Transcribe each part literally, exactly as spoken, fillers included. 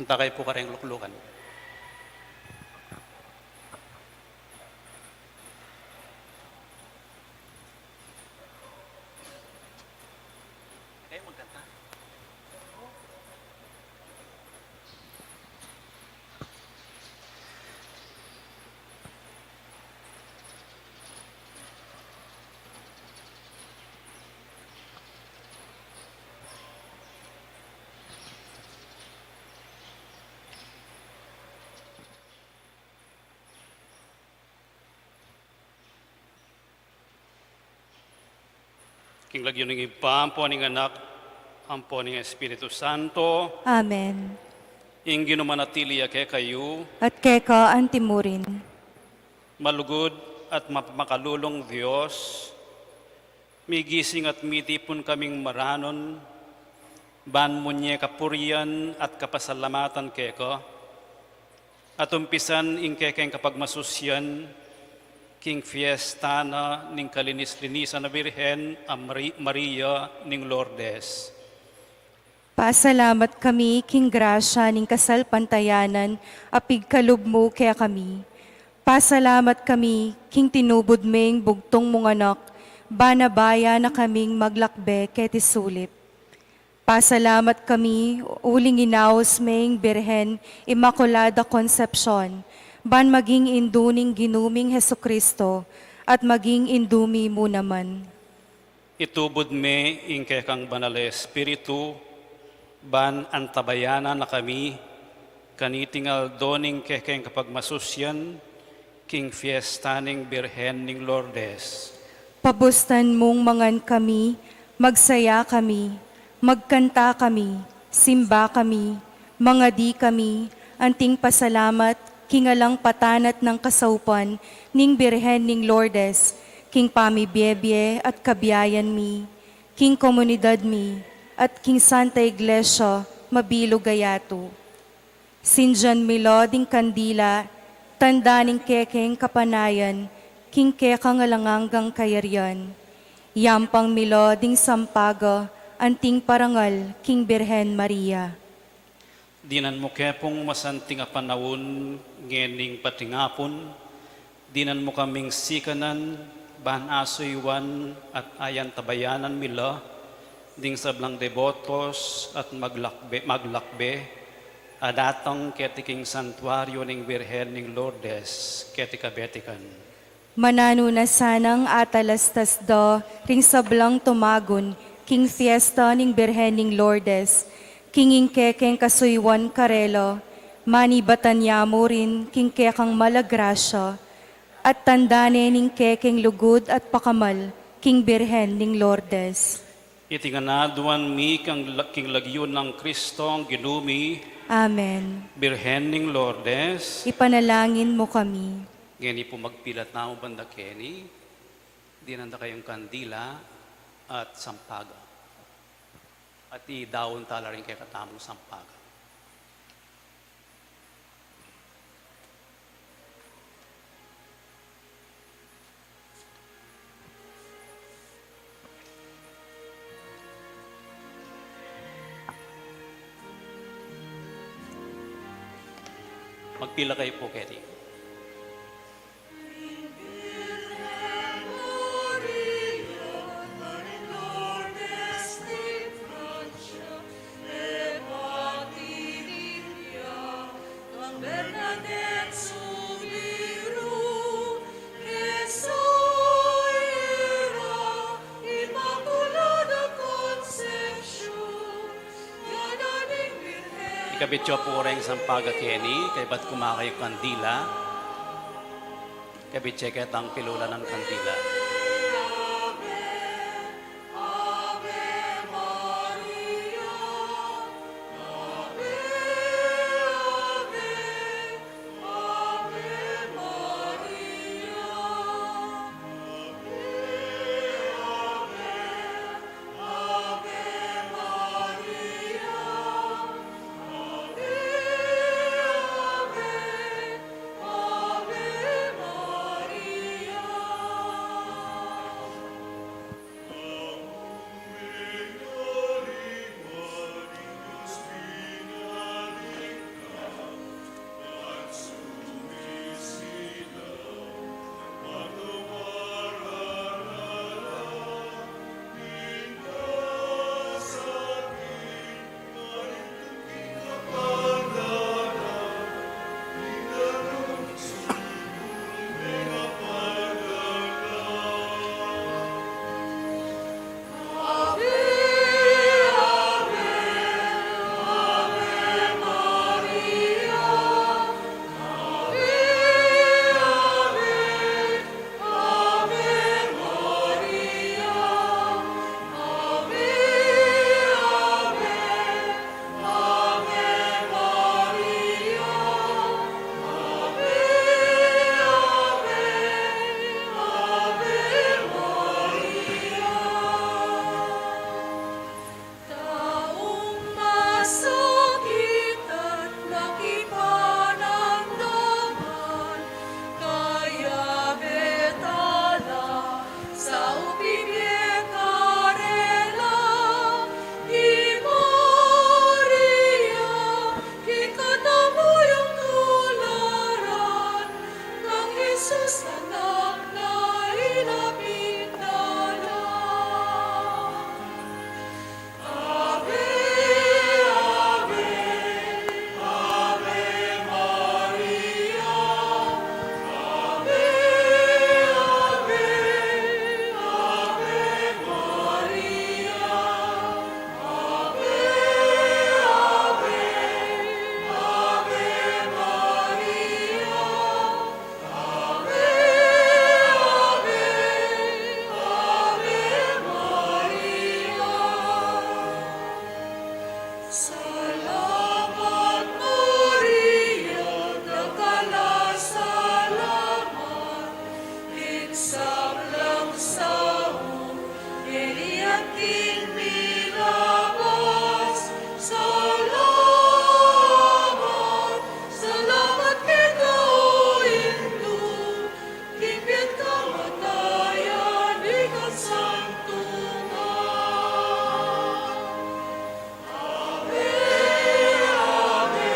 Punta kayu pu kareng luklukan. King lagyu ning Ibpa, ampo ning Anak, ampo ning Espiritu Santo. Amen. Ing Ginu manatili ya kekayu. At keka antimurin. Malugud at mapamakalulung Dios, migising at mitipun kaming maranun, ban munye kapurian at kapasalamatan keka, at umpisan ing kekeng kapagmasusyan, king fiesta na ning kalinis-linisan a Birhen a Mari-, Maria ning Lourdes. Pasalamat kami king grasya ning kasalpantayanan a pigkalub mu kekami. Pasalamat kami king tinubud meng bugtung mung anak, ban abaya na kaming maglakbe keti sulip. Pasalamat kami uling inaus meng Birhen Inmaculada Concepcion, ban maging indu ning Ginu ming Jesucristo, at maging indu mi mu naman. Itubud me ing kekang Banal a Espiritu, ban antabayanan na kami, kaniting aldo ning kekeng kapagmasusyan, king fiesta ning Birhen ning Lourdes. Pabustan mung mangan kami, magsaya kami, magkanta kami, simba kami, mangadi kami, anting pasalamat, king alang patanat nang kasaupan ning Birhen ning Lourdes, king pamibiebie at kabiayan mi, king komunidad mi, at king Santa Iglesia, mabilug a yatu. Sindian mi la ding kandila, tanda ning kekeng kapanayan, king kekang alang anggang kayarian. Yampang mi la ding sampaga, anting parangal, king Birhen Maria. Dinan mu ke pung masanting a panaun ngening patingapun, dinan mu kaming sikanan, ban asuyuan at ayantabayanan mi la, ding sablang debotos at maglakbe, maglakbe, a datang keti king santuario ning Birhen ning Lourdes, keti kabetikan. Mananu na sanang atalastas da ring sablang tumagun king fiesta ning Birhen ning Lourdes, king ing kekeng kasuyuan karela, manibatan ya mu rin king kekang mal a grasya, at tanda ne ning kekeng lugud at pakamal king Birhen ning Lourdes. Iti ngan aduan mi king la-, king lagyu nang Kristong Ginu mi. Amen. Birhen ning Lourdes. Ipanalangin mu kami. Ngeni pu magpila tamu banda keni, dinan da kayung kandila at sampaga. At idaun tala ring kekatamung sampaga. Magpila kayu pu keti. Ikabit yu pu reng sampaga keni, kaybat ku makayung kandila. Ikabit ye ketang pilulanan kandila. Anak na inapit na la. Ave, Ave, Ave Maria. Ave, Ave, Ave Maria. Ave, Ave, Ave Maria. Ave, Ave, Ave Maria. Salamat, Maria, dakal a salamat, king sablang saul keni at king milabas. Salamat, salamat keka, O Indu, king piankamatayan ning Santo Niño. Ave, Ave,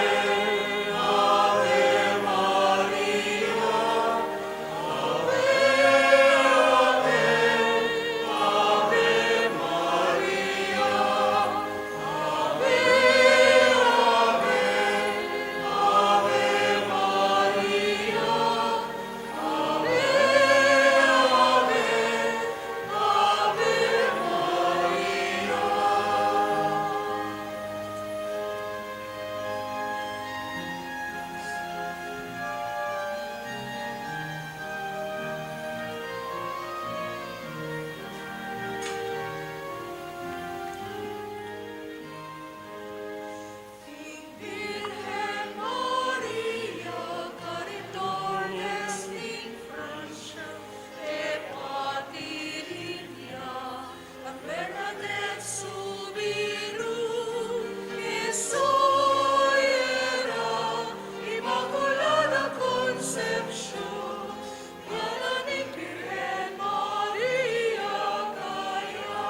Ave Maria. Ave, Ave, Ave Maria. Ave, Ave, Ave Maria. Ave, Ave, Ave Maria. Ing Birhen Maria, karin Tormes ning Francia, e pati Lidia, at Bernadette Subiru, e Soyera, Inmaculada Concepcion, ngalan ning Birhen Maria kaya.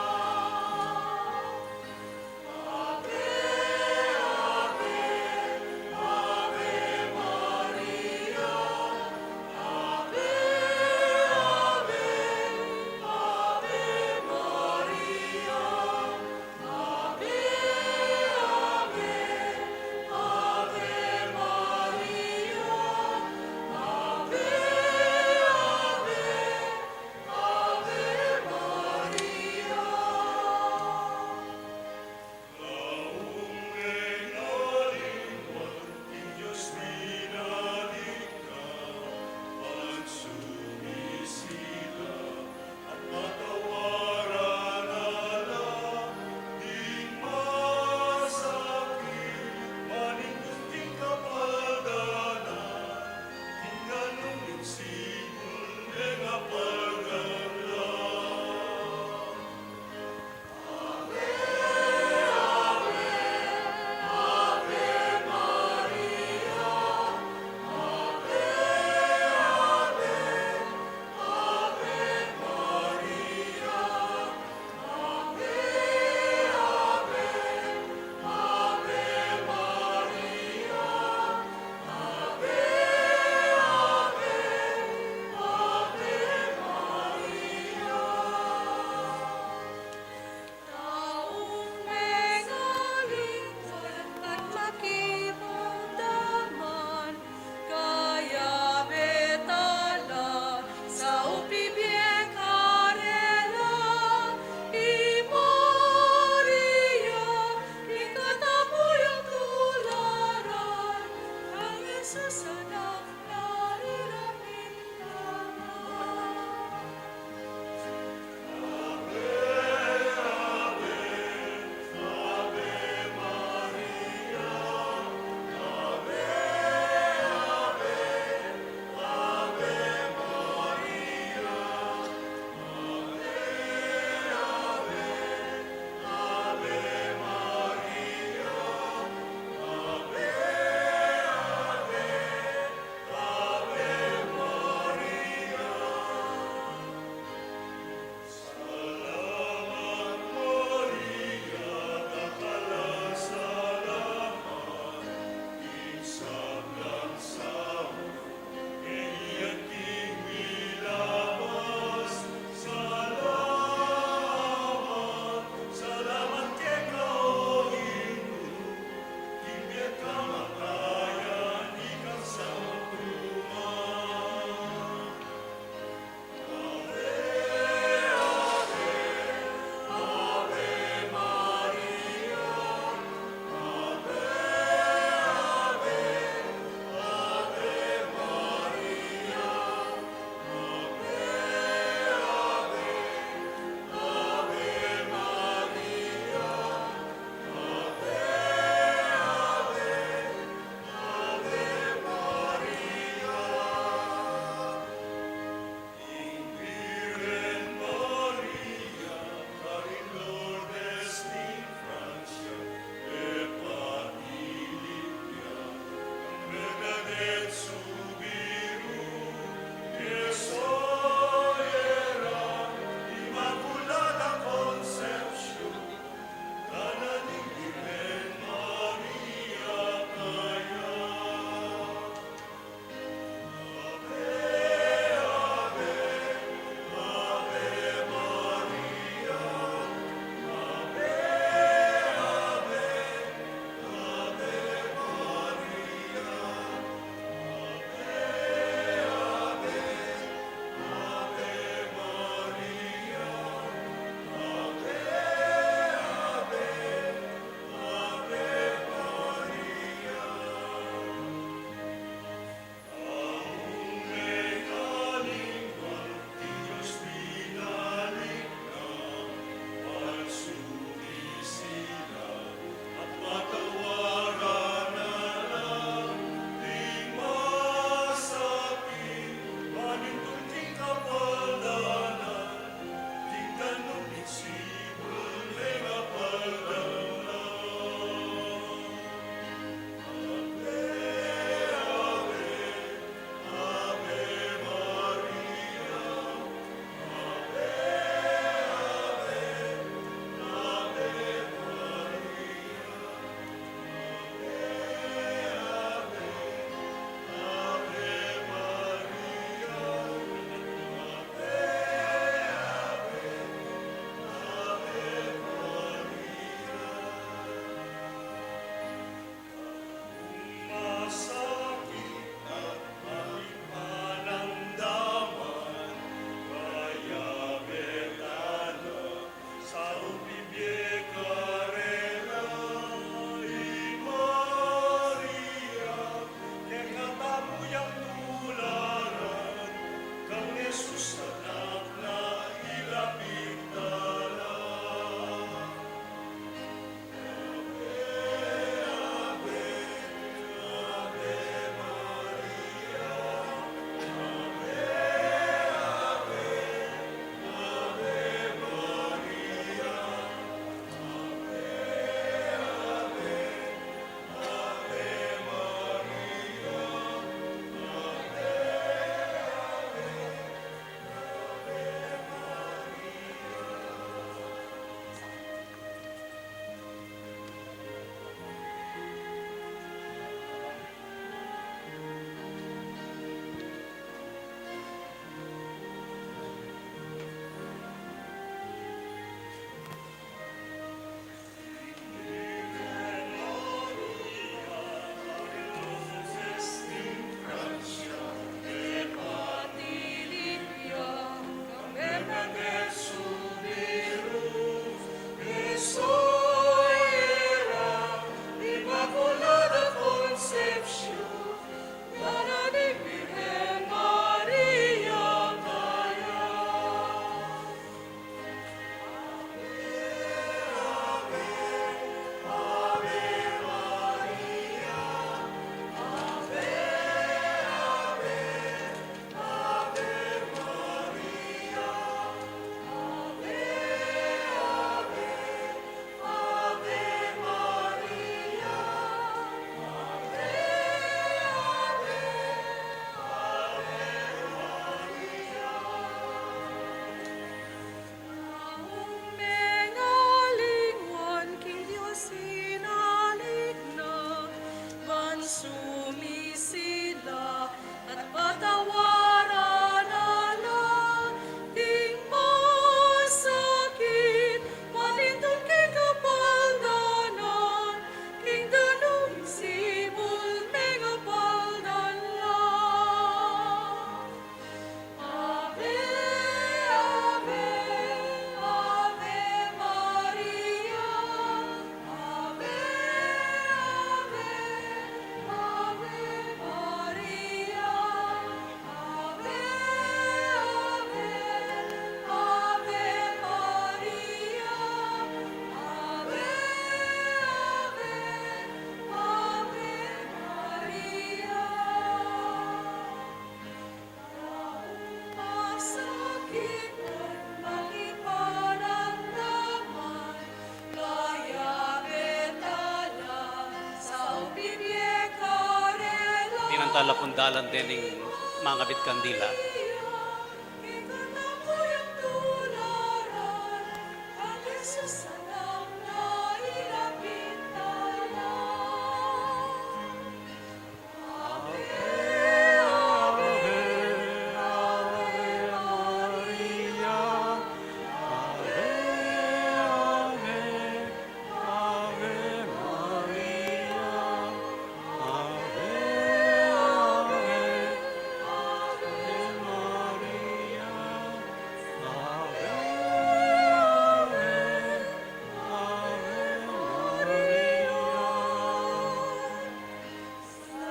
Talapun dalan dening mangabit kandila.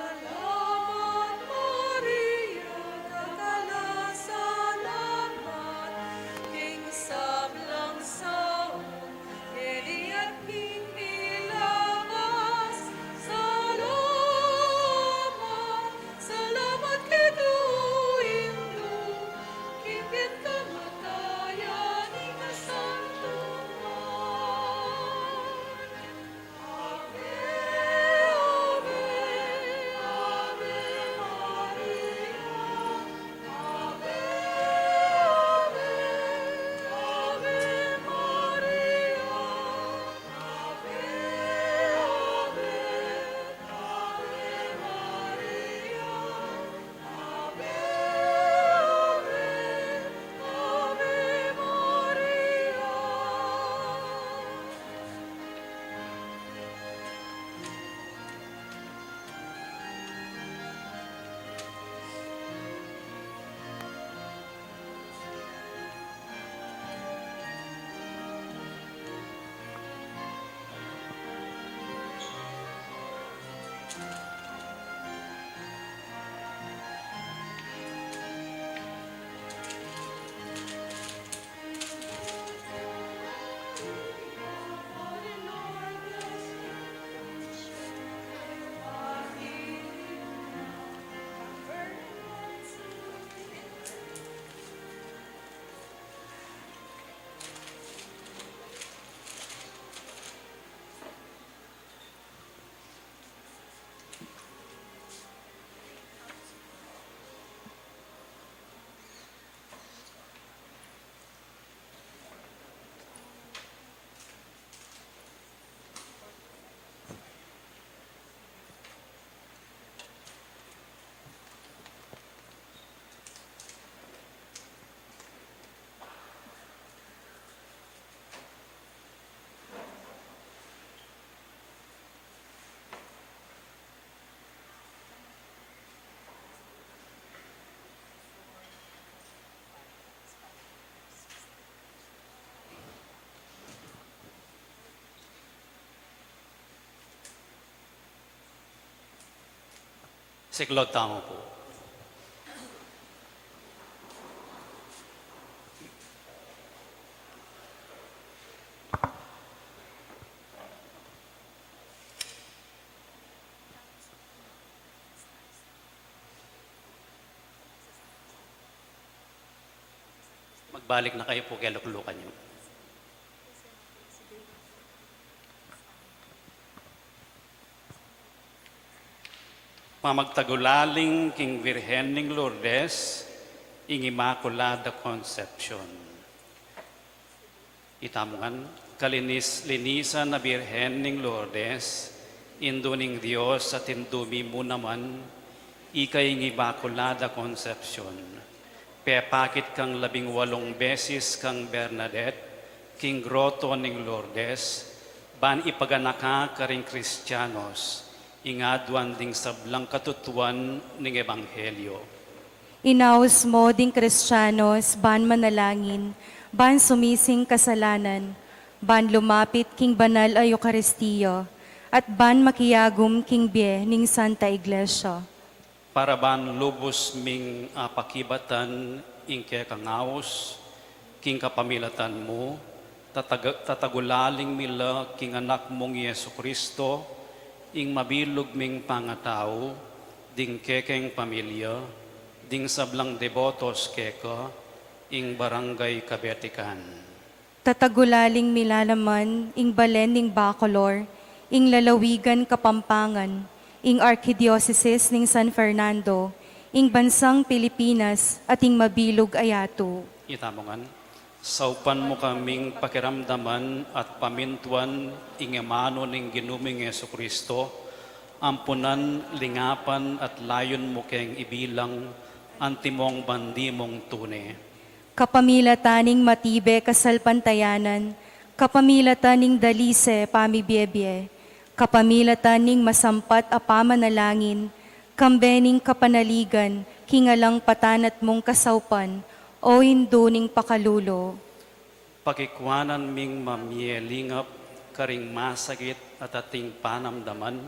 Salamat, Maria, kakala salamat, king sablang saum, keni at king milagas. Salamat, salamat keka, Indu, king piat kamatayan, ika santuan. Siklaud tamu pu. Magbalik na kayu pu keng luklukan yu. Pamagtagulaling king Virgen ning Lourdes, ing Inmaculada Concepcion. Itamu ngan, kalinis-linisan a Birhen ning Lourdes, Indu ning Dios at Indu mi mu naman, ika ing Inmaculada Concepcion, pepakit kang labing walung beses kang Bernadette, king groto ning Lourdes, ban ipaganaka karing Kristianos, ing aduan ding sablang katutuan ning Ebanghelyo. Inaus mu ding Kristianos ban manalangin, ban sumising kasalanan, ban lumapit king banal a Eukaristia, at ban makiagum king bie ning Santa Iglesia. Para ban lubus ming apakibatan ing kekang aus, king kapamilatan mu, tatag-, tatagulaling mi la king Anak mung i Jesucristo, ing mabilug ming pangatau, ding kekeng pamilya, ding sablang debotos keka, ing Barangay Kabetikan. Tatagulaling mi la naman ing balen ning Bacolor, ing lalawigan Kapampangan, ing Arkidiosesis ning San Fernando, ing bansang Pilipinas, at ing mabilug a yatu. Itamu ngan, saupan mu kaming pakiramdaman at pamintuan ing amanu ning Ginu ming Jesucristo, ampunan, lingapan, at layun mu keng ibilang antimong bandi mung tune. Kapamilatan ning matibe kasalpantayanan, kapamilatan ning dalise pamibiebie, kapamilatan ning masampat a pamanalangin, kambe ning kapanaligan king alang patanat mung kasaupan, o Indu ning pakalulu. Pakikuanan ming mamie lingap karing masakit at ating panamdaman,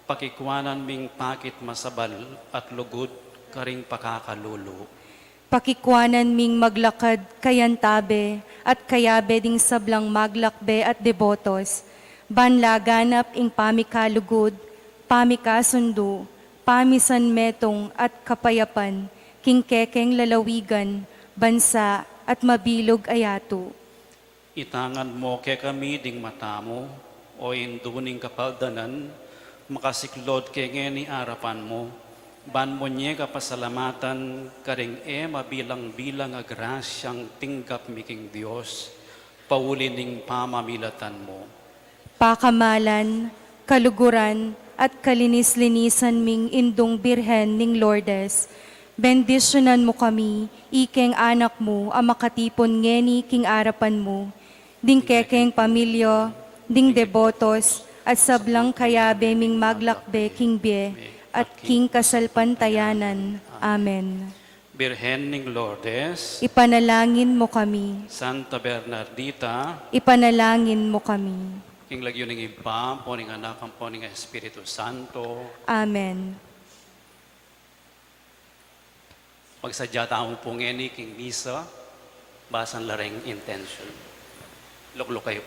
pakikuanan ming pakit masabal at lugud karing pakakalulu. Pakikuanan ming maglakad kayantabe at kayabe ding sablang maglakbe at debotos, ban laganap ing pamikalugud, pamikasundu, pamisanmetung at kapayapan king kekeng lalawigan, bansa, at mabilug a yatu. Itangan mu kekami ding mata mu, o Indu ning kapaldanan, makasiklod ke ngeni arapan mu, ban mu nye kapasalamatan karing e mabilang-bilang a grasyang tinggap mi king Dios, pauli ning pamamilatan mu. Pakamalan, kaluguran, at kalinis-linisan ming Indung Birhen ning Lourdes, bendisyunan mu kami, ikeng anak mu, a makatipun ngeni king arapan mu, ding kekeng pamilya, ding debotos, at sablang kayabe ming maglakbe king bie, at king kasalpantayanan. Amen. Birhen ning Lourdes. Ipanalangin mu kami. Santa Bernardita. Ipanalangin mu kami. King lagyu ning Ibpa, ampo ning Anak, ampo ning Espiritu Santo. Amen. Magsadya tamu pu ngeni king misa, basan la reng intention. Lukluk kayu.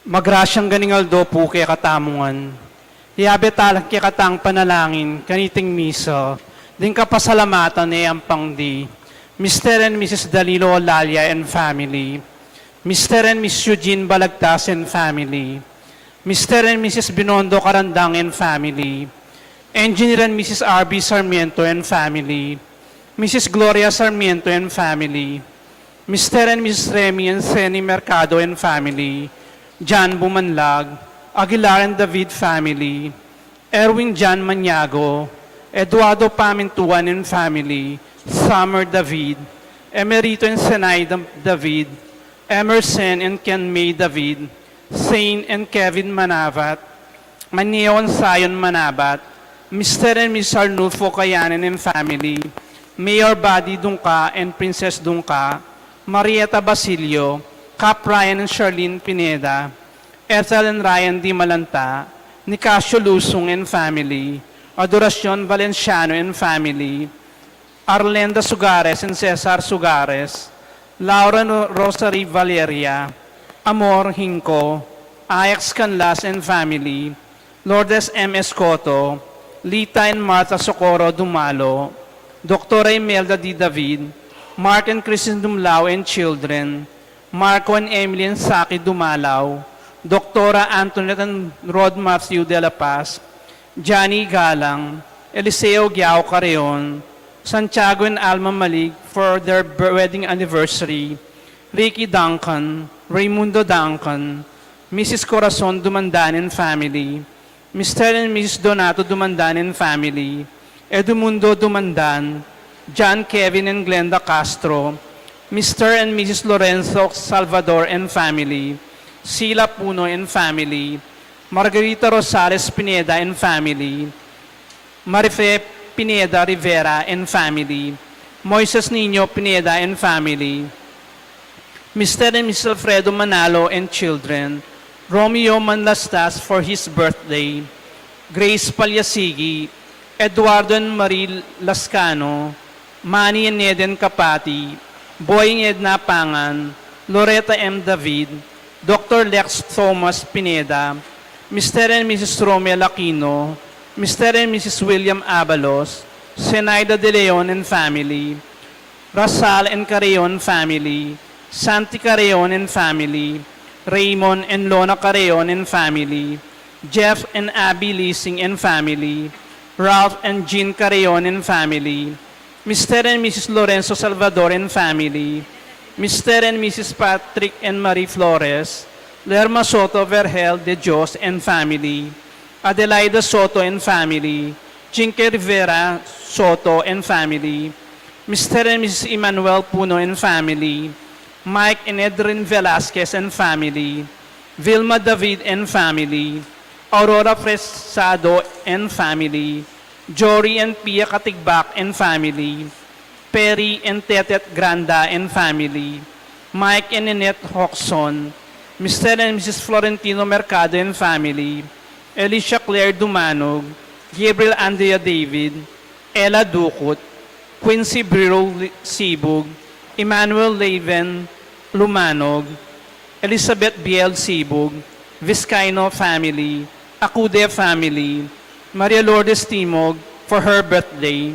Magrasyang ganing aldo pu kekatamu ngan. Iyabe tala king kekatang panalangin kaniting misa, ding kapasalamatan e ampang di Mister and Missus Danilo Olalia and family, Mister and Missus Eugene Balagtas and family, Mister and Missus Binondo Carandang and family, Engineer and Missus R B Sarmiento and family, Missus Gloria Sarmiento and family, Mister and Missus Remy and Seni Mercado and family, John Bumanlag, Aguilar and David family, Erwin John Maniago, Eduardo Pamintuan and family, Summer David, Emerito and Senaida David, Emerson and Ken May David, Saint and Kevin Manabat, Maneo and Zion Manabat, Mister and Missus Arnulfo Kayanan and family, Mayor Buddy Dungca and Princess Dungca, Marieta Basilio, Cap Ryan and Charlene Pineda, Ethel and Ryan Dimalanta, Nicasio Lusung and family, Adoracion Valenciano and family, Arlenda Sugares and Cesar Sugares, Laura Ro-, Rosary Valeria, Amor Hinco, Ajax Canlas and family, Lourdes M Escoto, Lita and Martha Socorro Dumalo, Doctora Imelda D David, Mark and Christine Dumlao and children, Marco and Emily and Saki Dumalaw, Doctora Antoinette and Rod Matthew de la Paz, Johnny Galang, Eliseo Giao Carreon, Santiago and Alma Malig for their b-, wedding anniversary, Ricky Duncan, Raymundo Duncan, Missus Corazon Dumandan and family, Mister and Missus Donato Dumandan and family, Edmundo Dumandan, John Kevin and Glenda Castro, Mister and Missus Lorenzo Salvador and family, Sila Puno and family, Margarita Rosales Pineda and family, Marife Pineda Rivera and family, Moises Niño Pineda and family, Mister and Missus Alfredo Manalo and children, Romeo Manlastas for his birthday, Grace Palyasigi, Eduardo and Marie Lascano, Manny and Eden Capati, Boy and Edna Pangan, Loretta M David, Doctor Lex Thomas Pineda, Mister and Missus Romel Aquino, Mister and Missus William Abalos, Zenaida de Leon and family, Rasal and Carreon family, Santi Carreon and family, Raymond and Lona Carreon and family, Jeff and Abby Lising and family, Ralph and Jean Carreon and family, Mister and Missus Lorenzo Salvador and family, Mister and Missus Patrick and Marie Flores, Lerma Soto Vergel de Dios and family, Adelaida Soto and family, Jinke Rivera Soto and family, Mister and Missus Emmanuel Puno and family, Mike and Edrin Velasquez and family, Vilma David and family, Aurora Fresado and family, Jory and Pia Katigbak and family, Perry and Tetet Granda and family, Mike and Ninette Hoxon, Mister and Missus Florentino Mercado and family, Alicia Claire Dumanog, Gabriel Andrea David, Ella Ducut, Quincy Briro Li-, Sibug, Emmanuel Leven Lumanog, Elizabeth Biel Sibug, Vizcaino family, Acude family, Maria Lourdes Timog for her birthday,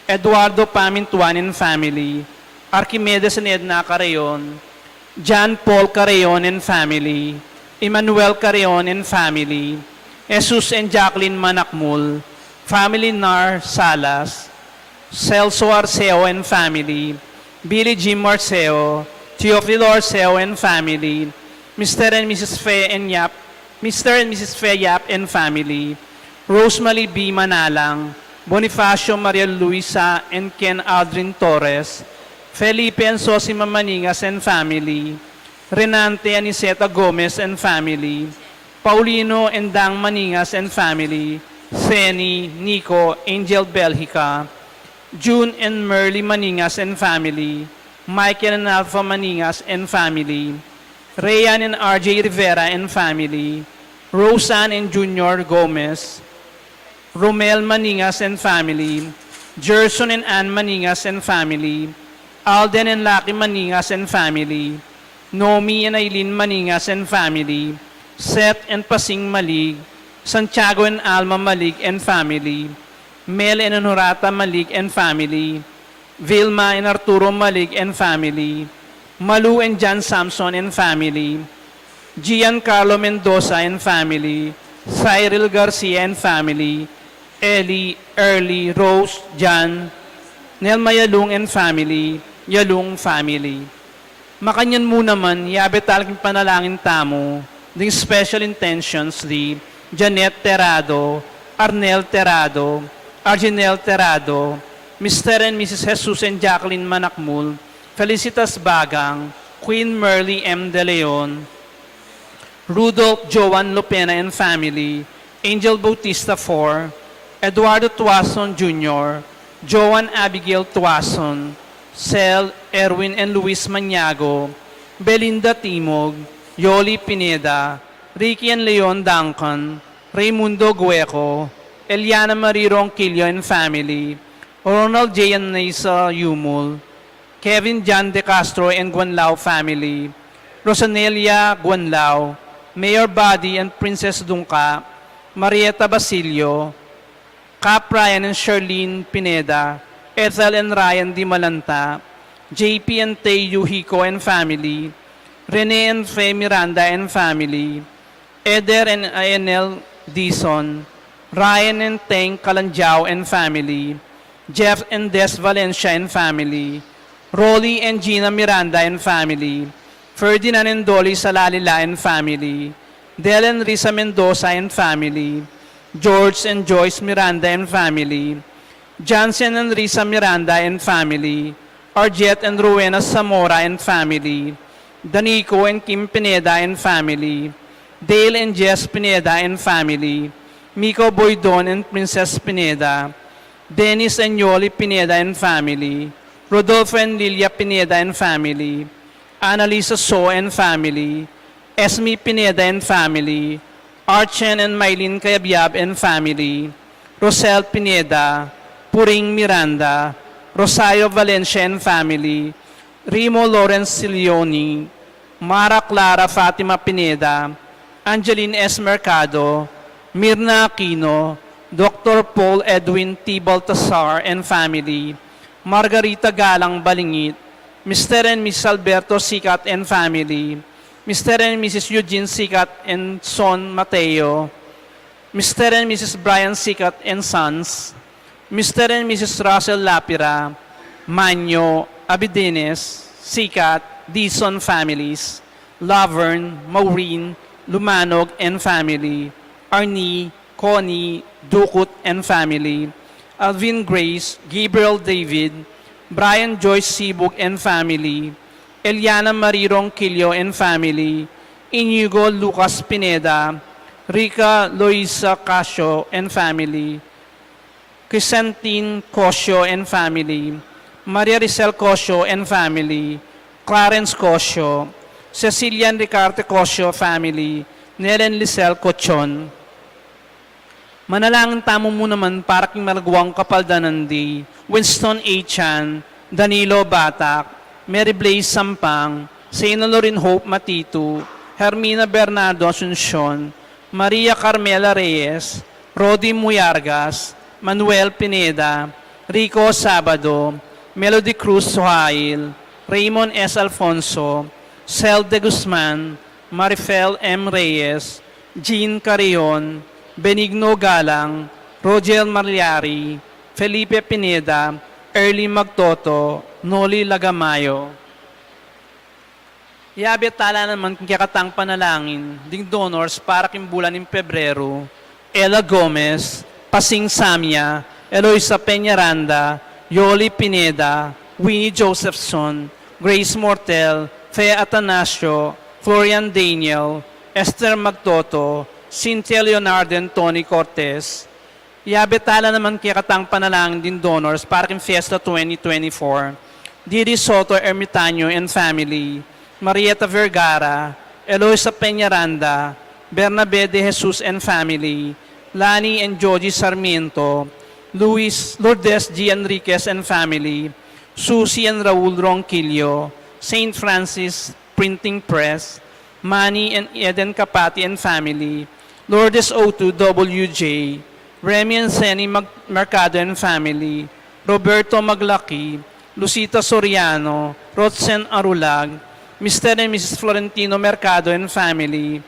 Eduardo Pamintuan and family, Archimedes and Edna Carreon, John Paul Carreon and family, Emmanuel Carreon and family, Jesus and Jacqueline Manakmul, family Nar Salas, Celso Arceo and family, Billy Jim Arceo, Teofilo Arceo and family, Mister and Missus Fe and Yap, Mister and Missus Fe Yap and family, Rosemary B. Manalang, Bonifacio Maria Luisa and Ken Aldrin Torres, Felipe and Sosima Maningas and family, Renante and Iseta Gomez and family, Paulino and Dang Maningas and family, Seni, Nico, Angel Belgica, June and Merly Maningas and family, Michael and Alpha Maningas and family, Rayan and R J Rivera and family, Roseanne and Junior Gomez, Romel Maningas and family, Gerson and Ann Maningas and family, Alden and Lucky Maningas and family, Nomi and Aileen Maningas and family, Seth and Pasing Malig, Santiago and Alma Malig and family, Mel and Honorata Malig and family, Vilma and Arturo Malig and family, Malu and John Samson and family, Giancarlo Mendoza and family, Cyril Garcia and family, Ellie, Early, Rose, John, Nelma Yalung and family, Yalung family. Makanyan mu naman, yabe tala king panalangin tamu, ding special intentions di Janet Terrado, Arnel Terrado, Arginel Terrado, Mister and Missus Jesus and Jacqueline Manakmul, Felicitas Bagang, Queen Merly M. De Leon, Rudolph Joan Lopena and family, Angel Bautista four, Eduardo Tuason Junior, Joan Abigail Tuason, Sel, Erwin and Luis Maniago, Belinda Timog, Yoli Pineda, Ricky and Leon Duncan, Raymundo Gueco, Eliana Marie Ronquillo and family, Ronald J and Nisa Yumul, Kevin John De Castro and Guanlao family, Rosanelia Guanlao, Mayor Buddy and Princess Dungca, Marieta Basilio, Cap Ryan and Charlene Pineda, Ethel and Ryan Dimalanta, J P and Tay Yuhiko and family, Rene and Fe Miranda and family, Eder and Aenel Dizon, Ryan and Teng Kalanjao and family, Jeff and Des Valencia and family, Rolly and Gina Miranda and family, Ferdinand and Dolly Salalila and family, Del and Risa Mendoza and family, George and Joyce Miranda and family, Jansen and Risa Miranda and family, Arjet and Rowena Zamora and family, Danico and Kim Pineda and family, Dale and Jess Pineda and family, Miko Boydon and Princess Pineda, Dennis and Yoli Pineda and family, Rodolfo and Lilia Pineda and family, Annalisa So and family, Esme Pineda and family, Archen and Mylene Cayabyab and family, Rosel Pineda, Puring Miranda, Rosario Valencia and family, Rimo Lawrence Silioni, Mara Clara Fatima Pineda, Angeline S. Mercado, Mirna Aquino, Doc Doctor Paul Edwin T. Baltasar and family, Margarita Galang Balingit, Mister and Missus Alberto Sicat and family, Mister and Missus Eugene Sicat and son Mateo, Mister and Missus Brian Sicat and sons, Mister and Missus Russell Lapira, Manyo, Abidines, Sicat, Dizon families, Laverne, Maureen, Lumanog and family, Arnie, Connie, Ducut and family, Alvin Grace, Gabriel David, Brian Joyce Sibug and family, Eliana Marie Ronquillo and family, Inigo Lucas Pineda, Rica Loisa Casio and family, Crescentine Cosio and family, Maria Ricel Cosio and family, Clarence Cosio, Cecilia and Ricarte Cosio family, Nelen Lisel Cochon. Manalangin tamu mu naman para king malaguang kapaldanan di Winston A. Chan, Danilo Batak, Mary Blaze Sampang, Saint Lorin Hope Matitu, Hermina Bernardo Asuncion, Maria Carmela Reyes, Rodi Muyargas, Manuel Pineda, Rico Sabado, Melody Cruz Suhail, Raymond S. Alfonso, Sel de Guzman, Marifel M. Reyes, Jean Carrion, Benigno Galang, Rogel Marliari, Felipe Pineda, Early Magtoto, Noli Lagamayo. Yabe tala naman king kekatang panalangin ding donors para king bulan ning Pebrero, Ella Gomez, Pasing Samia, Eloisa Peñaranda, Yoli Pineda, Winnie Josephson, Grace Mortel, Fe Atanasio, Florian Daniel, Esther Magtoto, Cynthia Leonardo and Tony Cortez. Yabe tala naman kekatang panalangin ding donors para king Fiesta twenty twenty-four, Didi Soto Ermitaño and family, Marieta Vergara, Eloisa Peñaranda, Bernabe de Jesus and family, Lani and Joji Sarmiento, Luis, Lourdes G. Enriquez and family, Susie and Raul Ronquillo, Saint Francis Printing Press, Manny and Eden Capati and family, Lourdes O two W J, Remy and Senny Mag-, Mercado and family, Roberto Maglaki, Lucita Soriano, Rotzen Arulag, Mister and Missus Florentino Mercado and family,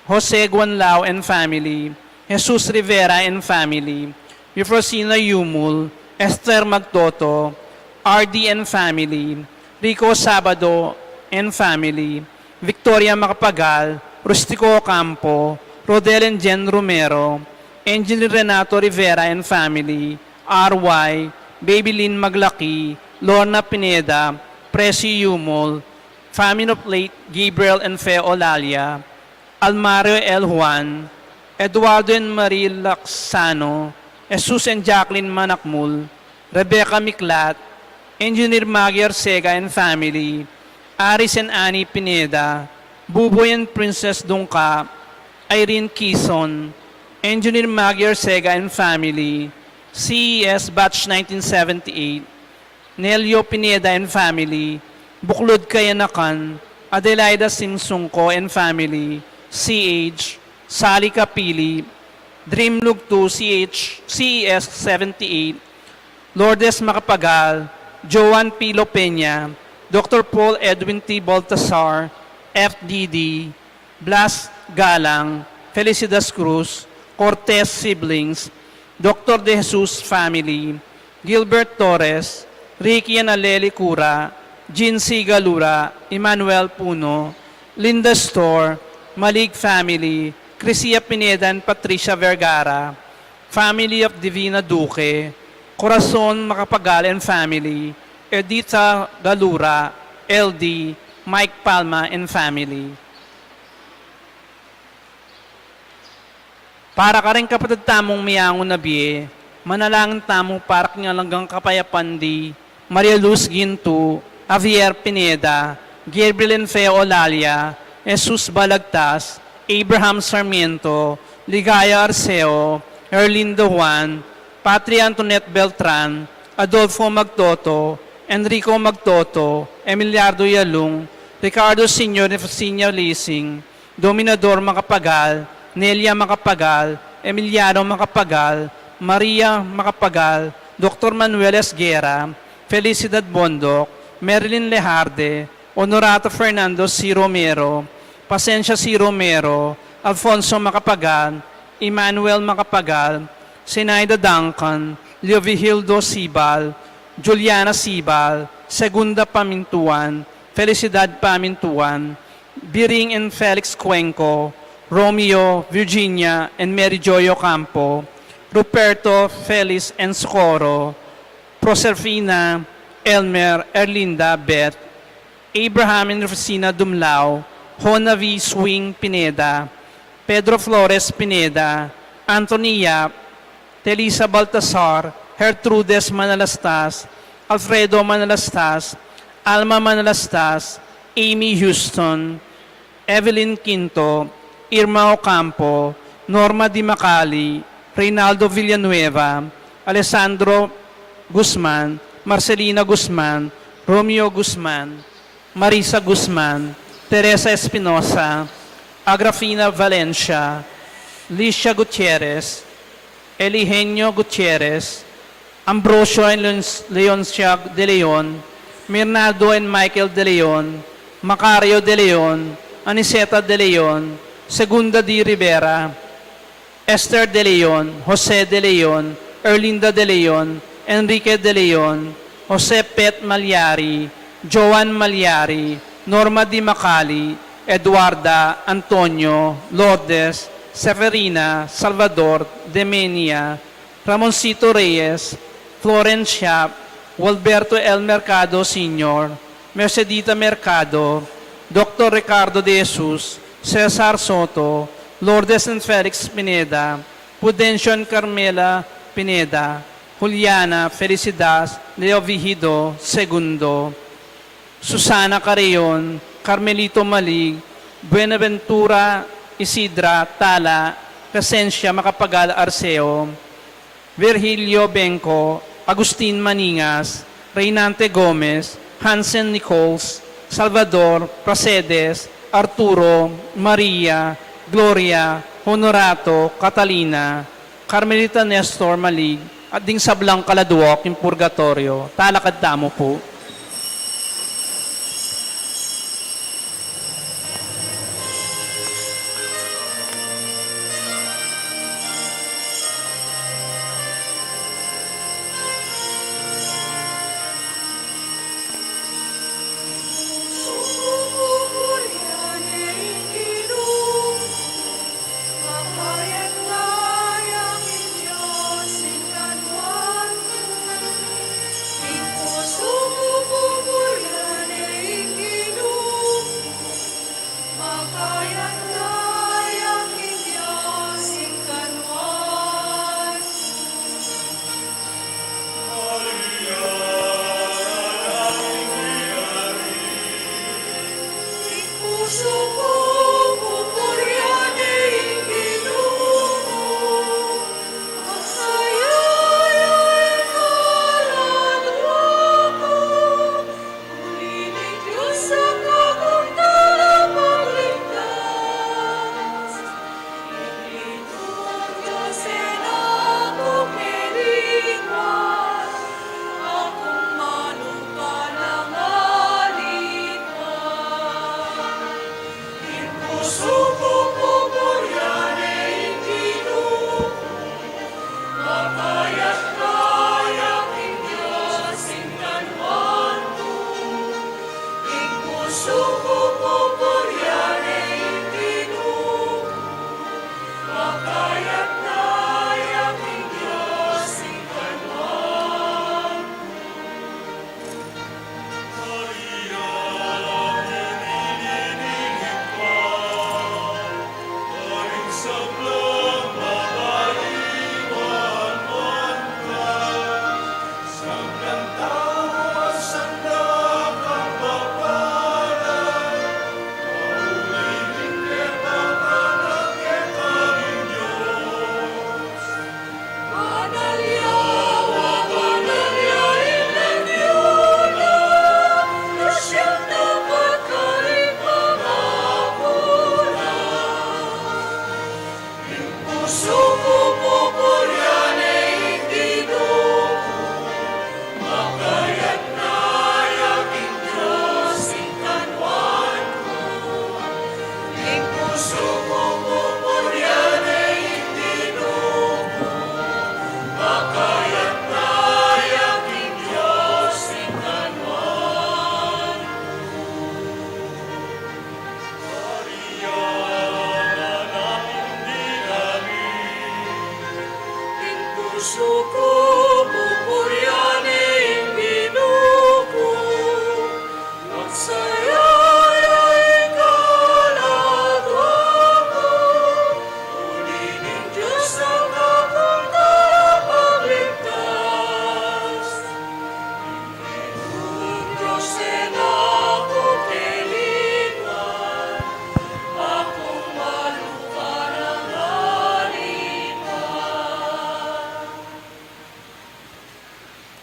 Jose Guanlao and family, Jesus Rivera and family, Eufrosina Yumul, Esther Magtoto, R D and family, Rico Sabado and family, Victoria Macapagal, Rustico Ocampo, Rodel and Jen Romero, Engineer Renato Rivera and family, R Y, Babylin Maglaki, Lorna Pineda, Presi Yumul, family of late Gabriel and Fe Olalia, Almario L. Juan, Eduardo and Marie Laxano, Jesus and Jacqueline Manakmul, Rebecca Miklat, Engineer Maggie Arcega and family, Aris and Annie Pineda, Buboy and Princess Dungka, Irene Kison, Engineer Maggie Arcega and family, C E S Batch nineteen seventy-eight, Nelio Pineda and family, Buklud Kayanakan, Adelaida Simsungko and family, C H, Sally Kapili, Dream Lugtu, C H, C E S seventy-eight, Lourdes Macapagal, Joan Pilo Peña, Doctor Paul Edwin T. Baltasar, F D D, Blas Galang, Felicitas Cruz, Cortez siblings, Doctor De Jesus family, Gilbert Torres, Ricky and Aleli Cura, Jean C. Galura, Emmanuel Puno, Linda Store, Malig family, Crisia Pineda and Patricia Vergara, family of Divina Duque, Corazon Macapagal and family, Edita Galura, L D, Mike Palma and family. Para karing kapatad tamung miyangu na bie, manalangin tamu para king alang anggang kapayapan di Maria Luz Gintu, Javier Pineda, Gabriel and Fe Olalia, Jesus Balagtas, Abraham Sarmiento, Ligaya Arceo, Erlinda Juan, Patria Antoinette Beltran, Adolfo Magtoto, Enrico Magtoto, Emiliardo Yalung, Ricardo Senior and Eufrosina Lising, Dominador Macapagal, Nelia Macapagal, Emiliano Macapagal, Maria Macapagal, Doktor Manuel Esguerra, Felicidad Bondoc, Marilyn Lejarde, Honorato Fernando C. Romero, Pasencia C. Romero, Alfonso Macapagal, Emmanuel Macapagal, Zenaida Duncan, Leovigildo Sibal, Juliana Sibal, Segunda Pamintuan, Felicidad Pamintuan, Biring and Felix Cuenco, Romeo, Virginia, and Mary Joy Ocampo, Ruperto, Felix, and Socorro, Proserfina, Elmer, Erlinda, Beth, Abraham and Rufusina Dumlao, Hona V. Swing Pineda, Pedro Flores Pineda, Anthony Yap, Telisa Baltasar, Gertrudes Manalastas, Alfredo Manalastas, Alma Manalastas, Amy Houston, Evelyn Quinto, Irma Ocampo, Norma Di Macali, Reynaldo Villanueva, Alessandro Guzman, Marcelina Guzman, Romeo Guzman, Marisa Guzman, Teresa Espinosa, Agrafina Valencia, Licia Gutierrez, Eligenio Gutierrez, Ambrosio and Leon-, Leoncia de Leon, Mirnado and Michael de Leon, Macario de Leon, Aniceta de Leon, Segunda D. Rivera, Esther de Leon, Jose de Leon, Erlinda de Leon, Enrique de Leon, Jose Pet Malyari, Joan Malyari, Norma Di Macali, Eduarda, Antonio, Lourdes, Severina, Salvador, Demenia, Ramoncito Reyes, Florence Schiapp, Gualberto L. Mercado Senior, Mercedita Mercado, Doktor Ricardo de Jesus, Cesar Soto, Lourdes and Felix Pineda, Prudencio and Carmela Pineda, Juliana, Felicidad, Leo Vigido, Segundo, Susana Carreon, Carmelito Malig, Buenaventura Isidra Tala, Crescencia Macapagal Arceo, Virgilio Benco, Agustin Maningas, Reynante Gomez, Hansen Nichols, Salvador, Pracedes, Arturo, Maria, Gloria, Honorato, Catalina, Carmelita Nestor Malig, at ding sablang kaladua king purgatoryo. Talakad tamu pu.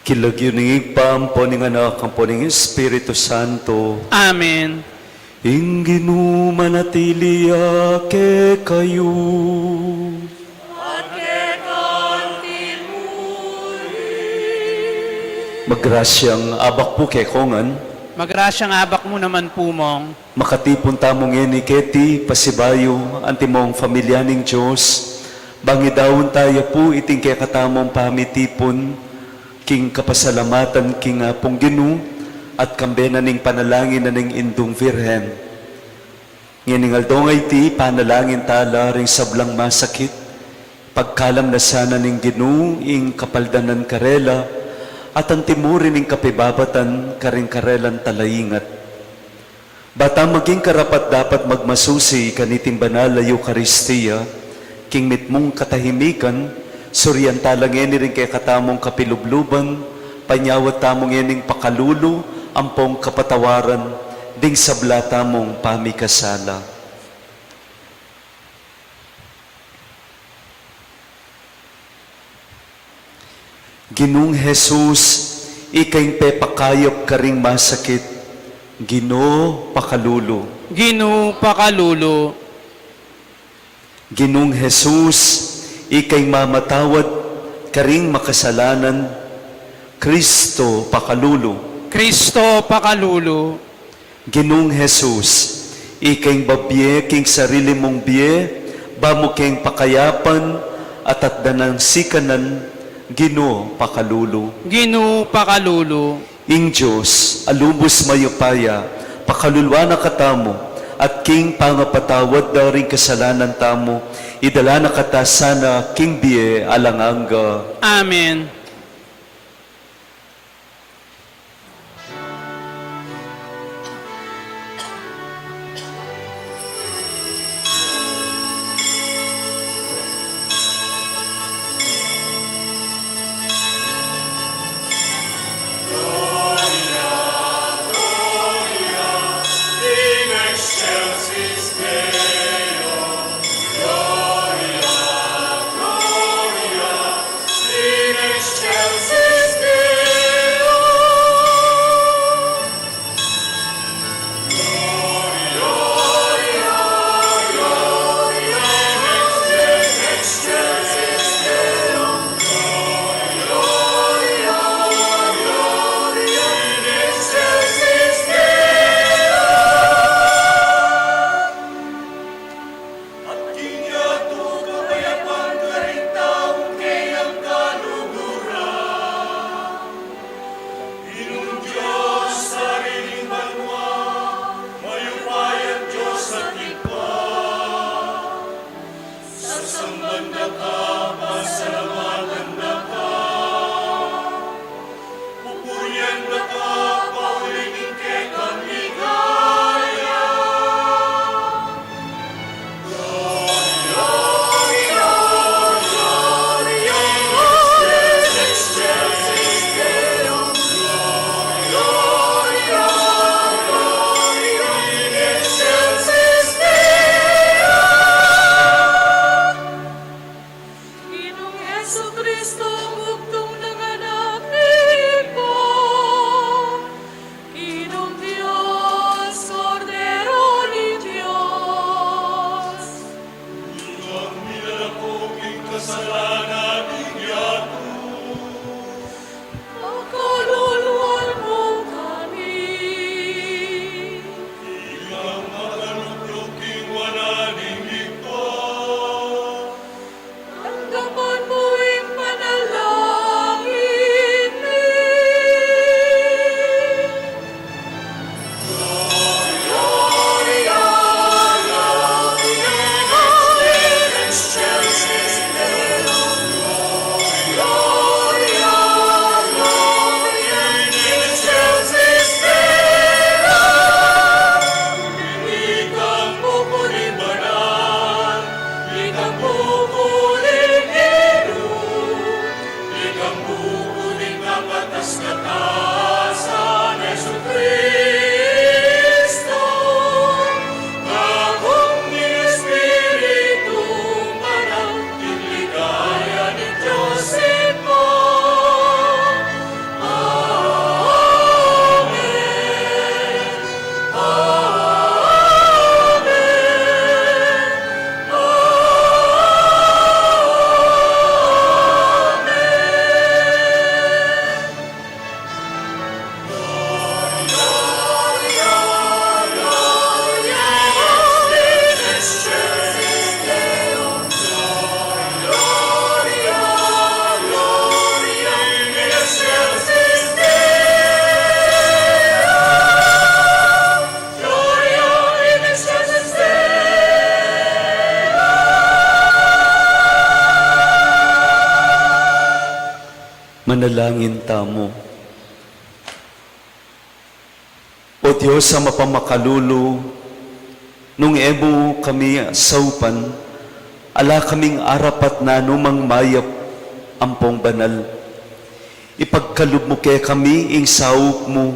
King lagyu ning Ibpa, ampo ning Anak, ampo ning Espiritu Santo. Amen. Ing Ginu manatili ya kekayu. At keka mu rin. Magrasyang abak pu kekongan. Magrasyang abak mu naman pu, Mong. Makatipun tamu ngeni keti pasibayu antimong familia ning Dios, bang idaun taya pu iting kekatamung pamitipun king kapasalamatan king Apung Ginu at kambe na ning panalangin na ning Indung Virgen. Ngening aldo a iti, panalangin tala ring sablang masakit, pagkalam na sana ning Ginu ing kapaldanan karela, at antimurin ing kapibabatan karing karelang talaingat. Bata maging karapat-dapat magmasusi kaniting banal a Eukaristia, king mitmung katahimikan, surian tala ngeni ring kekatamung kapilubluban, panyawad tamu ngening pakalulu, ampong kapatawaran, ding sabla tamung pamikasala. Ginung Jesus, ika ing pepakayap karing masakit, Ginu pakalulu. Ginu pakalulu. Ginung Jesus, ika ing mamatawad karing makasalanan, Kristo pakalulu. Kristo pakalulu. Ginung Jesus, ika ing babie king sarili mung bie, ba mu keng pakayapan at atdan nang sikanan, Ginu pakalulu. Ginu pakalulu. Ing Dios a lubus mayupaya, pakaluluan na katamu, at king pangapatawad da ring kasalanan tamu, idala na kata sana king bie alang angga. Amen. Manalangin tamu. O Dios a mapamakalulu, nung e mu kami saupan, ala kaming arapat na numang mayap ampong banal. Ipagkalub mu kekami ing saup mu,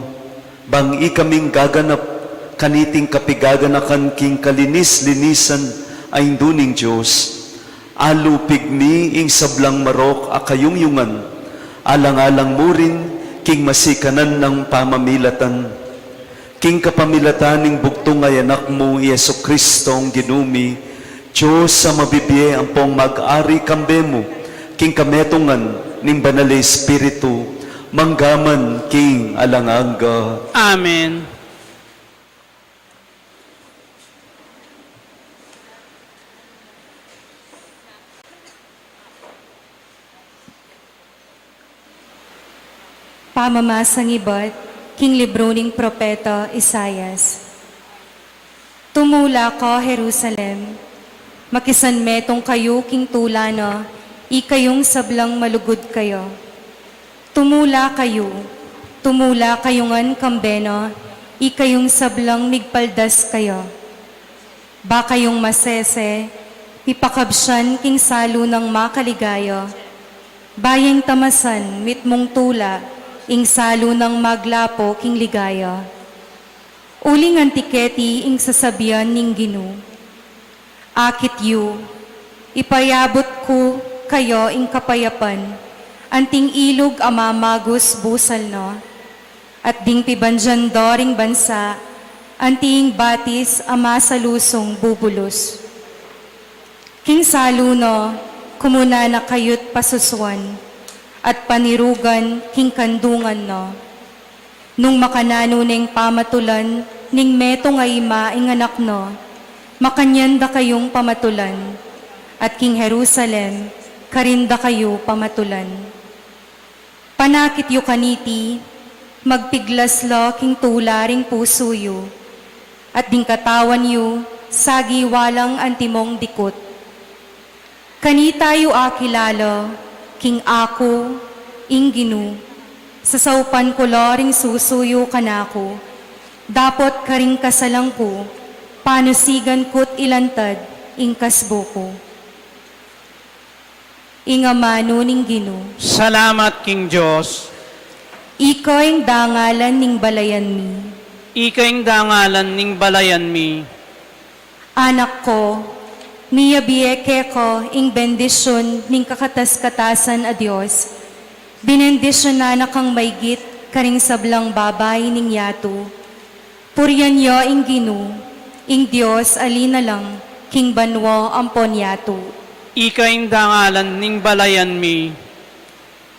bang ikaming gaganap kaniting kapigaganakan king kalinis-linisan a Indu ning Dios. Alupig mi ing sablang marok a kayungyungan, alang-alang mu rin king masikanan nang pamamilatan. King kapamilatan ning bugtung a Anak mu, i Jesucristong Ginu mi, Dios a mabibie ampong mag-ari kambe mu, king kametungan ning Banal a Espiritu, manggaman king alang angga. Amen. Pamamasang ibat king libru ning propeta Isaias. Tumula ka, Jerusalem, makisanmetung kayu king tula na, ikayung sablang malugud kaya. Tumula kayu, tumula kayu ngan kambe na, ikayung sablang migpaldas kaya. Ba kayung masese, mipakabsian king salu nang makaligaya. Ba yeng tamasan mitmung tula ing salu nang maglapo king ligaya. Uling anti keti ing sasabian ning Ginu. Akit yu, ipayabut ku kaya ing kapayapan, anting ilug a mamagus busal na. At ding pibandian da ring bansa, anti ing batis a masalusung bubulus. King salu na, kumuna na kayut pasusuan, at panirugan king kandungan na. Nung makananu neng pamatulan ning metung a ima ing anak na, makanyan da kayung pamatulan, at king Jerusalem, karin da kayu pamatulan. Panakit yu kaniti, magpiglas la king tula ring pusu yu, at ding katawan yu, sagiwa lang antimong dikut. Kanita yu akilala, king aku, ing Ginu, sasaupan ku la ring susu yu kanaku, dapot karing kasalan ku, panusigan ku't ilantad ing kasbu ku. Ing amanu ning Ginu. Salamat king Dios. Ika ing dangalan ning balayan mi. Ika ing dangalan ning balayan mi. Anak ko, miyabie keka ing bendisyun ning kakatas-katasan a Dios. Binendisyunan na kang maigit karing sablang babai ning yatu. Purian ya ing Ginu, ing Dios a linalang king banua ampon yatu. Ika ing dangalan ning balayan mi.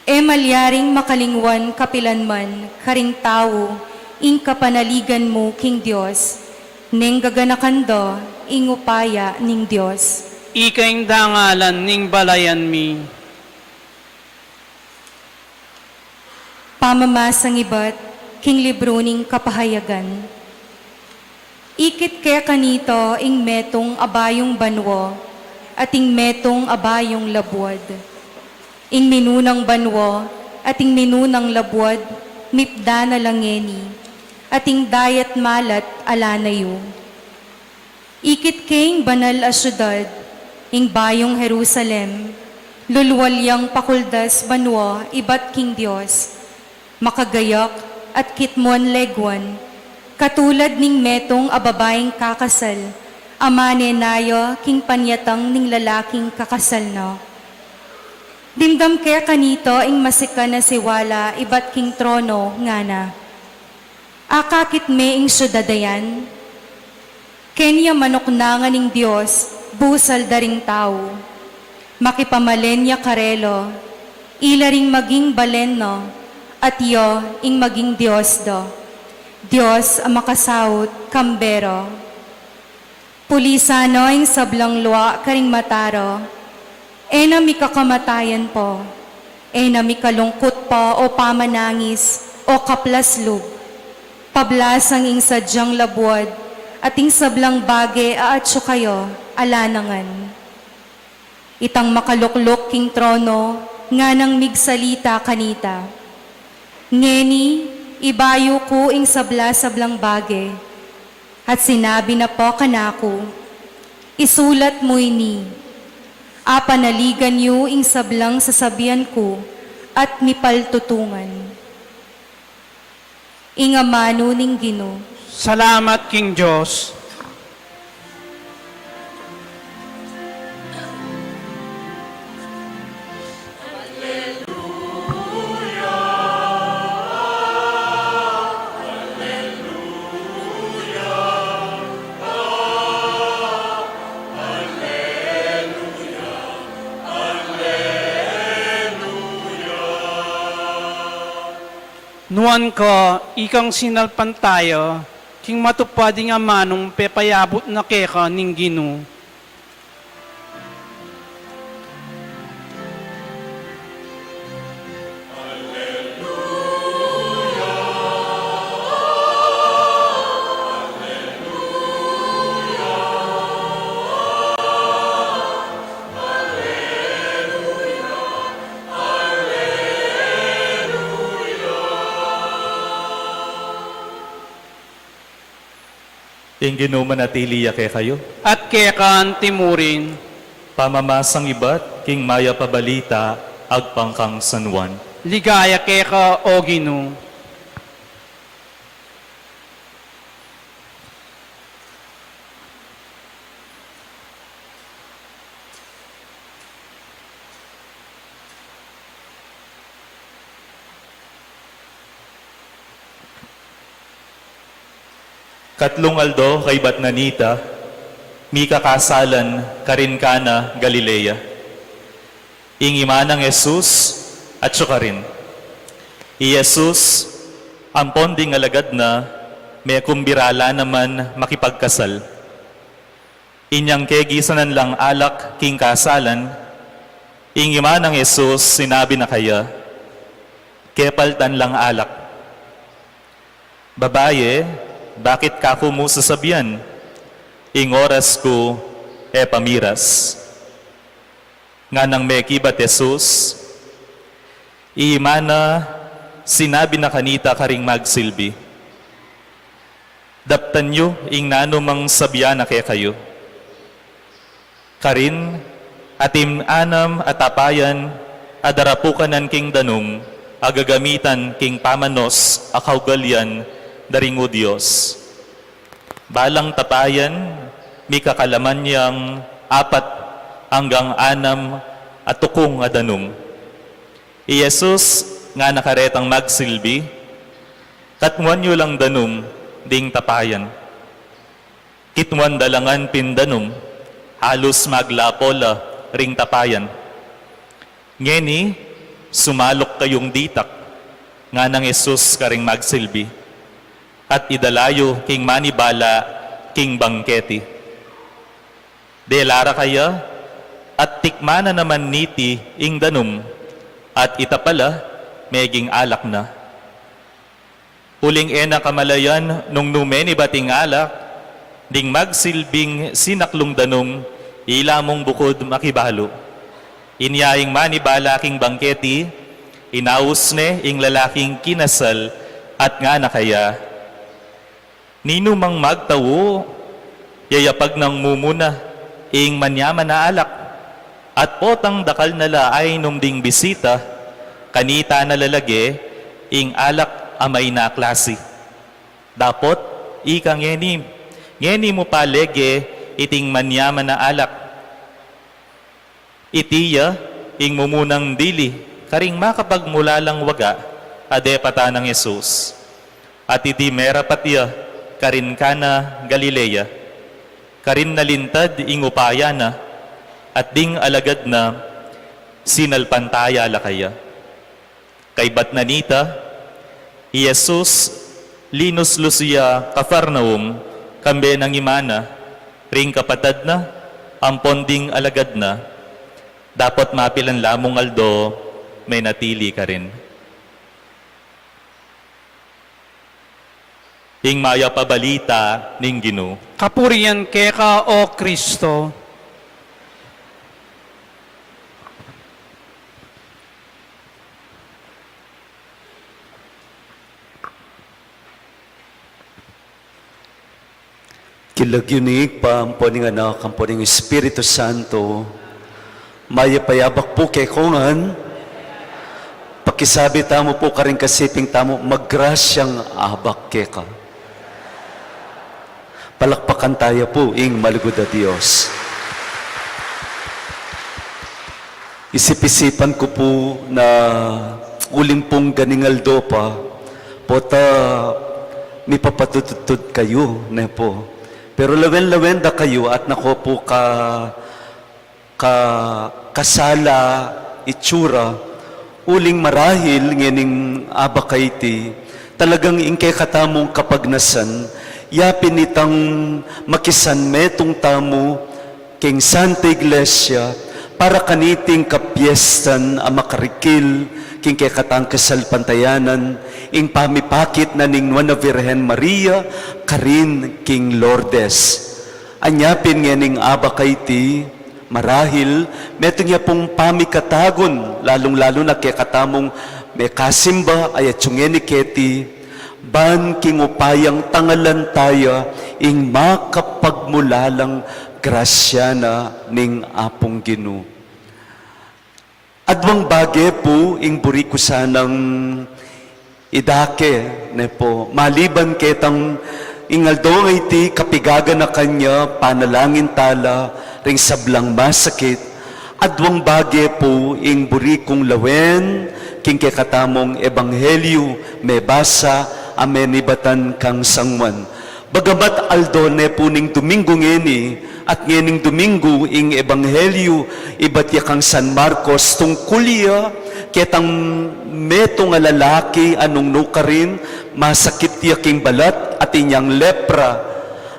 E malyaring makalingwan kapilan man karing tau ing kapanaligan mu king Dios, neng gaganakan da ing upaya ning Dios. Ika ing dangalan ning balayan mi. Pamamasang ibat king libru ning Kapahayagan. Ikit ke kanita ing metung a bayung banua at ing metung a bayung labuad. Ing minunang banua at ing minunang labuad mipda na la ngeni, at ing dayat malat ala na yu. Ikit ke ing banal a siudad, ing bayung Jerusalem, lulwal yang pakuldas banua ibat king Dios, makagayak at kitmuan leguan, katulad ning metung a babaing kakasal a manenaya king panyatang ning lalaking kakasal na. Dimdam ke kanita ing masikan a siwala ibat king trono, ngana: Akakit me ing siudad a yan? Keni ya manuknangan ning Dios busal da ring tau. Makipamalen ya karela, ila ring maging balen na, at ya ing maging Dios da. Dios a makasaut kambe ra. Pulisan na ing sablang lua karing mata ra, e na mikakamatayan pa, e na mikalungkut pa o pamanangis o kaplaslub. Pablasang ing sadyang labuad at ing sablang bage a atsu kaya ala na ngan. Itang makalukluk king trono, Nganang migsalita kanita, "Ngeni, ibayu ku ing sabla-sablang bage." At sinabi na pu kanaku, "Isulat mu ini, apanaligan yu ing sablang sasabian ku at mipaltutungan." Ing amanu ning Ginu. Salamat king Dios. Nuan ka, ikang sinalpantaya, king matupad ing amanung pepayabut na keka ning Ginu. Ing Ginu manatili ya kekayu. At keka antimurin. Pamamasang ibat king Mayap a Balita agpang kang San Juan. Ligaya keka, O Ginu. Katlung aldo kaybat na nita, mikakasalan karin Cana, Galilea. Ing ima nang Jesus atyu karin. I Jesus ampon ding alagad na, mekumbira la naman makipagkasal. Inyang kegisanan lang alak king kasalan, ing ima nang Jesus sinabi na kaya, "Kepaltan lang alak." "Babaye, bakit kaku mu sasabian? Ing oras ku e pa miras." Nganang mekibat Jesus, i ima na sinabi na kanita karing magsilbi, "Daptan yu ing nanumang sabian na kekayu." Karin, atin anam a tapayan a darapukanan king danum a gagamitan king pamanos a kaugalian da ring Judios. Balang tapayan, mikakalaman yang apat anggang anam a tukung a danum. I Jesus ngana karetang magsilbi, "Katmuan yu lang danum ding tapayan." Kitmuan da la ngan pin danum, halus maglapo la ring tapayan. "Ngeni, sumaluk kayung ditak," nganang Jesus karing magsilbi, "at idala yu king manibala king bangketi." Dela ra kaya, at tikman na naman niti ing danum, at ita pala meging alak na. Uling e na kamalayan nung nu menibat ing alak, ding magsilbing sinaklung danum, ila mung bukud makibalu. Inya ing manibala king bangketi, inaus ne ing lalaking kinasal at ngana kaya, "Ninu mang magtau, yayapag nang mumuna ing manyaman a alak, at potang dakal na la ainum ding bisita, kanita na la lage ing alak a mayna a klasi. Dapot ika ngeni, ngeni mu pa lege iting manyaman a alak." Iti ya ing mumunang dili karing makapagmulalang waga a depatan nang Jesus. At iti merapat ya karin Cana, Galilea, karin nalintad ing upaya na, at ding alagad na sinalpantaya la kaya. Kaybat na nita, i Jesus linuslus ya Capernaum, kambe nang ima na, ring kapatad na, ampon ding alagad na. Dapot mapilan la mung aldo, menatili karin. Ing mayap a balita ning Ginu. Kapurian keka, O Kristo. King lagyu ning Ibpa, ampo ning Anak, ampo ning Espiritu Santo. Mayap a abak pu kekongan. Pakisabi tamu pu karing kasiping tamu, magrasyang abak keka. Palakpakan taya pu ing malugud a Dios. Isip-isipan ku pu na uling pung ganing aldo pa, pota mipapatudtud kayu, ne pu. Pero lawen-lawen da kayu at nako pu ka, ka, kasala itsura, uling marahil ngening abak a iti, talagang ing kekatamung kapagnasan, yapin itang makisan metung tamu, king Santa Iglesia, para kaniting kapiestan a makarikil, king kekatang kasalpantayanan, ing pamipakit na ning Nuan a Virgen Maria, karin king Lourdes. Anya pin ngening abak a iti, marahil, metung ya pung pamikatagun, lalung-lalu na kekatamung mekasimba, ayat yu ngeni keti, ban king upayang tangalan taya ing makapagmulalang grasya na ning Apung Ginu. Adwang bage pu ing buri ku sanang idake, ne pu, maliban ketang ing aldo a iti kapigaganakan ya, panalangin tala ring sablang masakit, adwang bage pu ing buri kung lawen king kekatamung ebanghelyu mebasa a menibatan kang San Juan. Bagamat aldo ne pu ning Duminggu ngeni, at ngening Duminggu ing ebanghelyu ibat ya kang San Marcos, tungkul ya ketang metung a lalaki a nung nukarin masakit ya king balat, atin yang lepra,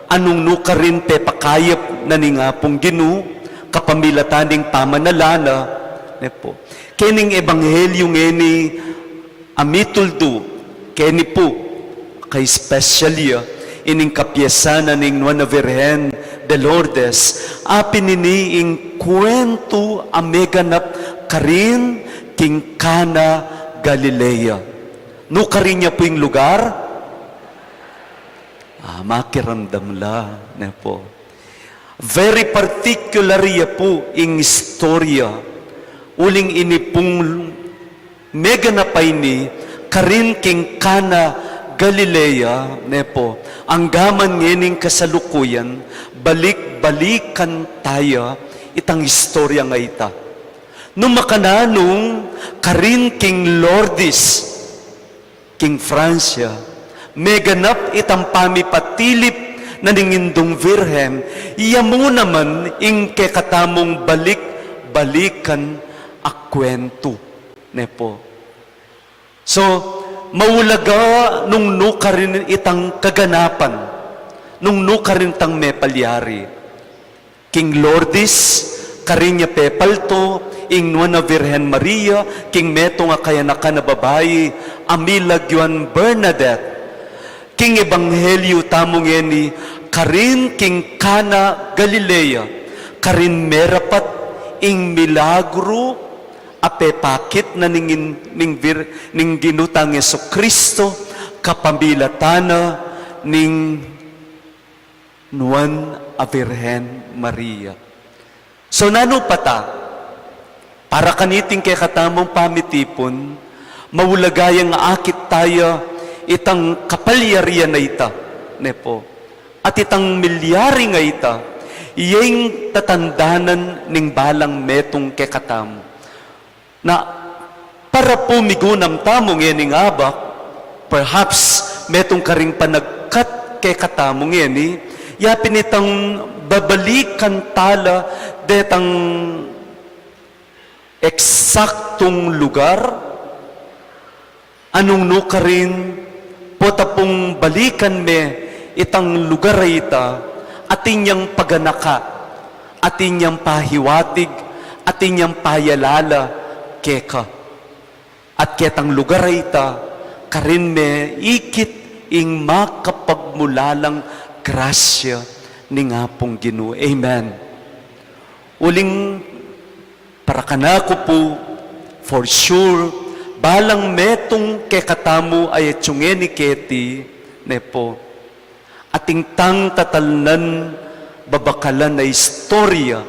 a nung nukarin pepakayap na ning Apung Ginu, kapamilatan ning pamanalana, ne pu. Kening ebanghelyu ngeni a mituldu keni pu, ka-especial ya ining kapiestan na ning Nuan a Virgen de Lourdes, apin ini ing kuwentu a meganap karin king Cana, Galilea. Nukarin ya pu ing lugar? Ah, makiramdam la, ne pu. Very particular ya pu ing istorya. Uling ini pung meganap a ini karin king Cana, Galilea, ne pu. Anggaman ngening kasalukuyan, balik-balikan taya itang istorya a ita. Nung makananu, karin king Lourdes, king Francia, meganap itang pamipatilip na ning Indung Virgen, ya mu naman ing kekatamung balik-balikan a kuwentu, ne pu. So, maulaga nung nukarin itang kaganapan, nung nukarin itang mepalyari. King Lourdes, karin ya pepalto ing Nuan a Virgen Maria king metung a kayanakan a babai a milagyuan Bernadette. King ebanghelyu tamu ngeni, karin king Cana, Galilea, karin merapat ing milagru a pepakit na ning, ning Vir-, ning Ginu tang Jesucristo, kapamilatan na ning Nuan a Virgen Maria. So, nanu pa ta? Para kaniting kekatamung pamitipun, maulaga yang akit taya itang kapalyarian a ita, ne pu. At itang milyari a ita, iyeng tatandanan ning balang metung kekatamu. Na para pu migunam tamu ngening abak, perhaps metung karing panagkat kekatamu ngeni, yapin itang babalikan tala detang eksaktung lugar, a nung nukarin, pota pung balikan me itang lugar a ita, atin yang paganaka, atin yang pahiwatig, atin yang payalala keka. At ketang lugar a ita, karin me ikit ing makapagmulalang grasya ning Apung Ginu. Amen. Uling para kanaku pu, for sure, balang metung kekatamu a yatsu ngeni keti, ne pu. Atin tang tatalnan babakalan a istorya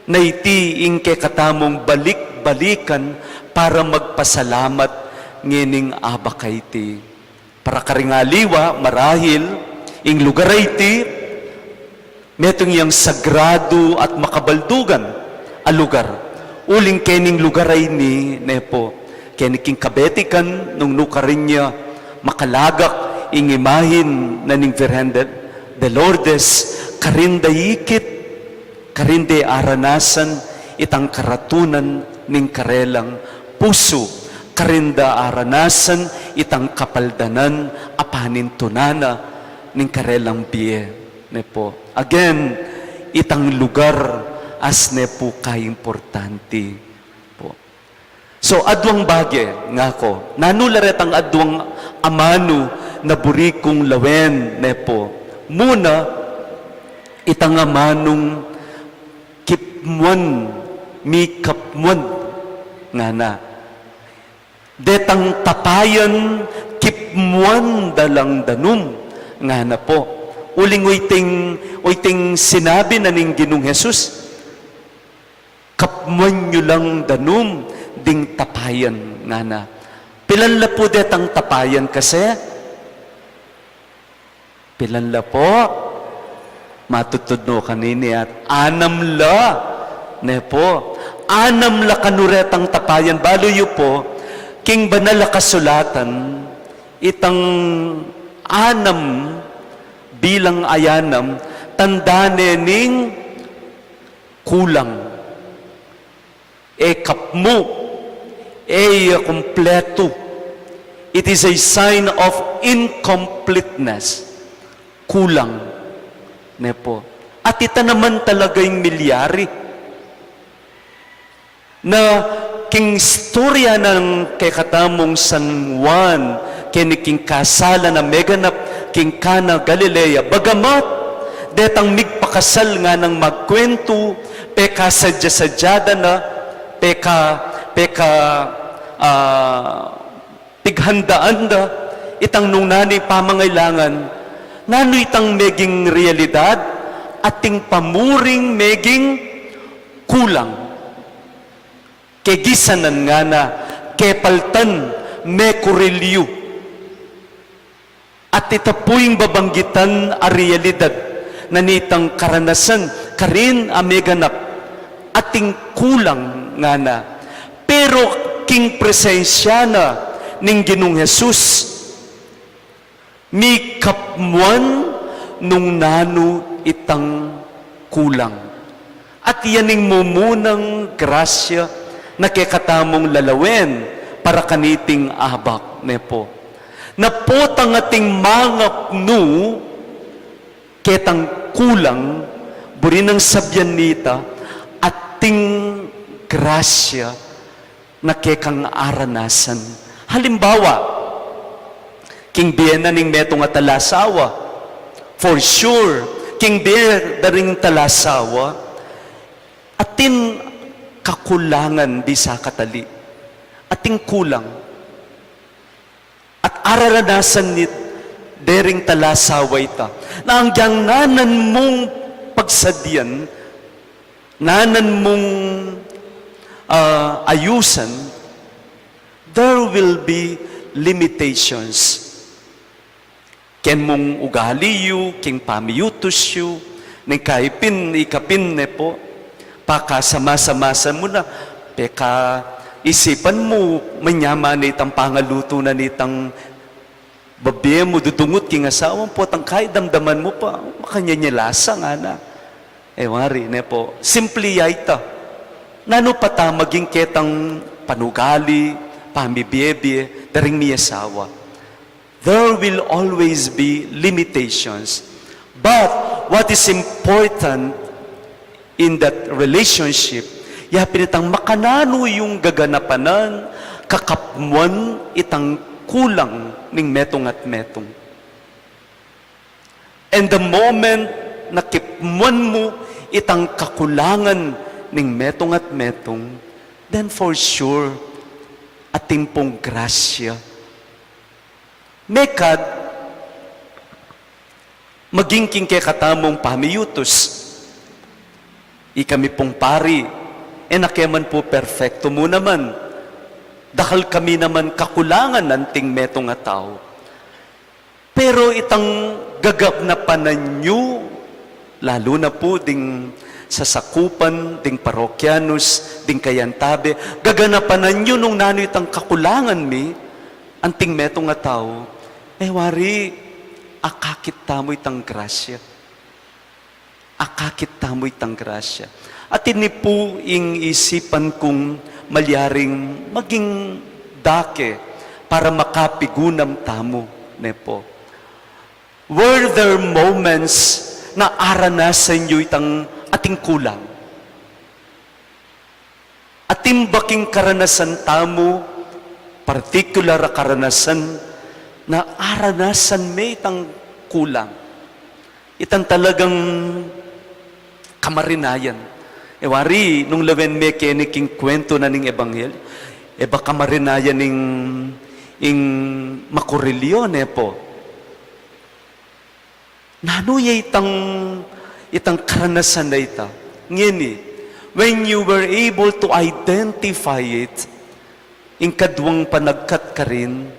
na iti ing kekatamung balik-balikan para magpasalamat ngening abak a iti. Para karing aliwa, marahil, ing lugar a iti, metung yang sagradu at makabaldugan a lugar. Uling kening lugar a ini, ne pu, keni king kabetikan, nung nukarin ya makalagak ing imahin na ning Virgen de, de Lourdes, karin da ikit, karin da aranasan itang karatunan ning karelang pusu, karin da aranasan itang kapaldanan a panintunan na ning karelang bie, ne pu. Again, itang lugar as ne pu kaimportante pu. So, aduang bage nga ku. Nanu la retang aduang amanu na buri kung lawen, ne pu. Muna, itang amanung kipmuan, mikapmuan, ngana. Detang tapayan, kipmuan da lang danum, ngana pu. Uling uyting, uyting sinabi na ning Ginung Jesus, "Kapmuan yu lang danum ding tapayan," ngana. Pilan la pu detang tapayan kasi? Pilan la pu? Matutudnu kanini at anam la, ne pu. Anam la kanu retang tapayan. Balu yu pu, king Banal a Kasulatan, itang anam bilang ayanam, tanda ne ning kulang. E kapmu, e ya kumpletu. It is a sign of incompleteness. Kulang, ne pu. At ita naman talaga ing milyari. Na king istorya nang kekatamung San Juan, keni king kasalan a meganap king Cana, Galilea, bagamat detang migpakasal nganang magkuentu, pekasadya-sadya da na, peka, peka, ah, pighandaan da, itang nung nanu ing pamangailangan, nanu itang meging realidad, atin pamuring meging kulang. Kegisanan ngana, kepaltan, mekurilyu. At ita pu ing babanggitan a realidad na nitang karanasan, karin a meganap, atin kulang ngana. Pero king presensya na ning Ginung Jesus, mikapmuan nung nanu itang kulang. At yan ing mumunang grasya na kekatamung lalawen para kaniting abak, ne pu. Na potang atin mangapnu ketang kulang, buri nang sabian nita, atin grasya na kekang aranasan. Halimbawa, king bie na ning metung a talasawa, for sure, king bie da ring talasawa, atin kakulangan bisa katali. Atin kulang. At araranasan nit dering talasawa ita. Na agyang nanan mung pagsadian, nanan mung, ah, ayusan, there will be limitations. Ken mung ugali yu, king pamiyutus yu, ning kaipin, ikapin ne pu, pakasama-samasan mu na, pekaisipan mu, manyama ne itang pangalutu na nitang bebie mu, dudungut king asawa mu, potang kai damdaman mu pa, makanyan ya lasa ngana. E wari, ne pu, simple ya ita. Nanu pa ta maging ketang panugali, pamibie-bie, daring miasawa. There will always be limitations. But what is important in that relationship, ya pin itang makananu yung gaganapan, kakapmuan itang kulang ning metung at metung. And the moment na kipmuan mu itang kakulangan ning metung at metung, then for sure, atin pung grasya. Mekad, Maging king kekatamung pamiyutus. Ikami pung pari, e na ke man pu perfektu mu naman. Dakal kami naman kakulangan anting metung a tau. Pero itang gaganapan yu, lalu na pu ding sasakupan, ding parokyanus, ding kayantabe, gaganapan yu nung nanu itang kakulangan mi, anting metung a tau, e wari, akakit tamu itang grasya. Akakit tamu itang grasya. At ini pu ing isipan kung malyaring maging dake para makapigunam tamu, ne po. Were there moments na aranasan yu itang ating kulang? Atin ba king karanasan tamu, partikular a karanasan, na aranasan me itang kulang? Itang talagang kamarinayan. E wari, nung lawen me keni king kwentu na ning ebanghelyu, e ba kamarinayan ing, ing makurilyo, ne po? Nanu ya itang, itang karanasan a ita? Ngeni, when you were able to identify it, ing kaduang panagkat karin,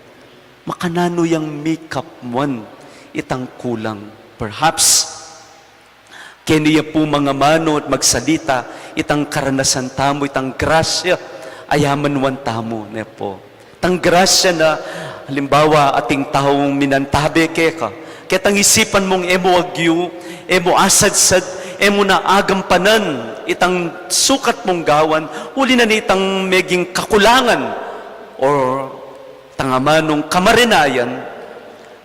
makananu yang mikapmuan itang kulang? Perhaps, keni ya pu mangamanu at magsalita, itang karanasan tamu, itang grasya a yamanuan tamu, ne po. Tang grasya na, halimbawa, ating taung minantabe keka, ketang isipan mung e mu agyu, e mu asadsad, e mu na agampanan itang sukat mung gawan, uli na nitang meging kakulangan, or tang amanung kamarinayan,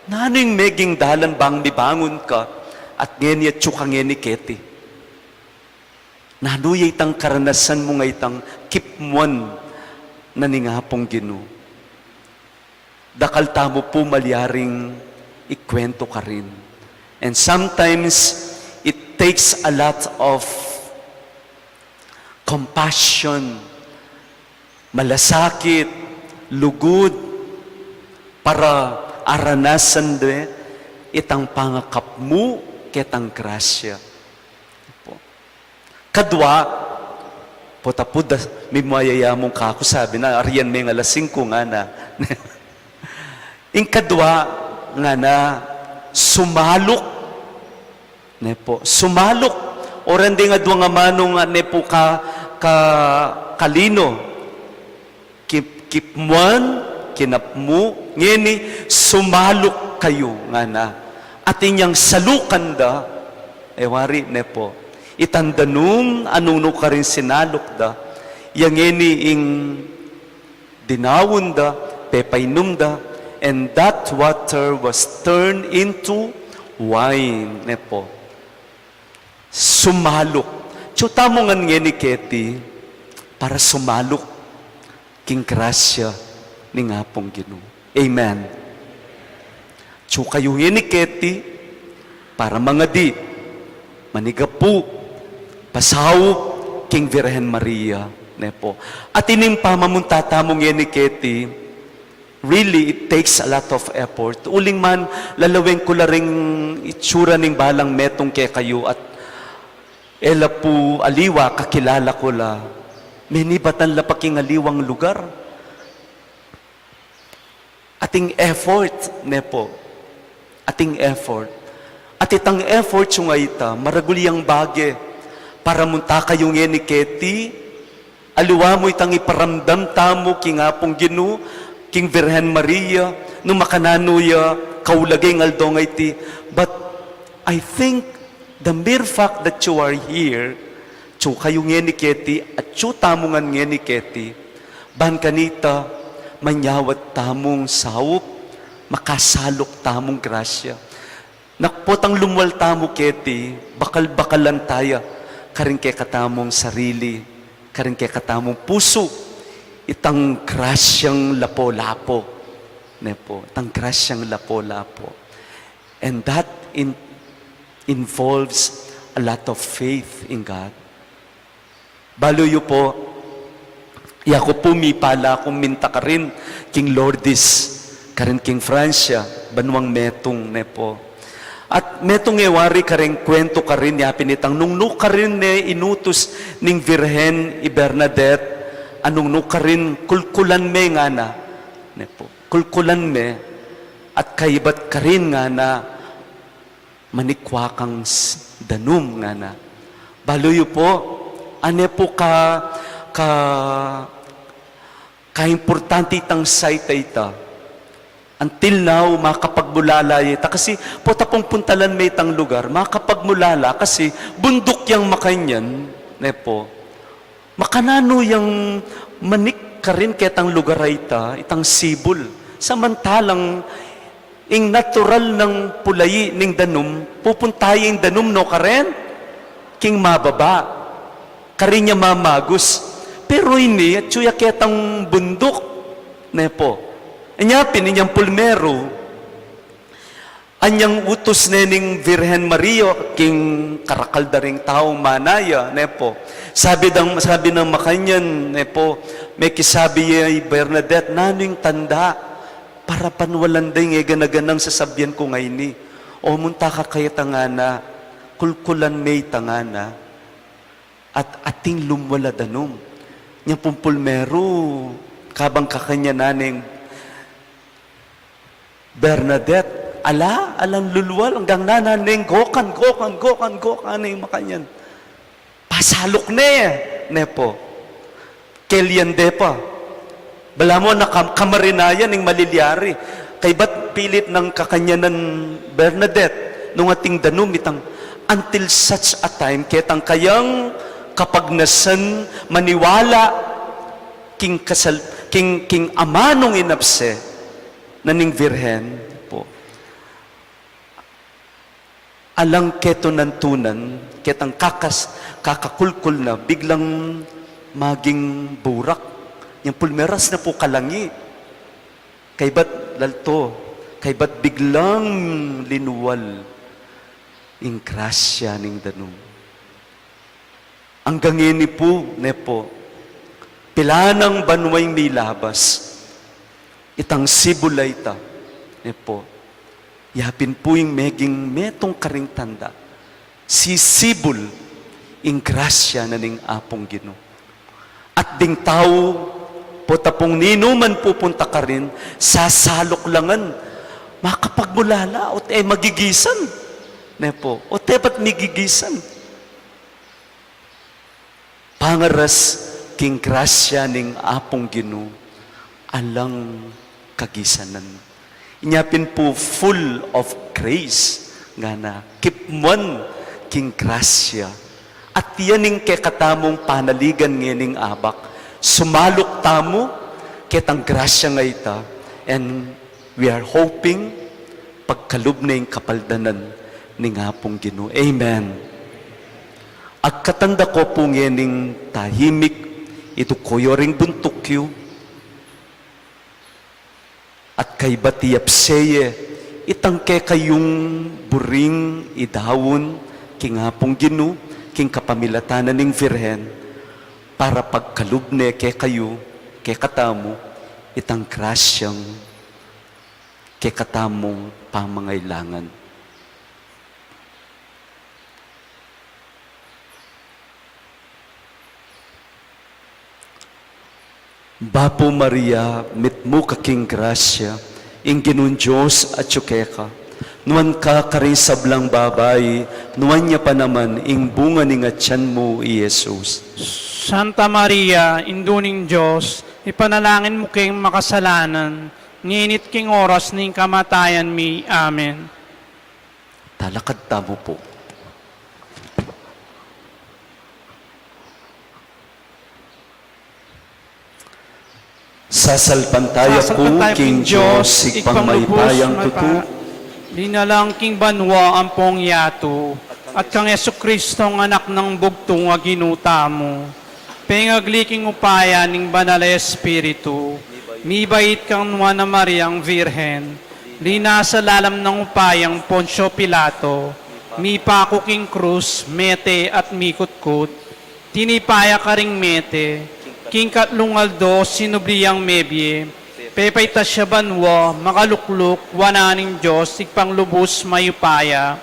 nanu ing meging dalan bang mibangun ka, at ngeni atyu ka ngeni keti? Nanu ya itang karanasan mu nga itang kipmuan na ning Apung Ginu? Dakal tamu pu malyaring ikwentu karin. And sometimes, it takes a lot of compassion, malasakit, lugud, para aranasan de itang pangakapmu ketang grasya. Kadwa, pota pu da, mimayaya mung kaku sabi na, arian me ing alas singku ngana. Ing kadwa ngana, sumaluk. Ne po, sumaluk. Oran deng adwang amanung, ne po, ka, ka, kalino. Kip-, kipmuan, kinapmu, ngeni, sumaluk kayu, ngana. Atin yang salukan da, e wari, ne po. Itang danum a nung nukarin sinaluk da, yang ngeni ing dinaun da, pepainum da, and that water was turned into wine, ne po. Sumaluk. Atyu tamu ngan ngeni keti para sumaluk king grasya ning Apung Ginu. Amen. Atyu kayu ngeni keti para mangadi, manigapu, pasaup king Virgen Maria, ne po. At ining pamamunta tamu ngeni keti, really, it takes a lot of effort. Uling man, lalawen ku la ring itsura ning balang metung kekayu at e la pu aliwa, kakilala ku la. Menibatan la pa king aliwang lugar. Ating effort, ne po. Ating effort. At itang effort yu nga ita, maragul yang bage para munta kayu ngeni keti, aliwa mu itang iparamdam tamu king Apung Ginu, king Virgen Maria, nung makananu ya kaulaga ing aldo nga iti. But I think the mere fact that you are here, atyu kayu ngeni keti, atyu tamu ngan ngeni keti, ban kanita, manyawad tamung saup, makasaluk tamung grasya. Nak potang lumwal tamu keti, bakal-bakalan taya, karing kekatamung sarili, karing kekatamung pusu, itang grasyang lapu-lapu. Ne po, itang grasyang lapu-lapu. And that in-, involves a lot of faith in God. Balu yu po, yaku pu mipala kung minta karin king Lourdes, karin king Francia, banuang metung, ne po. At metung e wari kareng kuwentu karin ya pin itang nung nu karin ne inutus ning Virgen i Bernadette, a nung nu karin kulkulan me ngana, ne pu. Kulkulan me, at kaybat karin ngana, manikwa kang s-, danum ngana. Balu yu pu, ane pu ka, ka, kaimportante itang site a ita. Until now, makapagmulala ya ita. Kasi pota pung puntalan me itang lugar, makapagmulala kasi bunduk yang makanyan, ne pu. Makananu yang manik karin ketang lugar a ita, itang sibul. Samantalang ing natural nang pulai ning danum, pupunta ya ing danum no karin king mababa. Karin ya mamagus. Pero ini, atyu ya ketang bunduk, ne pu. Anya pin, inyang pulmeru, anyang utus ne ning Virgen Maria king karakal da ring taung manaya, ne pu. Sabi dang, sabi nang makanyan, ne pu, mekisabi ya i Bernadette, nanu ing tanda? Para panwalan da ing e gana-ganang sasabian ku ngeni. O, munta ka kaya tangana, kulkulan me itangana, at ating lumwal a danum. Inyang pung pulmeru, kabang kakanyanan neng Bernadette, ala, alang lulwal, anggang nana neng gokan, gokan, gokan, gokan, neng makanyan. Pasaluk ne, ne pu. Kelian de pa. Balamu na kam-, kamarinayan ing malilyari. Kaybat pilit nang kakanyanan Bernadette, nung ating danum itang, until such a time, ketang kayang kapagnasan maniwala king kasal-, king, king amanung inapse na ning Virgen pu. Alang ketunan-tunan, ketang kakas-, kakakulkul na, biglang maging burak. Yang pulmeras na pu kalangi. Kaybat lalto, kaybat biglang linwal ing grasya ning danum. Anggang ini pu, ne pu, pila nang banua ing milabas, itang sibul a ita, ne pu, yapin pu ing meging metung karing tanda, sisibul ing grasya na ning Apung Ginu. At ding tau, pota pung ninuman pupunta karin, sasaluk la ngan, makapagmulala, o't e magigisan, ne pu, o't e ba't migigisan. Pangaras king grasya ning Apung Ginu, alang kagisanan. Inya pin pu full of grace, ngana, kipmuan king grasya. At yan ing kekatamung panaligan ngening abak. Sumaluk tamu, ketang grasya nga ita, and we are hoping, pagkalub ne ing kapaldanan ning Apung Ginu. Amen. Agkatan da ko pu ngening tahimik, iduku yu ring buntuk yu, at kaybat iyapse ye itang kekayung buring idaun king Apung Ginu, king kapamilatan na ning Virgen, para pagkalub ne kekayu, kekatamu, itang grasyang kekatamung pamangailangan. Bapu Maria, mitmu ka king grasya, ing Ginung Dios atyu keka. Nuan ka karing sablang babai, nuan ya pa naman ing bunga ning atyan mu, i Jesus. Santa Maria, Indu ning Dios, ipanalangin mu keng makasalanan, ngeni't king oras ning kamatayan mi. Amen. Talakad tamu pu. Sasalpantaya ku king Dios, Ibpang mayupayang tutu. Linalang king banua ampong yatu, at kang Jesucristo, a Anak nang bugtung a Ginu tamu. Pengagli king upaya ning Banal a Espiritu, mibait kang Nuan a Mariang Virgen, linasa lalam ning upayang Poncio Pilato, mipaku king krus, mete at mikutkut, tinipa ya karing mete, king katlung aldo sinubli yang mebie, Pepaitas ya banua, makalukluk, wanan ning Dios, Ibpang lubus mayupaya.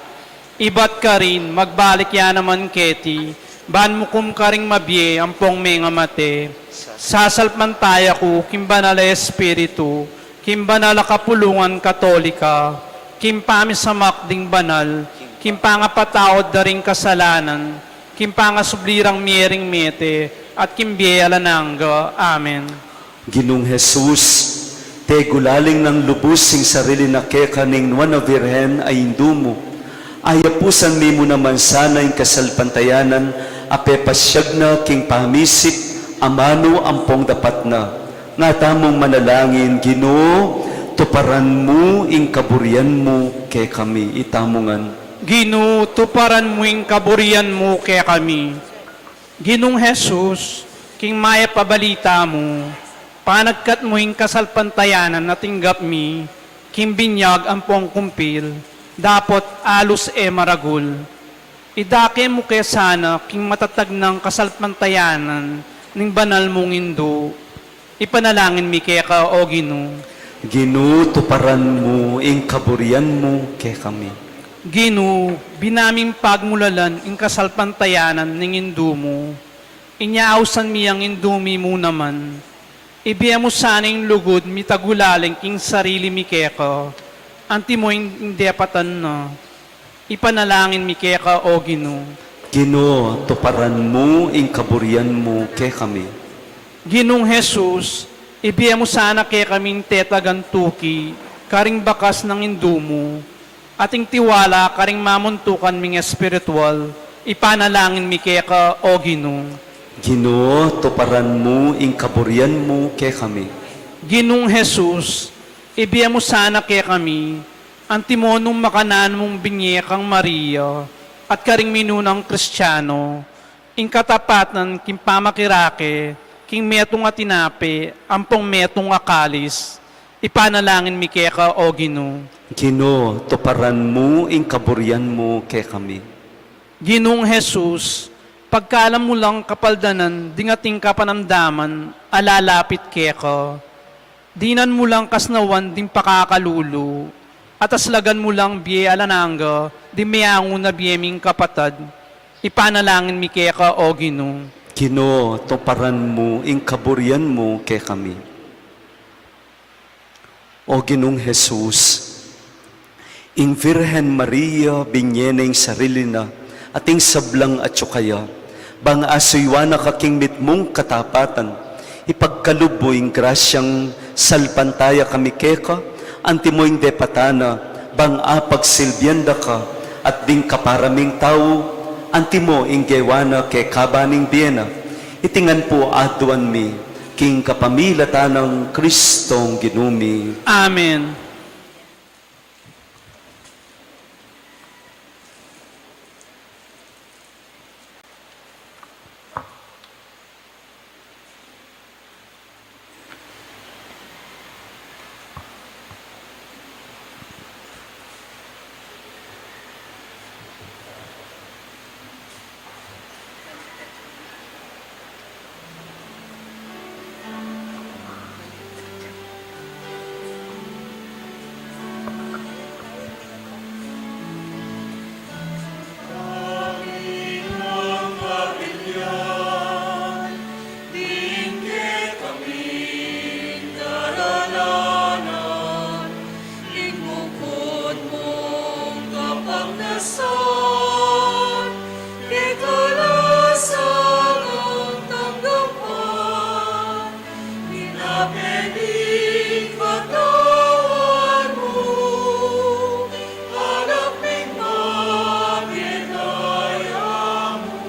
Ibat karin, magbalik ya naman keti, ban mukum karing mabie ampong mengamate. Sasalpantaya ku king Banal a Espiritu, king banal a kapulungan Katolika, king pamisamak ding banal, king pangapatawad da ring kasalanan, king pangasubli rang mie ring mete, at king bie alang angga. Amen. Ginung Jesus, tegulaling nang lubus ing sarili na keka ning Nuan a Virgen a Indu mu. Ayapusan mi mu naman sana ing kasalpantayanan a pepasyag na king pamisip, amanu ampong dapat na. Nga tamung manalangin, Ginu, tuparan mu ing kaburian mu kekami. Itamu ngan. Ginu, tuparan mu ing kaburian mu kekami. Ginung Jesus, king mayap a balita mu, panagkat mu ing kasalpantayanan a tinggap mi, king binyag ampong kumpil, dapot alus e maragul. Idake mu ke sana king matatag nang kasalpantayanan ning banal mung Indu. Ipanalangin mi keka, o Ginu. Ginu, tuparan mu ing kaburian mu kekami. Ginu, bina ming pagmulalan ing kasalpantayanan ning Indu mu. Inya ausan mi yang Indu mi mu naman. Ibie mu sana ing lugud mitagulaling king sarili mi keka, antimo ing depatan na. Ipanalangin mi keka, o Ginu. Ginu, tuparan mu ing kaburian mu kekami. Ginung Jesus, ibie mu sana kekami ing tetagan tuki karing bakas nang Indu mu, at ing tiwala karing mamuntukan ming espiritual. Ipanalangin mi keka, o Ginu. Ginu, tuparan mu ing kaburian mu kekami. Ginung Jesus, ibie mu sana kekami, antimo nung makananu mung binie kang Maria at karing minunang Kristiano, ing katapatan king pamakirake king metung a tinape ampong metung a kalis. Ipanalangin mi keka, o Ginu. Ginu, tuparan mu ing kaburian mu kekami. Ginung Jesus, pagkalam mu lang kapaldanan ding ating kapanamdaman a lalapit keka, dinan mu lang kasnawan ding pakakalulu, at aslagan mu lang bie alang angga ding meangu na bie ming kapatad. Ipanalangin mi keka, o Ginu. Ginu, tuparan mu ing kaburian mu kekami. O Ginung Jesus, ing Virgen Maria, binie na ing sarili na at ing sablang atyu kaya, bang asuyuan na ka king mitmung katapatan, ipagkalub mu ing grasyang salpantaya kami keka, antimo ing depatan na, bang apagsilbian da ka, at ding kapara ming tau, antimo ing gewa na kekaba ning bie na. Iti ngan pu aduan mi, king kapamilatan nang Kristong Ginu mi. Amen. Ing bukod mung kapagnasan, kekalasan ang tanggapan, minapeding katawan mu, anak ming mabie daya mu.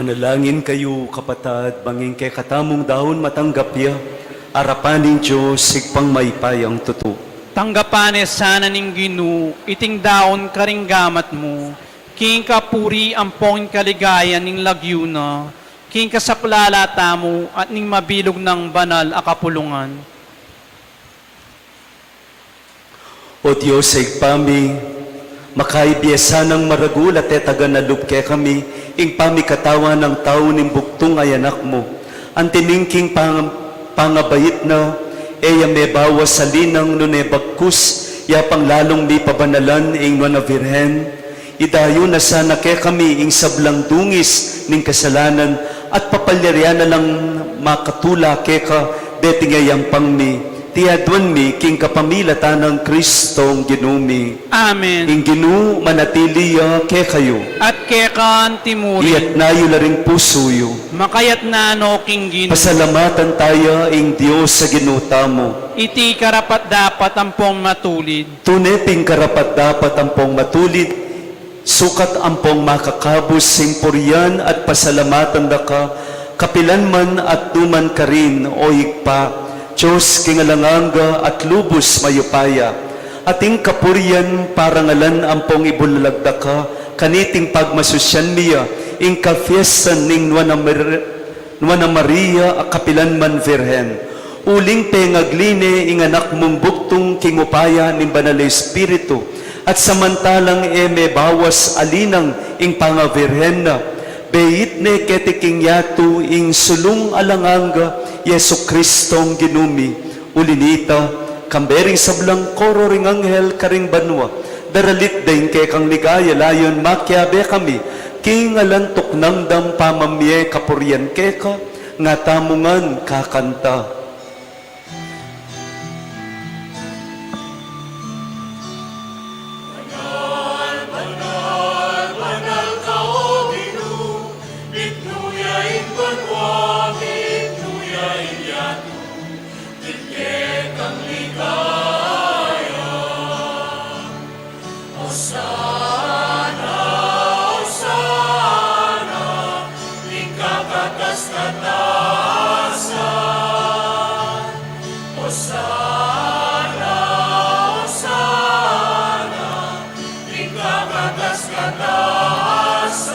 Manalangin kayu, kapatad, bang ing kekatamung daun matanggap ya arapan ning Dios, Ibpang mayupayang tutu. Tanggapan ne sana ning Ginu iting daun karing gamat mu, king kapurian ampong kaligayan ning lagyu na, king kasaplalan tamu at ning mabilug nang banal a kapulungan. O Dios a Ibpa mi, makaibie sanang maragul a tetagan na lub kekami ing pamikatawan nang tau ning bugtung a Anak mu. Anti ning king pang-, pangabait na, e ya mebawas a linang nune bagkus ya pang lalung mipabanalan ing Nuan a Virgen. Idayu na sana kekami ing sablang dungis ning kasalanan at papalyarian na lang makatula keka deting yayampang mi. Iti aduan mi king kapamilatan nang Kristong Ginu mi. Amen. Ing Ginu manatili ya kekayu. At keka antimurin. Iyatas yu la ring pusu yu. Makayatas no king Ginu. Pasalamatan taya ing Dios a Ginu tamu. Iti karapat-dapat ampong matulid. Tune pin karapat-dapat ampong matulid, sukat ampong makakabus ing purian at pasalamatan da ka, kapilan man at nukarin man, o Ibpa, Dios king alang angga at lubus mayupaya. At ing kapurian, parangalan ampong ibulalag da ka, kaniting pagmasusian mi ya ing kafiestan ning Nuan a Mir-, Nuan a Maria a kapilan man Virgen. Uling pengagli ne ing Anak mung bugtung king upaya ning Banal a Espiritu, at samantalang e mebawas a linang ing pangavirgen na, beit ne keti king yatu ing sulung alang angga, Jesucristong Ginu mi. Uli na nita, kambe ring sablang koro ring anghel karing banua, daralit da ing kekang ligaya layun makiabe kami king alang tuknang dang pamamie kapurian keka. Nga tamu ngan kakanta. Banal, banal, banal ka, O Ginu, mitmu ya ing banua, mitmu ya ing yatu, king kekang ligaya. Osana, Osana, king kakatas-katasan. Osana, Osana, king kakatas-katasan.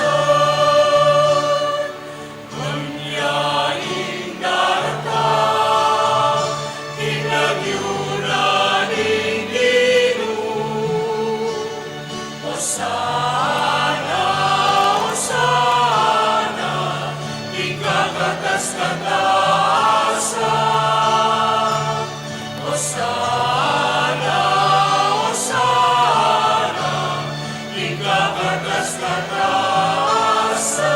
Kanya ing daratang, king lagyu na ning Ginu. Osana, Osana, king kakatas-katasan. Osana, Osana, king kakatas-katasan.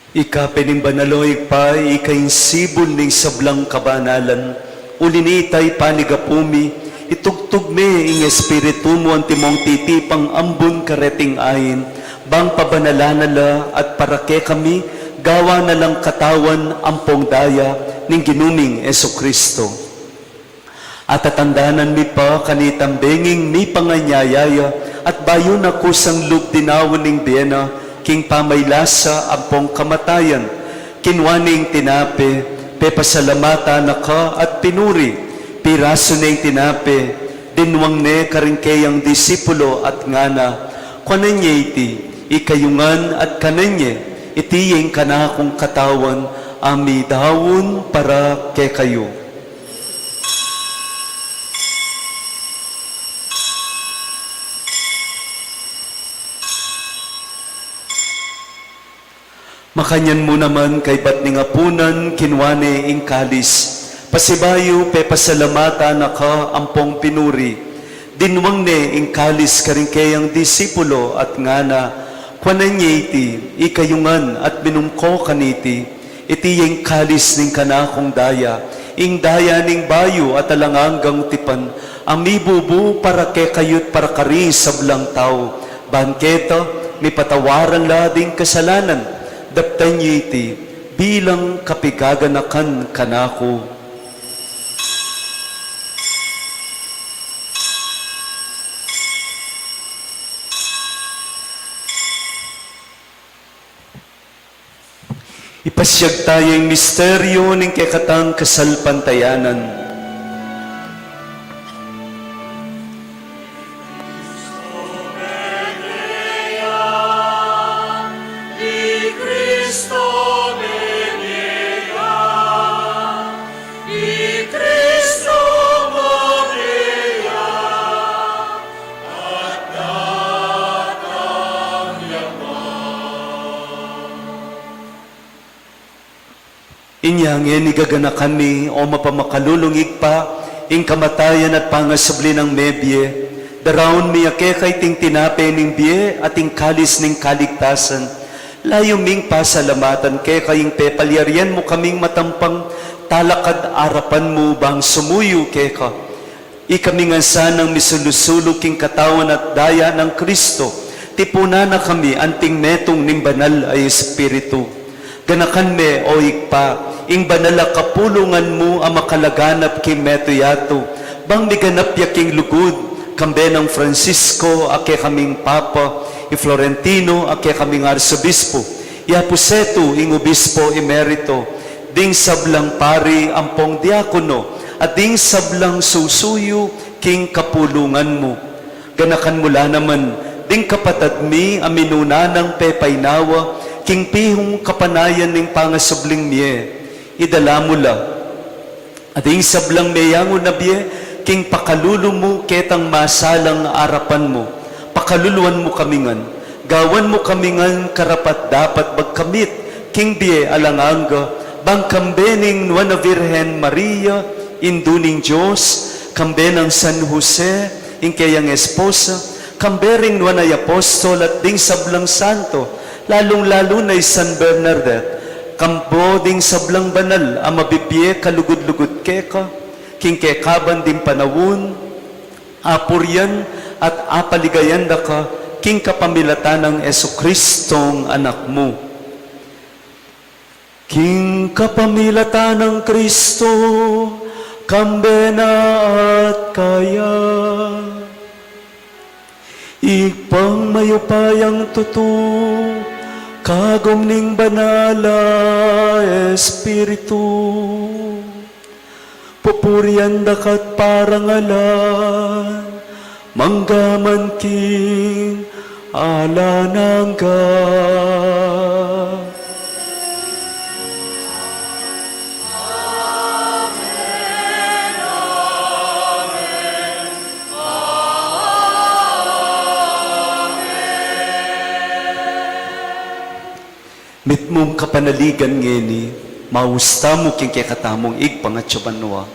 Ika pin ing banal, o Ibpa, ika ing sibul ning sablang kabanalan. Uli na nita, ipanyawad mi, itubud me ing Espiritu mu antimong titipang ambun kareting ain, bang pabanalan na la at para kekami, gawan na lang katawan ampong daya ning Ginu ming Jesucristo. Atatandanan mi pa kanitang benging mipanganyaya ya, at bayu na kusang lub dinaun ing bie na king pamailasa ampong kamatayan, kinua ne ing tinape, pepasalamatan na ka at pinuri, pirasu ne ing tinape, dinwang ne karing keyang disipulo at ngana: Kuanan ye iti, ikayu ngan at kanan ye, iti ya ing kanakung katawan a midaun para kekayu. Makanyan mu naman kaybat ning apunan, kinua ne ing kalis. Pasibayu, pepasalamatan na ka ampong pinuri. Dinwang ne ing kalis karing keyang disipulo at ngana: Kuanan ye iti, ikayu ngan at minum ko kaniti. Iti ya ing kalis ning kanakung daya, ing daya ning bayu at alang anggang tipan, a mibubu para kekayu't para karing sablang tau. Ban keta mipatawaran la ding kasalanan. Daptan ye iti bilang kapigaganakan kanaku. Ipasiag taya ing misteryo ning kekatang kasalpantayanan. Inya ngeni gaganakan mi, o mapamakalulung Ibpa, ing kamatayan at pangasubli nang mebie, daraun mi keka iting tinape ning bie at ing kalis ning kaligtasan. Layun ming pasalamatan keka ing pepalyarian mu kaming matampang talakad arapan mu bang sumuyu keka. Ikami ngan sanang misulu-sulu king katawan at daya nang Kristo, tipunan na kami anting metung ning Banal a Espiritu. Ganakan me, o Ibpa, ing banal a kapulungan mu a makalaganap king metung yatu, bang miganap ya king lugud, kambe nang Francisco a kekaming Papa, i Florentino a kekaming Arsobispo, i Apu Setu ing Obispo Emerito, ding sablang pari ampong diakono, at ding sablang susuyu king kapulungan mu. Ganakan mu la naman ding kapatad mi a minuna nang pepainawa king pihung kapanayan ning pangasubling mie. Idala mu la. At ding sablang meyangu na bie king pakalulu mu ketang masalang arapan mu, pakaluluan mu kami ngan, gawan mu kami ngan karapat-dapat magkamit king bie alang angga, bang kambe ning Nuan a Virgen Maria, Indu ning Dios, kambe nang San Jose, ing keyang esposa, kambe ring nuan a apostol at ding sablang santo, lalung-lalu na i San Bernadette, kambe ding sablang banal a mabibie kalugud-lugud keka, king kekaban ding panaun, apurian at apaligayan da ka, king kapamilatan nang Jesucristong Anak mu. King kapamilatan nang Kristo, kambe na at kaya, Ibpang mayupayang tutu, kagum ning banal a Espiritu, pupurian da ka't parangalan, mangga man king alang angga. Mitmung kapanaligan ngeni, maus tamu king kekatamung Ibpa a atsu banua.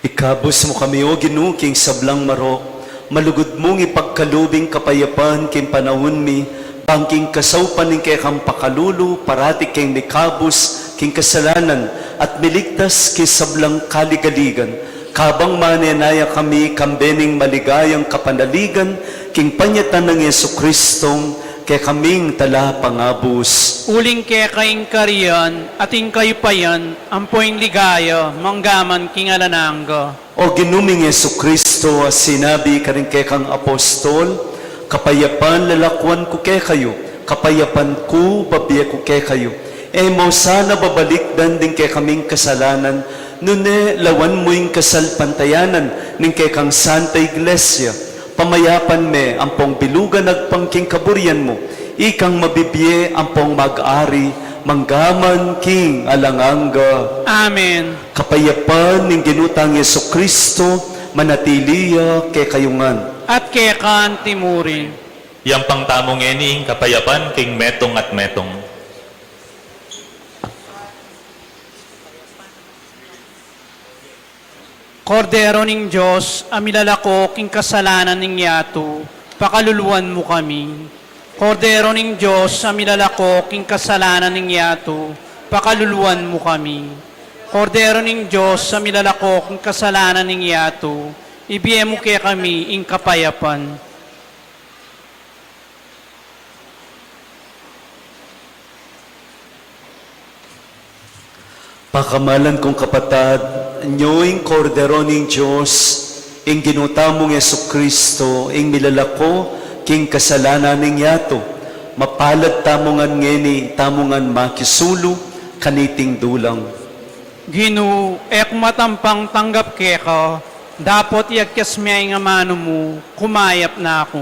Ikabus mu kami, O Ginu, king sablang marok, Malugud mung ipagkalub ing kapayapan king panaun mi, bang king kasaupan ning kekang pakalulu, parati keng mikabus king kasalanan, at miligtas king sablang kaligaligan. Kabang manenaya kami, kambe ning maligayang kapanaligan, king panyatang nang Jesucristong kekaming talapangabus. Uling keka ing karian, at ing kayupayan, ampo ing ligaya, manggaman king alang angga. O Ginu ming Jesucristo, a sinabi karing kekang apostol, kapayapan lalakwan ku kekayu, kapayapan ku babie ku kekayu. E mu sana babalikdan ding kekaming kasalanan, nune lawan mu ing kasalpantayanan ning kekang Santa Iglesia, pamayapan me ampong bilugan agpang king kaburian mu, ikang mabibie ampong mag-ari, manggaman king alang angga. Amen. Kapayapan ning Ginu tang Jesucristo, manatili ya kekayu ngan. At keka mu rin. Yampang tamu ngeni ing kapayapan king metung at metung. Kordero ning Dios, a milalako king kasalanan ning yatu, pakaluluan mu kami. Kordero ning Dios, a milalako king kasalanan ning yatu, pakaluluan mu kami. Kordero ning Dios, a milalako king kasalanan ning yatu, ibie mu kekami ing kapayapan. Pakamalan kung kapatad, nyo ing Kordero ning Dios, ing Ginu tamung Jesucristo, ing milalako king kasalanan ning yatu. Mapalad tamu ngan ngeni, tamu ngan makisulu kaniting dulang. Ginu, e ku matampang tanggap keka, dapot iyagkas me ing amanu mu, kumayap na ku.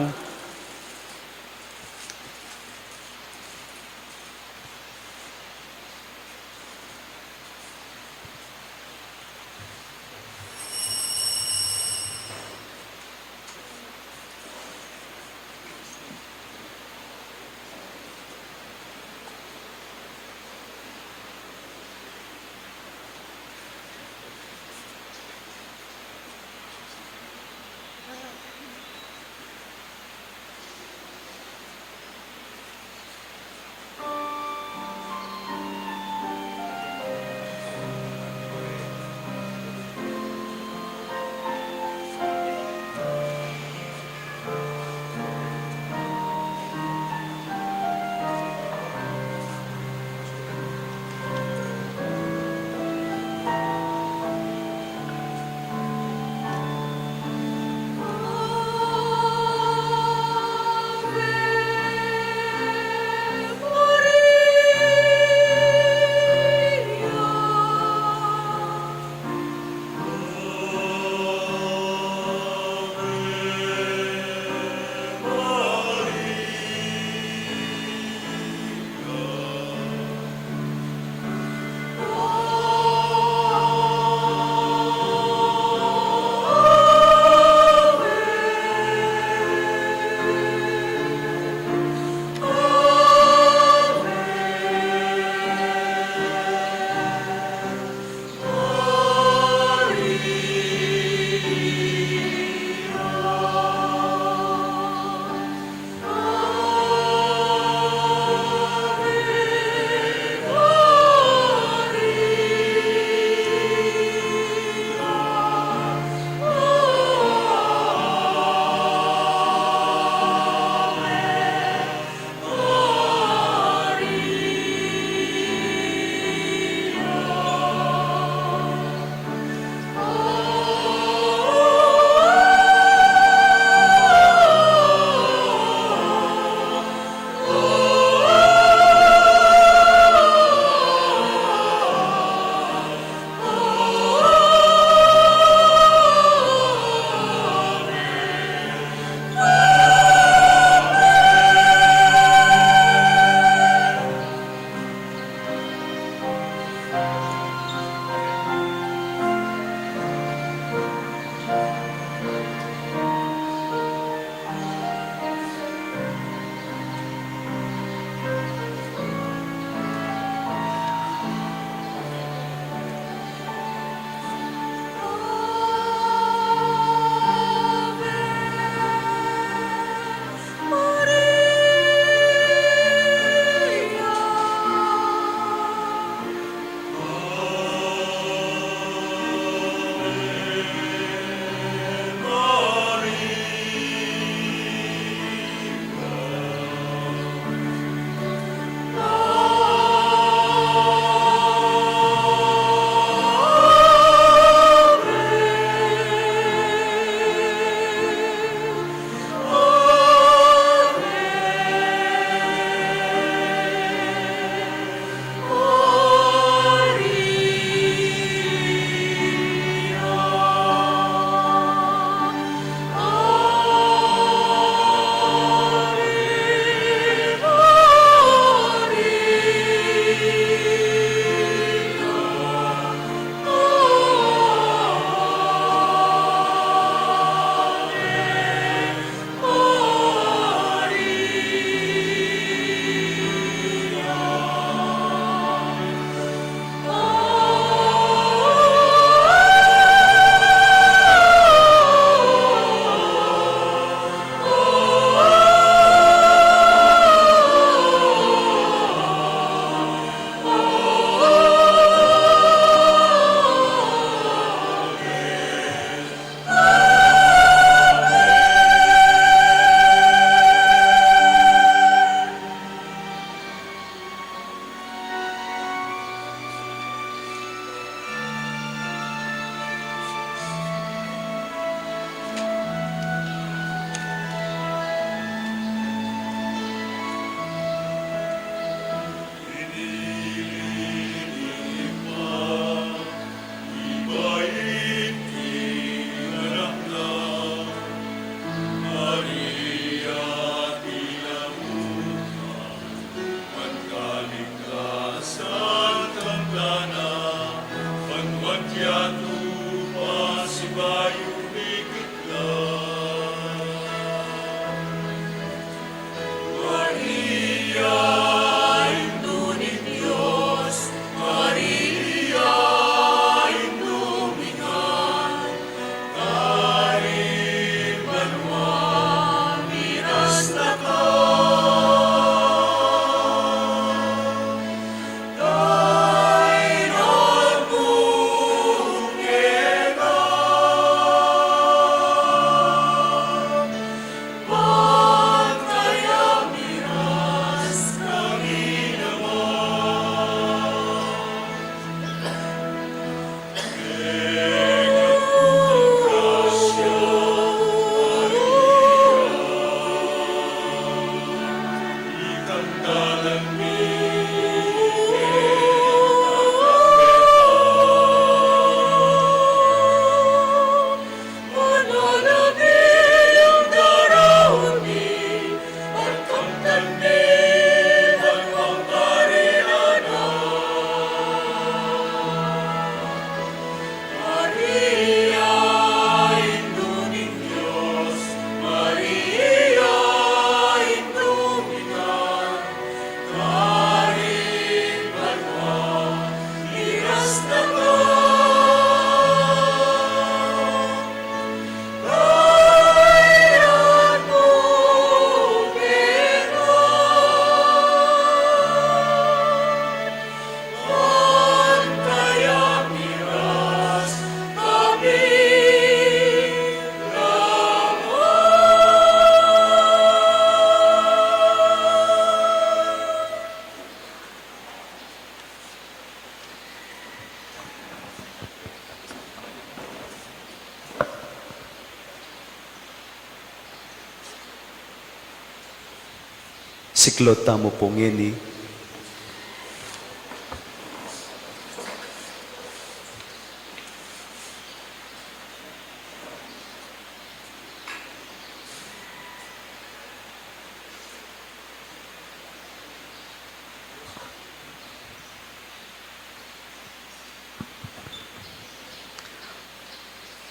Siklaud tamu pu ngeni.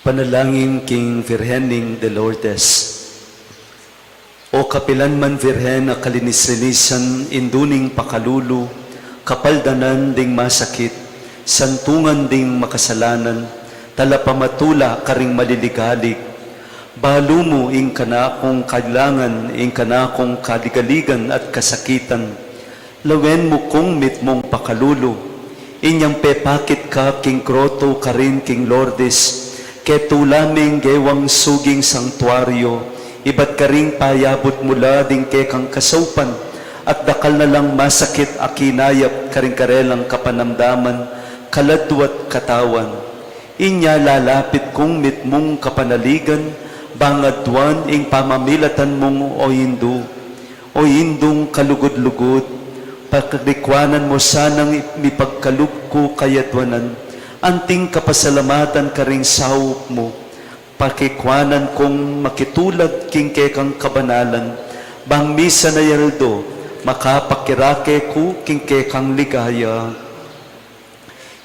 Panalangin king Virgen ning de Lourdes. O kapilan man Virgen a kalinis-linisan, indu ning pakalulu, kapaldanan ding masakit, santungan ding makasalanan, talapamatula karing maliligalig. Balu mu ing kanakung kailangan, ing kanakung kaligaligan at kasakitan. Lawen mu kung mitmung pakalulu. Inyang pepakit ka king groto karin king Lourdes, ketula ming gewang suging sangtuaryo, ibat karing payabut mu la ding kekang kasaupan, at dakal na lang masakit a kinayap karing karelang kapanamdaman, kaladwa at katawan. Inya lalapit kung mitmung kapanaligan, bang aduan ing pamamilatan mung o Indu. O Indung kalugud-lugud, pakikuanan mu sanang mipagkalub ku kayaduanan, anting kapasalamatan karing saup mu, pakikuanan kung makitulad king kekang kabanalan, bang misan a aldo, makapakirake ku king kekang ligaya.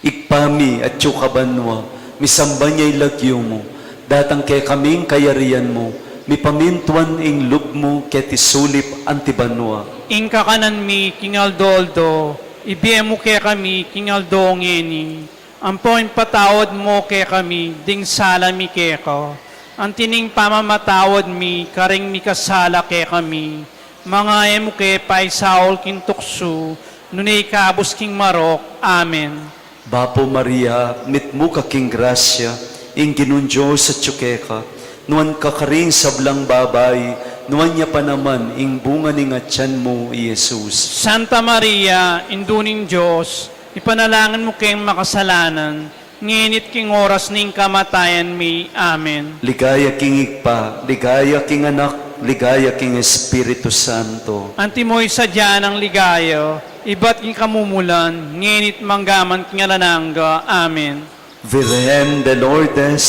Ibpa mi, atsu ka banua, misamban ya ing lagyu mu, datang kekami ing kayarian mu, mipamintuan ing lub mu keti sulip anti banua. Ing kakanan mi king aldo-aldo, ibie mu kekami king aldo ngeni, ampon ipatawad mu kekami ding sala mi keka, anti ning pamamatawad mi karing mikasala kekami, manga e mu ke paisaul king tuksu, nune ikabus king marok. Amen. Bapu Maria, mitmu ka king grasya, ing Ginung Dios atsu keka, nuan ka karing sablang babai, nuan ya pa naman ing bunga ning atian mu, i Jesus. Santa Maria, Indu ning Dios, ipanalangin mu keng makasalanan, ngeni't king oras ning kamatayan mi. Amen. Ligaya king Ibpa, ligaya king Anak, ligaya king Espiritu Santo. Antimo ing sadya nang ligaya, ibat king kamumulan, ngeni't manggaman king alang angga. Amen. Virgen de Lourdes,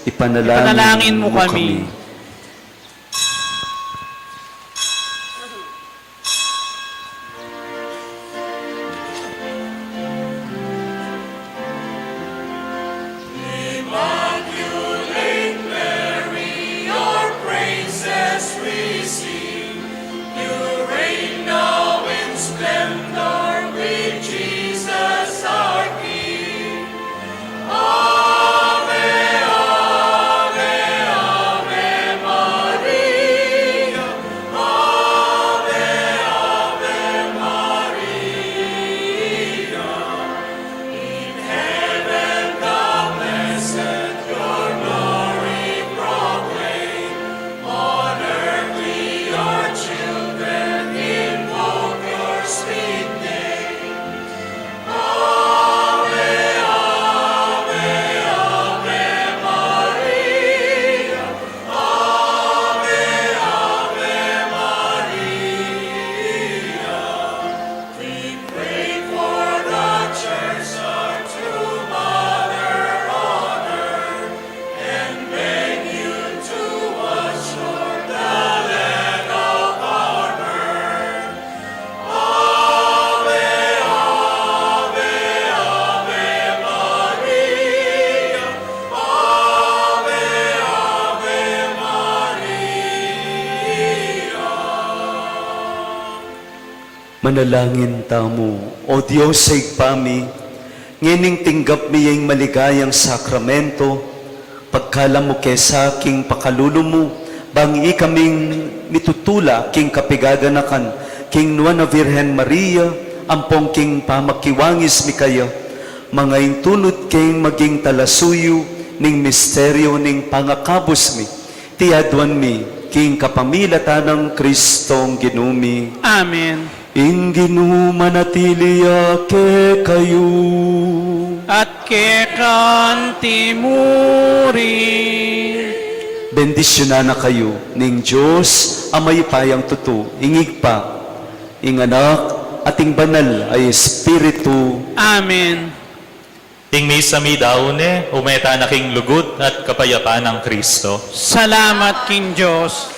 ipanalangin, ipanalangin mu kami. Immaculate Mary, your praises we sing. You reign now in splendor with Jesus our King. Ave, ave, ave Maria. Ave, ave Maria. In heaven the blessed your glory proclaim. On earth we, your children, invoke your sweet name. Ave, ave, ave Maria. Ave, ave Maria. We pray for the church, our true mother on earth, and bring you to us, Lord, the land of our birth. Ave, ave, ave Maria. Ave, ave Maria. Manalangin tamu. O Dios a Ibpa mi, ngening tinggap mi ya ing maligayang sakramento, pagkalam mu ke sa king pakalulu mu, bang ikaming mitutula king kapigaganakan king Nuan a Virgen Maria, ampong king pamakiwangis mi kaya, mangaintulud keng maging talasuyu ning misteryu ning pangakabus mi, iti aduan mi king kapamilatan nang Kristong Ginu mi. Amen. Ing Ginu manatili ya kekayu. At keka antimu rin. Bendisyunan na kayu ning Dios a mayupayang tutu, ing Ibpa, Ing Anak, at ing Banal a Espiritu. Amen. Ing misa mi daun ne, umeta na king lugud at kapayapan nang Kristo. Salamat king Dios.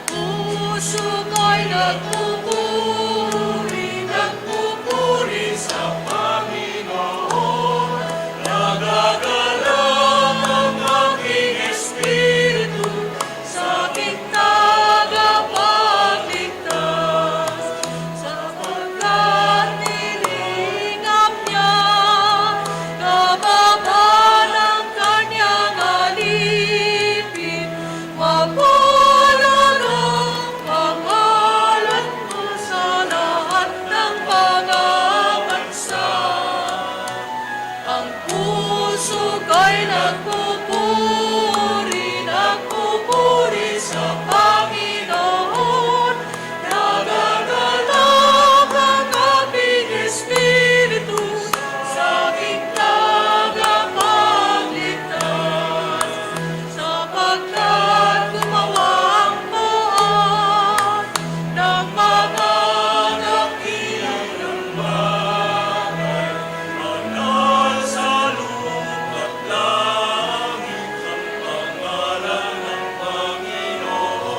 Pusu ko'y nagpupuri, nagpupuri sa Panginoon. Nagagalak ang aking espiritu sa aking tagapagligtas, sapagkat nilingap niya kababa ng kanyang alipin. Mapalad ang pangalan mo sa lahat ng mga bansa. Ang puso ko'y nagpupuri, nagpupuri sa Panginoon. Nagagalak ang aking espiritu sa aking tagapagligtas, sapagkat gumawa ang puot ng mga dakilang bagay. Banal sa lupa't langit ang pangalan ng Panginoon.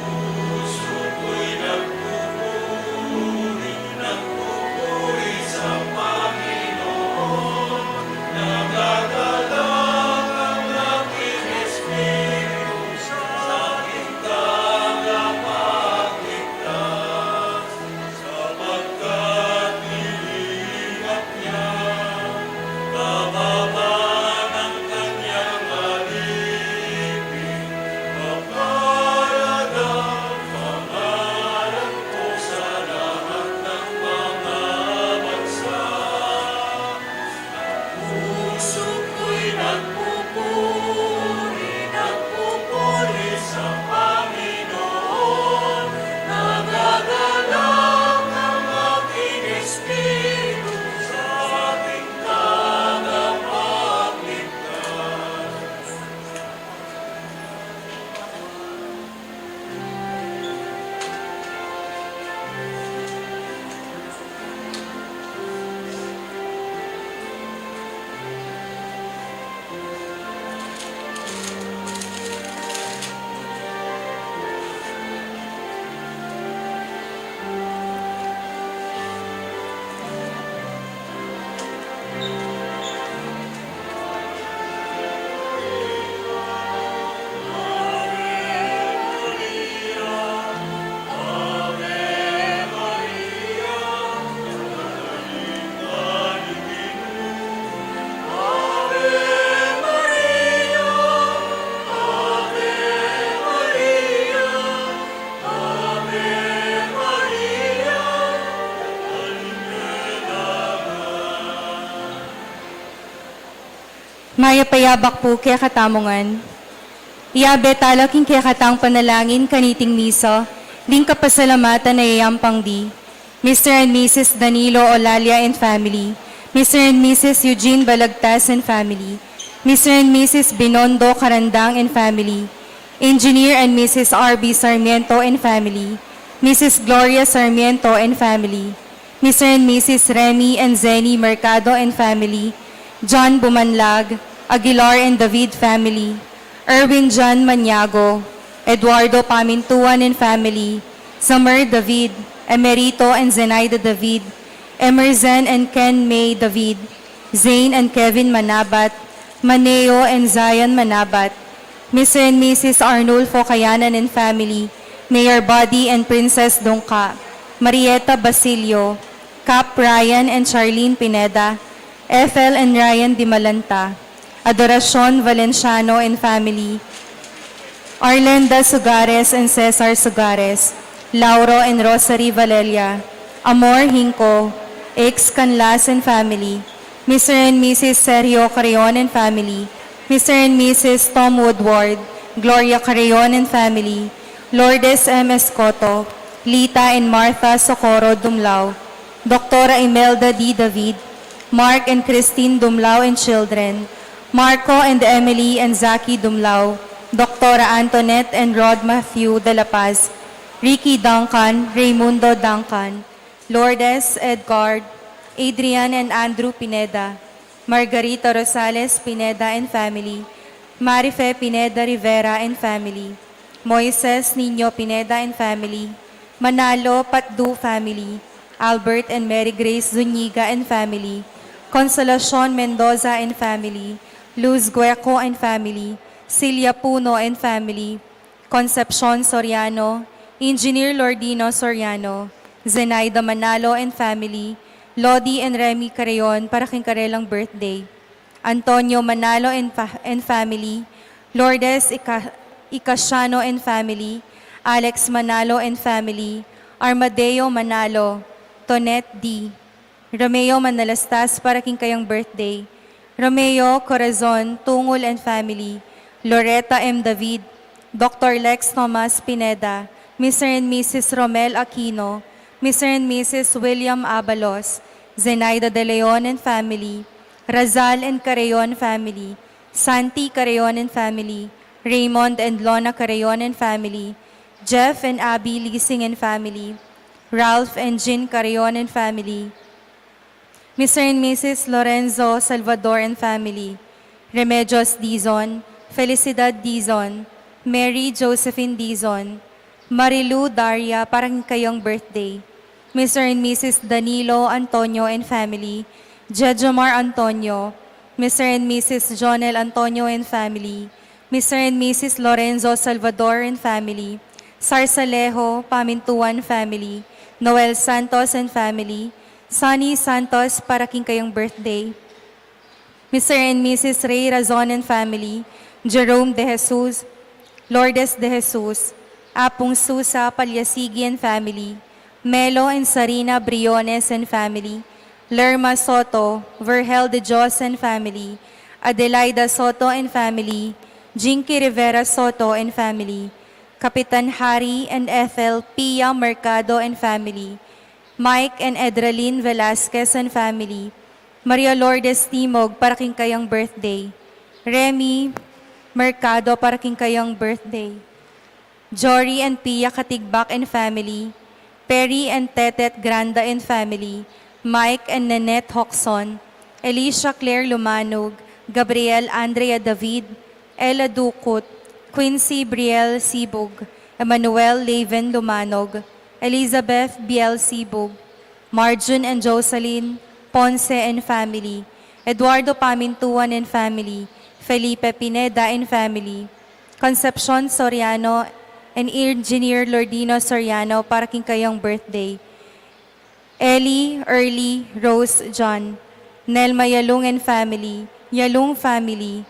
Puso ko'y nagpupuri, nagpupuri sa Panginoon. Nagagalak ang aking espiritu sa aking tagapagligtas, sapagkat nilingap niya kababa ng kanyang alipin. Mapalad ang pangalan ko sa lahat ng mga bansa. Ang puso ko'y nagpupuri, nagpupuri sa Panginoon. Nagagalak ang aking espiritu sa aking tagapagligtas. Mayap a yabak pu kekatamu ngan. Iyabe tala king kekatang panalangin kaniting misa, ding kapasalamatan a yayampang di: Mister and Missus Danilo Olalia and family, Mister and Missus Eugene Balagtas and family, Mister and Missus Binondo Carandang and family, Engineer and Missus R B Sarmiento and family, Missus Gloria Sarmiento and family, Mister and Missus Remy and Zenny Mercado and family, John Bumanlag, Aguilar and David family, Erwin John Maniago, Eduardo Pamintuan and family, Samer David, Emerito and Zenaida David, Emerson and Ken May David, Zane and Kevin Manabat, Maneo and Zion Manabat, Mister and Missus Arnulfo Kayanan and family, Mayor Buddy and Princess Dungka, Marieta Basilio, Cap Ryan and Charlene Pineda, Ethel and Ryan Dimalanta, Adoracion Valenciano and family, Arlenda Sugares and Cesar Sugares, Lauro and Rosary Valelia, Amor Hinco, Ex Canlas and family, Mister and Missus Sergio Carreon and family, Mister and Missus Tom Woodward, Gloria Carreon and family, Lourdes M Escoto, Lita and Martha Socorro Dumlao, Doktora Imelda D. David, Mark and Christine Dumlao and children, Marco and Emily and Zaki Dumlao, Doktora Antoinette and Rod Matthew de la Paz, Ricky Duncan, Raymundo Duncan, Lourdes Edgard, Adrian and Andrew Pineda, Margarita Rosales Pineda and family, Marife Pineda Rivera and family, Moises Niño Pineda and family, Manalo Patdu family, Albert and Mary Grace Zuniga and family, Consolacion Mendoza and family, Luz Gueco and family, Celia Puno and family, Concepcion Soriano, Engineer Lordino Soriano, Zenaida Manalo and family, Lodi and Remy Carreon para king karelang birthday. Antonio Manalo and, fa- and family, Lourdes Ica- Icasiano and family, Alex Manalo and family, Armadeo Manalo, Tonet D. Romeo Manalastas para king kayang birthday. Romeo Corazon Tungul and family, Loretta M. David, Doktor Lex Tomas Pineda, Mister and Missus Romel Aquino, Mister and Missus William Abalos, Zenaida De Leon and family, Razal and Carreon family, Santi Carreon and family, Raymond and Lona Carreon and family, Jeff and Abby Lising and family, Ralph and Jean Carreon and family, Mister and Missus Lorenzo Salvador and family, Remedios Dizon, Felicidad Dizon, Mary Josephine Dizon, Marilu Daria para king kayang birthday, Mister and Missus Danilo Antonio and family, Jejomar Antonio, Mister and Missus Jonel Antonio and family, Mister and Missus Lorenzo Salvador and family, Sarsalejo Pamintuan family, Noel Santos and family, Sonny Santos para king kayang birthday, Mister and Missus Ray Razon and family, Jerome De Jesus, Lourdes De Jesus, Apung Susa Palyasigi and family, Melo and Sarina Briones and family, Lerma Soto, Vergel De Dios and family, Adelaida Soto and family, Jinky Rivera Soto and family, Kapitan Harry and Ethel Pia Mercado and family, Mike and Edralyn Velasquez and family, Maria Lourdes Timog para king kayang birthday, Remy Mercado para king kayang birthday, Jory and Pia Katigbak and family, Perry and Tetet Granda and family, Mike and Nanette Hoxon, Alicia Claire Lumanog, Gabriel Andrea David, Ella Ducut, Quincy Briel Sibug, Emmanuel Laven Lumanog, Elizabeth Biel Sibug, Marjun and Jocelyn Ponce and family, Eduardo Pamintuan and family, Felipe Pineda and family, Concepcion Soriano and Engineer Lordino Soriano para king kayang birthday, Ellie, Early, Rose, John, Nelma Yalung and family, Yalung family,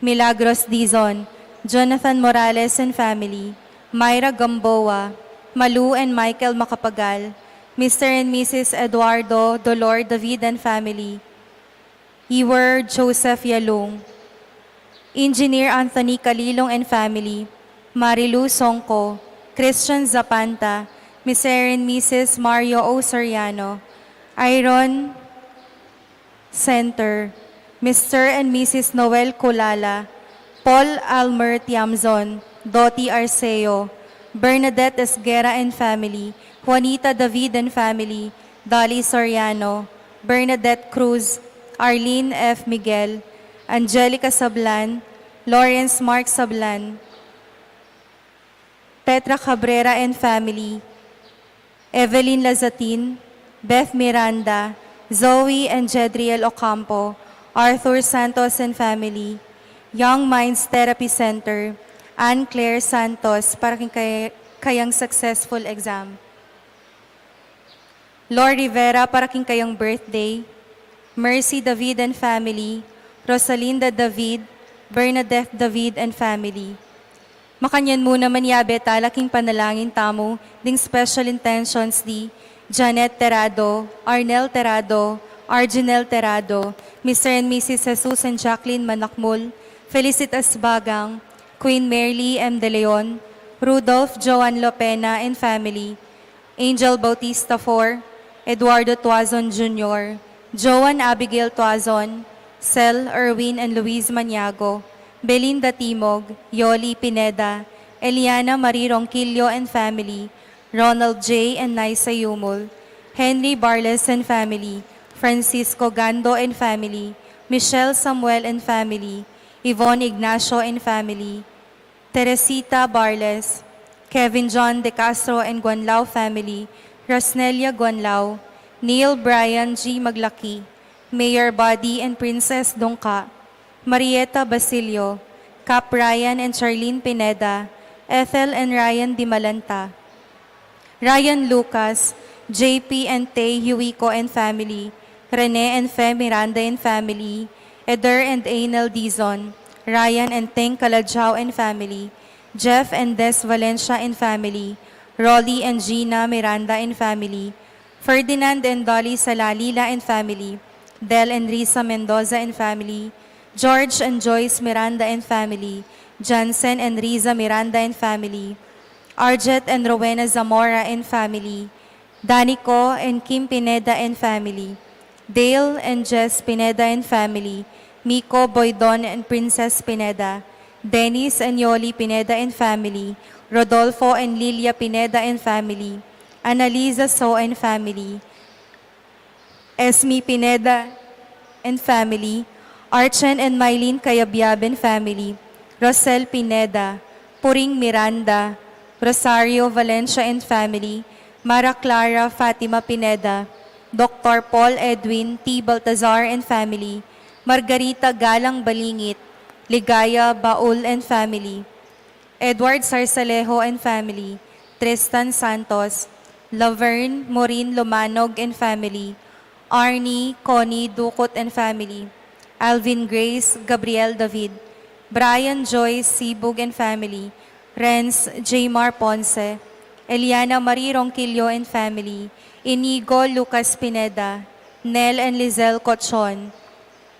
Milagros Dizon, Jonathan Morales and family, Myra Gamboa, Malu and Michael Macapagal, Mister and Missus Eduardo Dolor David and family, Ewer Joseph Yalung, Engineer Anthony Calilong and family, Marilu Songco, Christian Zapanta, Mister and Missus Mario O Soriano, Iron Center, Mister and Missus Noel Culala, Paul Almer Tiamzon, Dottie Arceo, Bernadette Esguerra and family, Juanita David and family, Dolly Soriano, Bernadette Cruz, Arlene F. Miguel, Angelica Sablan, Lawrence Mark Sablan, Petra Cabrera and family, Evelyn Lazatin, Beth Miranda, Zoe and Jedriel Ocampo, Arthur Santos and family, Young Minds Therapy Center, Anne Claire Santos para king kay- kayang successful exam. Lor Rivera para king kayang birthday, Mercy David and family, Rosalinda David, Bernadette David and family. Makanyan mu naman yabe tala king panalangin tamu ding special intentions di Janet Terado, Arnel Terado, Arginel Terado, Mister and Missus Jesus and Jacqueline Manakmul, Felicitas Bagang, Queen Merly M. De Leon, Rudolph Joan Lopena and family, Angel Bautista four, Eduardo Tuazon Junior, Joan Abigail Tuazon, Sel Erwin and Luis Maniago, Belinda Timog, Yoli Pineda, Eliana Marie Ronquillo and family, Ronald J. and Nice Yumul, Henry Barles and family, Francisco Gando and family, Michelle Samuel and family, Yvonne Ignacio and family, Teresita Barles, Kevin John De Castro and Guanlao family, Rosnelia Guanlao, Neil Brian G. Maglaki, Mayor Buddy and Princess Dungka, Marieta Basilio, Cap Ryan and Charlene Pineda, Ethel and Ryan Dimalanta, Ryan Lucas, J P and Tay Huico and family, Rene and Fe Miranda and family, Eder and Anel Dizon, Ryan and Teng Calajao and family, Jeff and Des Valencia and family, Rolly and Gina Miranda and family, Ferdinand and Dolly Salalila and family, Del and Risa Mendoza and family, George and Joyce Miranda and family, Jansen and Riza Miranda and family, Arjet and Rowena Zamora and family, Danico and Kim Pineda and family, Dale and Jess Pineda and family, Miko Boydon and Princess Pineda, Dennis and Yoli Pineda and family, Rodolfo and Lilia Pineda and family, Annalisa So and family, Esme Pineda and family, Archen and Mylene Cayabyab and family, Rosel Pineda, Puring Miranda, Rosario Valencia and family, Mara Clara Fatima Pineda, Doctor Paul Edwin T. Baltazar and family, Margarita Galang Balingit, Ligaya Baul and family, Edward Sarsalejo and family, Tristan Santos, Laverne Morin Lomanog and family, Arnie Connie Ducot and family, Alvin Grace Gabriel David, Brian Joyce Sibug and family, Renz Jmar Ponce, Eliana Marie Ronquillo and family, Inigo Lucas Pineda, Nel and Lizelle Cochon,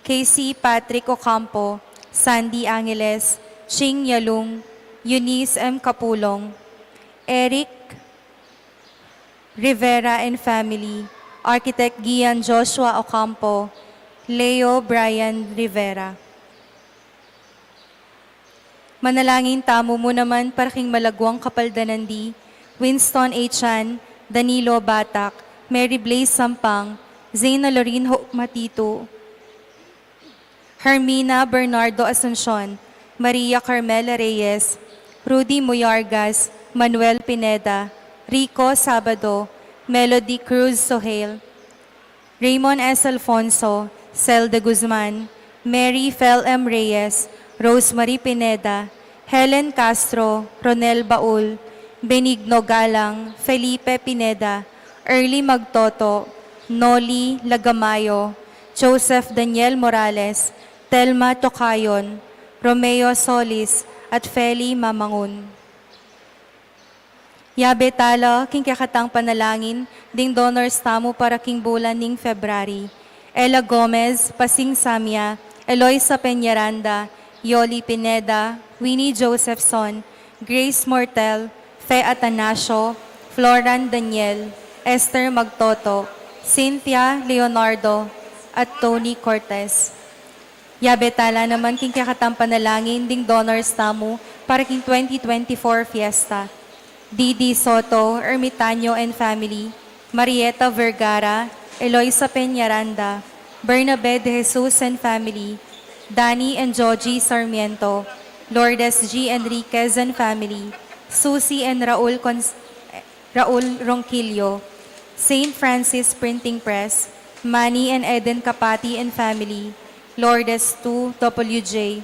Casey Patrick Ocampo, Sandy Angeles, Ching Yalung, Eunice M. Capulong, Eric Rivera and family, Architect Gian Joshua Ocampo, Leo Brian Rivera. Manalangin tamu mu naman para king malagwang kapaldanan di Winston A. Chan, Danilo Batak, Mary Blaze Sampang, Zena Lorin Ho Matitu, Hermina Bernardo Asuncion, Maria Carmela Reyes, Rudy Muyargas, Manuel Pineda, Rico Sabado, Melody Cruz Sohail, Raymond S. Alfonso, Cel de Guzman, Mary Fel M. Reyes, Rosemary Pineda, Helen Castro, Ronel Baul, Benigno Galang, Felipe Pineda, Early Magtoto, Noli Lagamayo, Joseph Daniel Morales, Telma Tocayon, Romeo Solis, at Feli Mamangun. Yabe tala king kekatang panalangin ding donors tamu para king bulan ning February: Ella Gomez, Pasing Samia, Eloisa Peñaranda, Yoli Pineda, Winnie Josephson, Grace Mortel, Fe Atanasio, Floran Daniel, Esther Magtoto, Cynthia Leonardo, at Tony Cortez. Yabe tala naman king kekatang panalangin ding donors tamu para king twenty twenty-four fiesta: Didi Soto, Ermitaño and family, Marieta Vergara, Eloisa Peñaranda, Bernabe de Jesus and family, Danny and Joji Sarmiento, Lourdes G. Enriquez and family, Susie and Raul Cons-, Raul Ronquillo, Saint Francis Printing Press, Manny and Eden Capati and family, Lourdes two W J,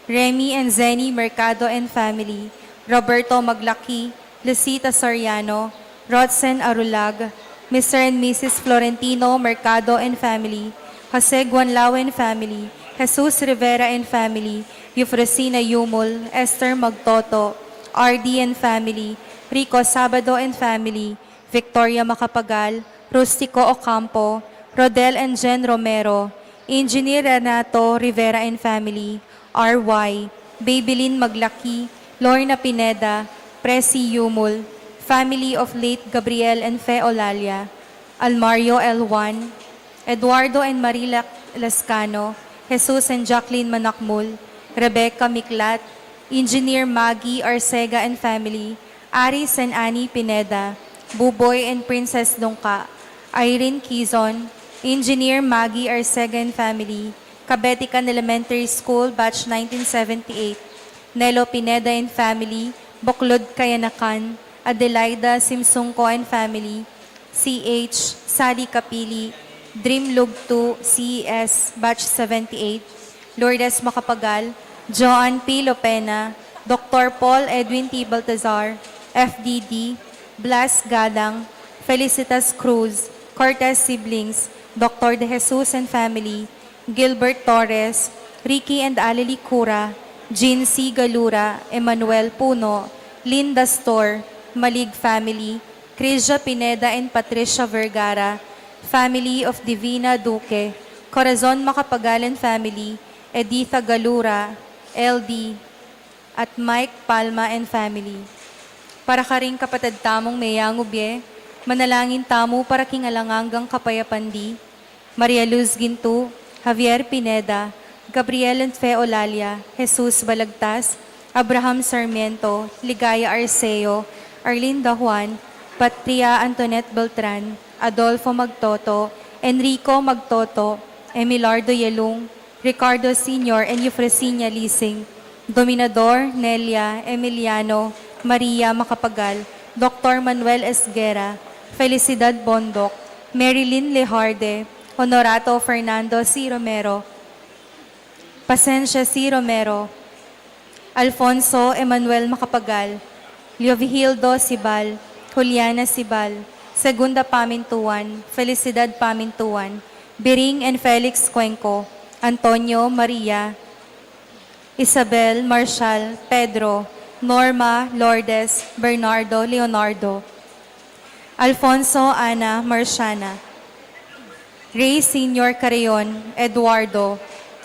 Remy and Zenny Mercado and family, Roberto Maglaki, Lucita Soriano, Rotzen Arulag, Mister and Missus Florentino Mercado and family, Jose Guanlao and family, Jesus Rivera and family, Eufrosina Yumul, Esther Magtoto, R D and family, Rico Sabado and family, Victoria Macapagal, Rustico Ocampo, Rodel and Jen Romero, Engineer Renato Rivera and family, R Y, Babylin Maglaki, Lorna Pineda, Presi Yumul, family of late Gabriel and Fe Olalia, Almario L. Juan, Eduardo and Marila Lascano, Jesus and Jacqueline Manakmul, Rebecca Miklat, Engineer Maggie Arcega and family, Aris and Annie Pineda, Buboy and Princess Dungka, Irene Quizon, Engineer Maggie Arcega and family, Cabetican Elementary School, Batch nineteen seventy-eight, Nelo Pineda and family, Buklod Kayanakan, Adelaida Simsungko and family, C H Sally Kapili, Dream Lugtu, C E S, Batch seventy-eight, Lourdes Macapagal, Joan P. Lopena, Doctor Paul Edwin T. Baltazar, F D D, Blas Galang, Felicitas Cruz, Cortez siblings, Doctor De Jesus and family, Gilbert Torres, Ricky and Alili Cura, Jean C. Galura, Emmanuel Puno, Linda Store, Malig family, Crisia Pineda and Patricia Vergara, family of Divina Duque, Corazon Macapagal and family, Editha Galura, L D, at Mike Palma and family. Para karing kapatad tamung meyangu bie, manalangin tamu para king alang anggang kapayapan di, Maria Luz Gintu, Javier Pineda, Gabriel and Fe Olalia, Jesus Balagtas, Abraham Sarmiento, Ligaya Arceo, Arlinda Juan, Patria Antoinette Beltran, Adolfo Magtoto, Enrico Magtoto, Emilardo Yelung, Ricardo Senior and Eufresina Lising, Dominador, Nelia, Emiliano, Maria Macapagal, Doctor Manuel Esguerra, Felicidad Bondoc, Marilyn Lejarde, Honorato Fernando C. Romero, Pasencia C. Romero, Alfonso Emmanuel Macapagal, Leovigildo Sibal, Juliana Sibal, Segunda Pamintuan, Felicidad Pamintuan, Biring and Felix Cuenco, Antonio Maria, Isabel Marshal, Pedro, Norma, Lourdes, Bernardo, Leonardo, Alfonso, Ana, Marciana, Rey Senior Carreon, Eduardo,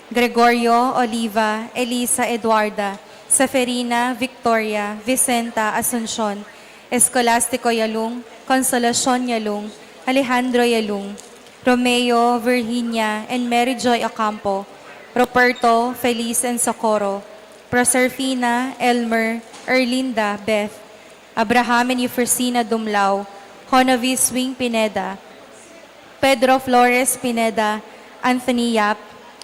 Gregorio, Oliva, Elisa, Eduarda, Seferina, Victoria, Vicenta, Asuncion, Escolastico Yalung, Consolacion Yalung, Alejandro Yalung, Romeo, Virginia, and Mary Joy Ocampo, Roberto, Feliz, and Socorro, Proserfina, Elmer, Erlinda, Beth, Abraham and Eufrosina Dumlao, Honovis Wing Pineda, Pedro Flores Pineda, Anthony Yap,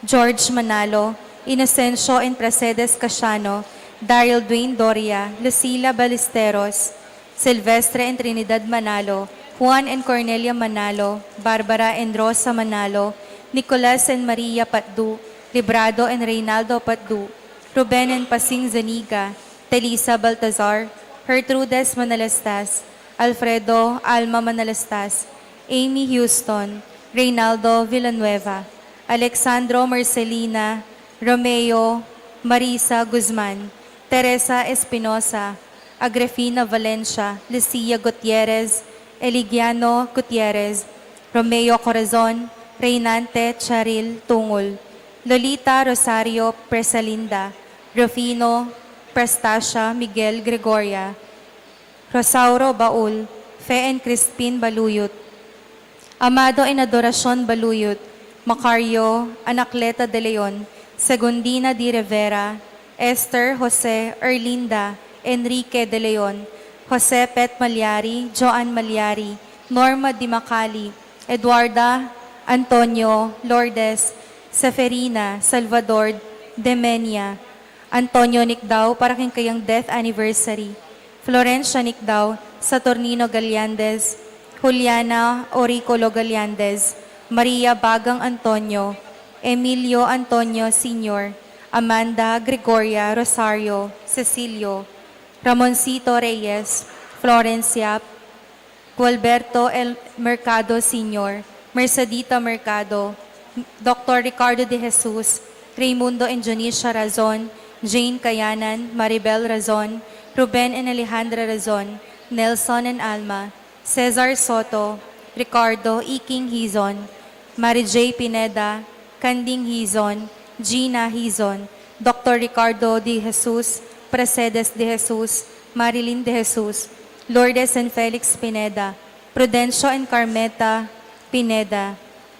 George Manalo, Inocencio and Pracedes Casiano, Daryl Dwayne Doria, Lucila Ballesteros, Silvestre and Trinidad Manalo, Juan and Cornelia Manalo, Barbara and Rosa Manalo, Nicolas and Maria Patdu, Librado and Reynaldo Patdu, Ruben and Pasing Zaniga, Telisa Baltazar, Gertrudes Manalastas, Alfredo Alma Manalastas, Amy Houston, Reynaldo Villanueva, Alexandro Marcelina, Romeo Marisa Guzman, Teresa Espinosa, Agrifina Valencia, Lucia Gutierrez, Eligiano Gutierrez, Romeo Corazon, Reynante Charil Tungul, Lolita Rosario Presalinda, Rufino Prestasia Miguel Gregoria, Rosauro Baul, Fe and Crispin Baluyut, Amado and Adoracion Baluyut, Macario Anacleta de Leon, Segundina de Rivera, Esther Jose Erlinda Enrique de Leon, Jose Pet Malyari, Joan Malyari, Norma Di Macali, Eduarda Antonio, Lourdes Seferina, Salvador Demenia, Antonio Nicdao para king kayang death anniversary, Florencia Nicdao, Saturnino Gallandez, Juliana Auriculo Gallandez, Maria Bagang Antonio, Emilio Antonio Senior, Amanda Gregoria Rosario Cecilio, Ramoncito Reyes, Florence Yap, Gualberto El Mercado Senior, Mercedita Mercado, Doctor Ricardo de Jesus, Raymundo and Dionisia Razon, Jane Kayanan, Maribel Razon, Ruben and Alejandra Razon, Nelson and Alma, Cesar Soto, Ricardo Iking Hizon, Mary J. Pineda, Canding Hizon, Gina Hizon, Doctor Ricardo de Jesus, Pracedes de Jesus, Marilyn de Jesus, Lourdes and Felix Pineda, Prudencio and Carmeta Pineda,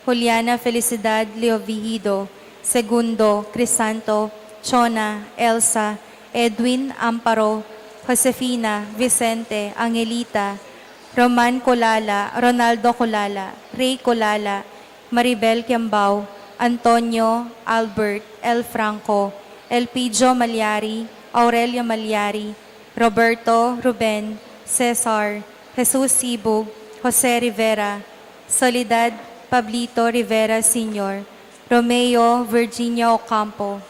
Juliana Felicidad Leovigido, Segundo, Crisanto, Chona, Elsa, Edwin, Amparo, Josefina, Vicente, Angelita, Roman Colala, Ronaldo Colala, Ray Colala, Maribel Kiambao, Antonio, Albert, El Franco, Elpidio Maliari, Aurelio Maliari, Roberto, Ruben, Cesar, Jesus Sibug, Jose Rivera, Soledad, Pablito Rivera Senior, Romeo, Virginia Ocampo,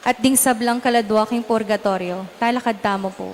at ding sablang kaladua king purgatoryo. Talakad tamu pu.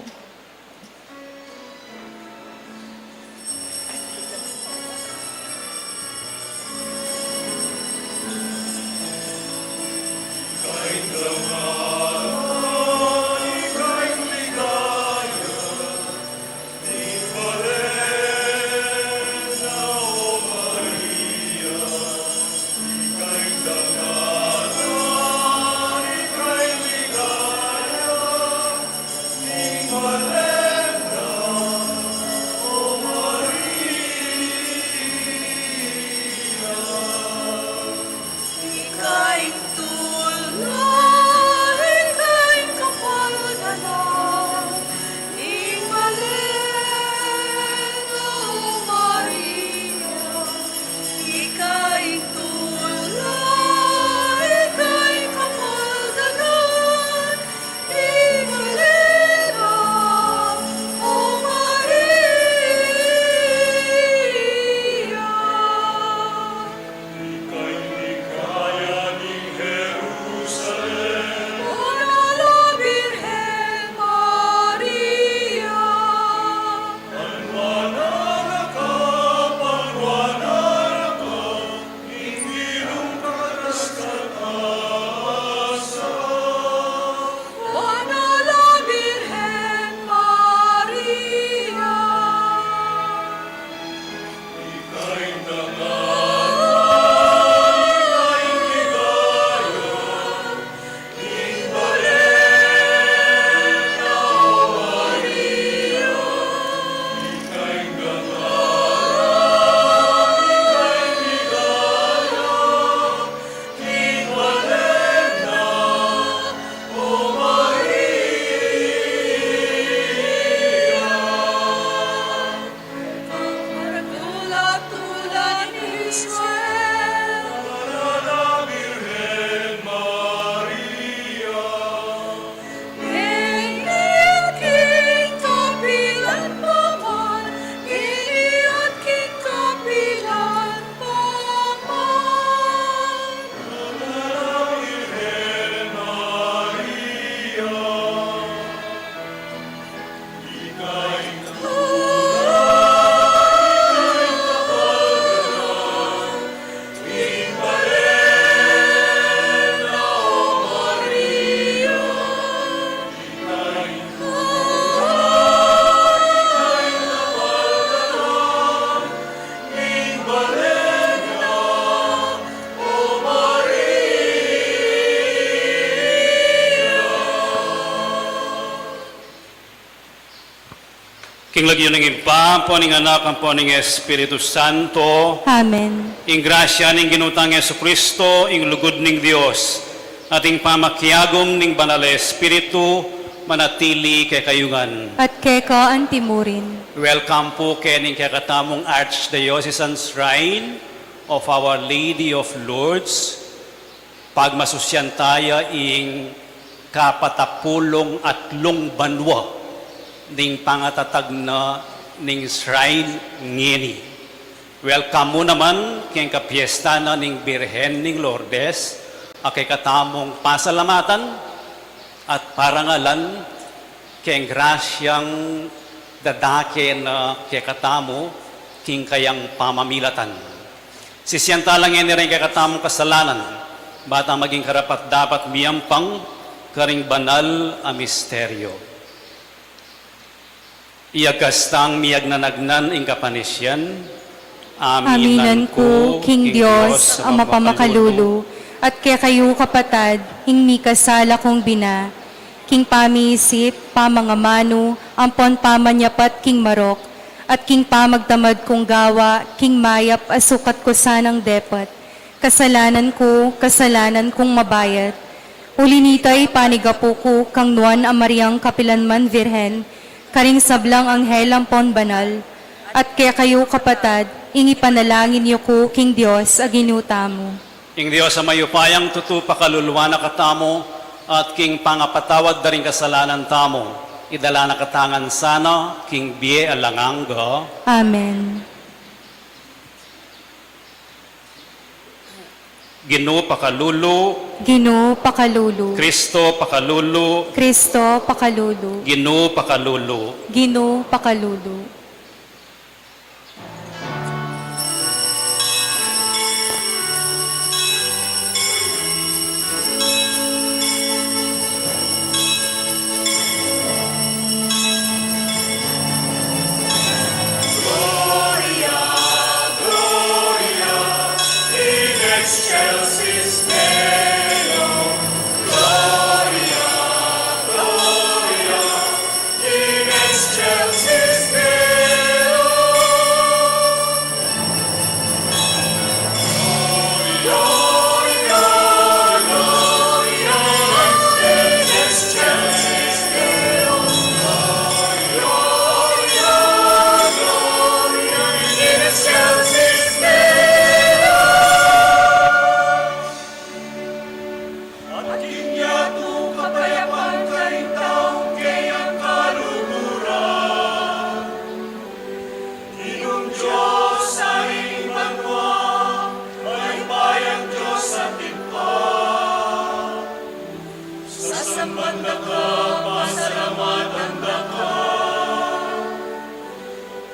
King lagyu ning Ibpa, ampo ning Anak, ampo ning Espiritu Santo. Amen. Ing grasya ning Ginu tang Jesucristo, ing lugud ning Dios, at ing pamakiagum ning Banal a Espiritu, manatili kekayu ngan. At keka antimurin. Welcome pu keni king kekatamung Archdiocesan Shrine of Our Lady of Lourdes. Pagmasusyan taya ing kapatapulung atlung banua ning pangatatag na ning shrine ngeni. Welcome mu naman keng kapiesta na ning Birhen ning Lourdes, a kekatamung pasalamatan at parangalan keng grasyang dadake na kekatamu king kayang pamamilatan. Sisian tala ngeni ring kekatamung kasalanan, ba tang maging karapat-dapat miyampang karing banal a misteryo. Iyagkas tang miyagnanagnan ing kapanisian. Aminan ku king Dios a mapamakalulu, at kekayu kapatad, ing mikasala kung bina, king pamiisip, pamangamanu, ampon pamanyapat king marok, At king pamagtamad kung gawa, king mayap a sukat ku sanang depat, kasalanan ku, kasalanan kung mabayat. Uli nita ipanigapu ku kang Nuan a Mariang kapilanman Virgen, karing sablang anghel ampon banal, at kekayu kapatad, ing ipanalangin yu ku king Dios a Ginu tamu. Ing Dios a mayupayang tutu pakaluluan na katamu, at king pangapatawad da ring kasalanan tamu, idala na katamu ngan sana king bie alang angga. Amen. Ginu pakalulu. Ginu pakalulu. Kristo pakalulu. Kristo pakalulu. Ginu pakalulu. Ginu pakalulu. Gloria, Gloria in excelsis Deo. Gloria, Gloria in excelsis Deo. At king yatu kapayapan karing taung keyang kaluguran. Ginung Dios a ing banua, mayupayang Dios at Ibpa, sasamban da ka, pasalamatan da ka.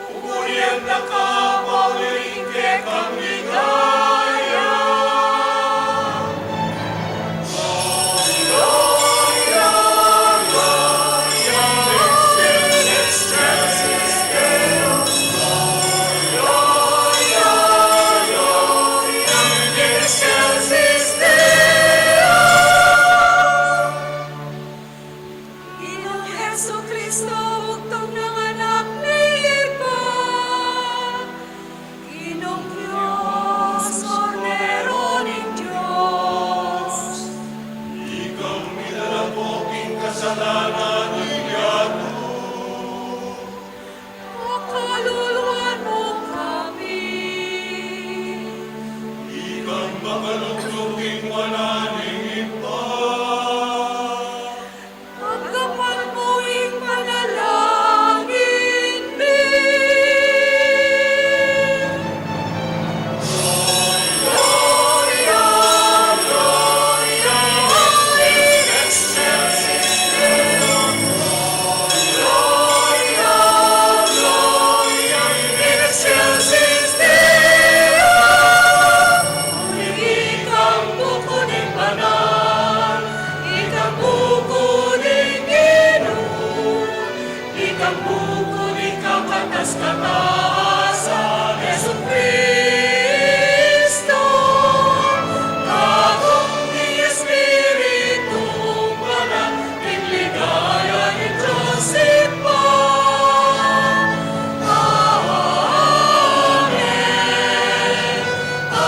Pupurian da ka pauli king kekang ligaya. Ginung Jesucristo, bugtung nang Anak ning Ibpa, Ginung Dios, Kordero ning Dios. Ikang midalapo king kasalanan ning yatu, pakaluluan mu kami. Ikang makalugud king wanan ning Ibpa, tanggapan mu ing panalangin mi. Gloria, Gloria in excelsis Deo. Gloria, Gloria in excelsis Deo. Ikang buku ning banal, ikang buku ning Ginu, ikang buku ning kakatas-katasan, Jesukristo, kagum ning Espiritu Banal, king ligaya ning Dios Ibpa. Amen. Amen. Amen.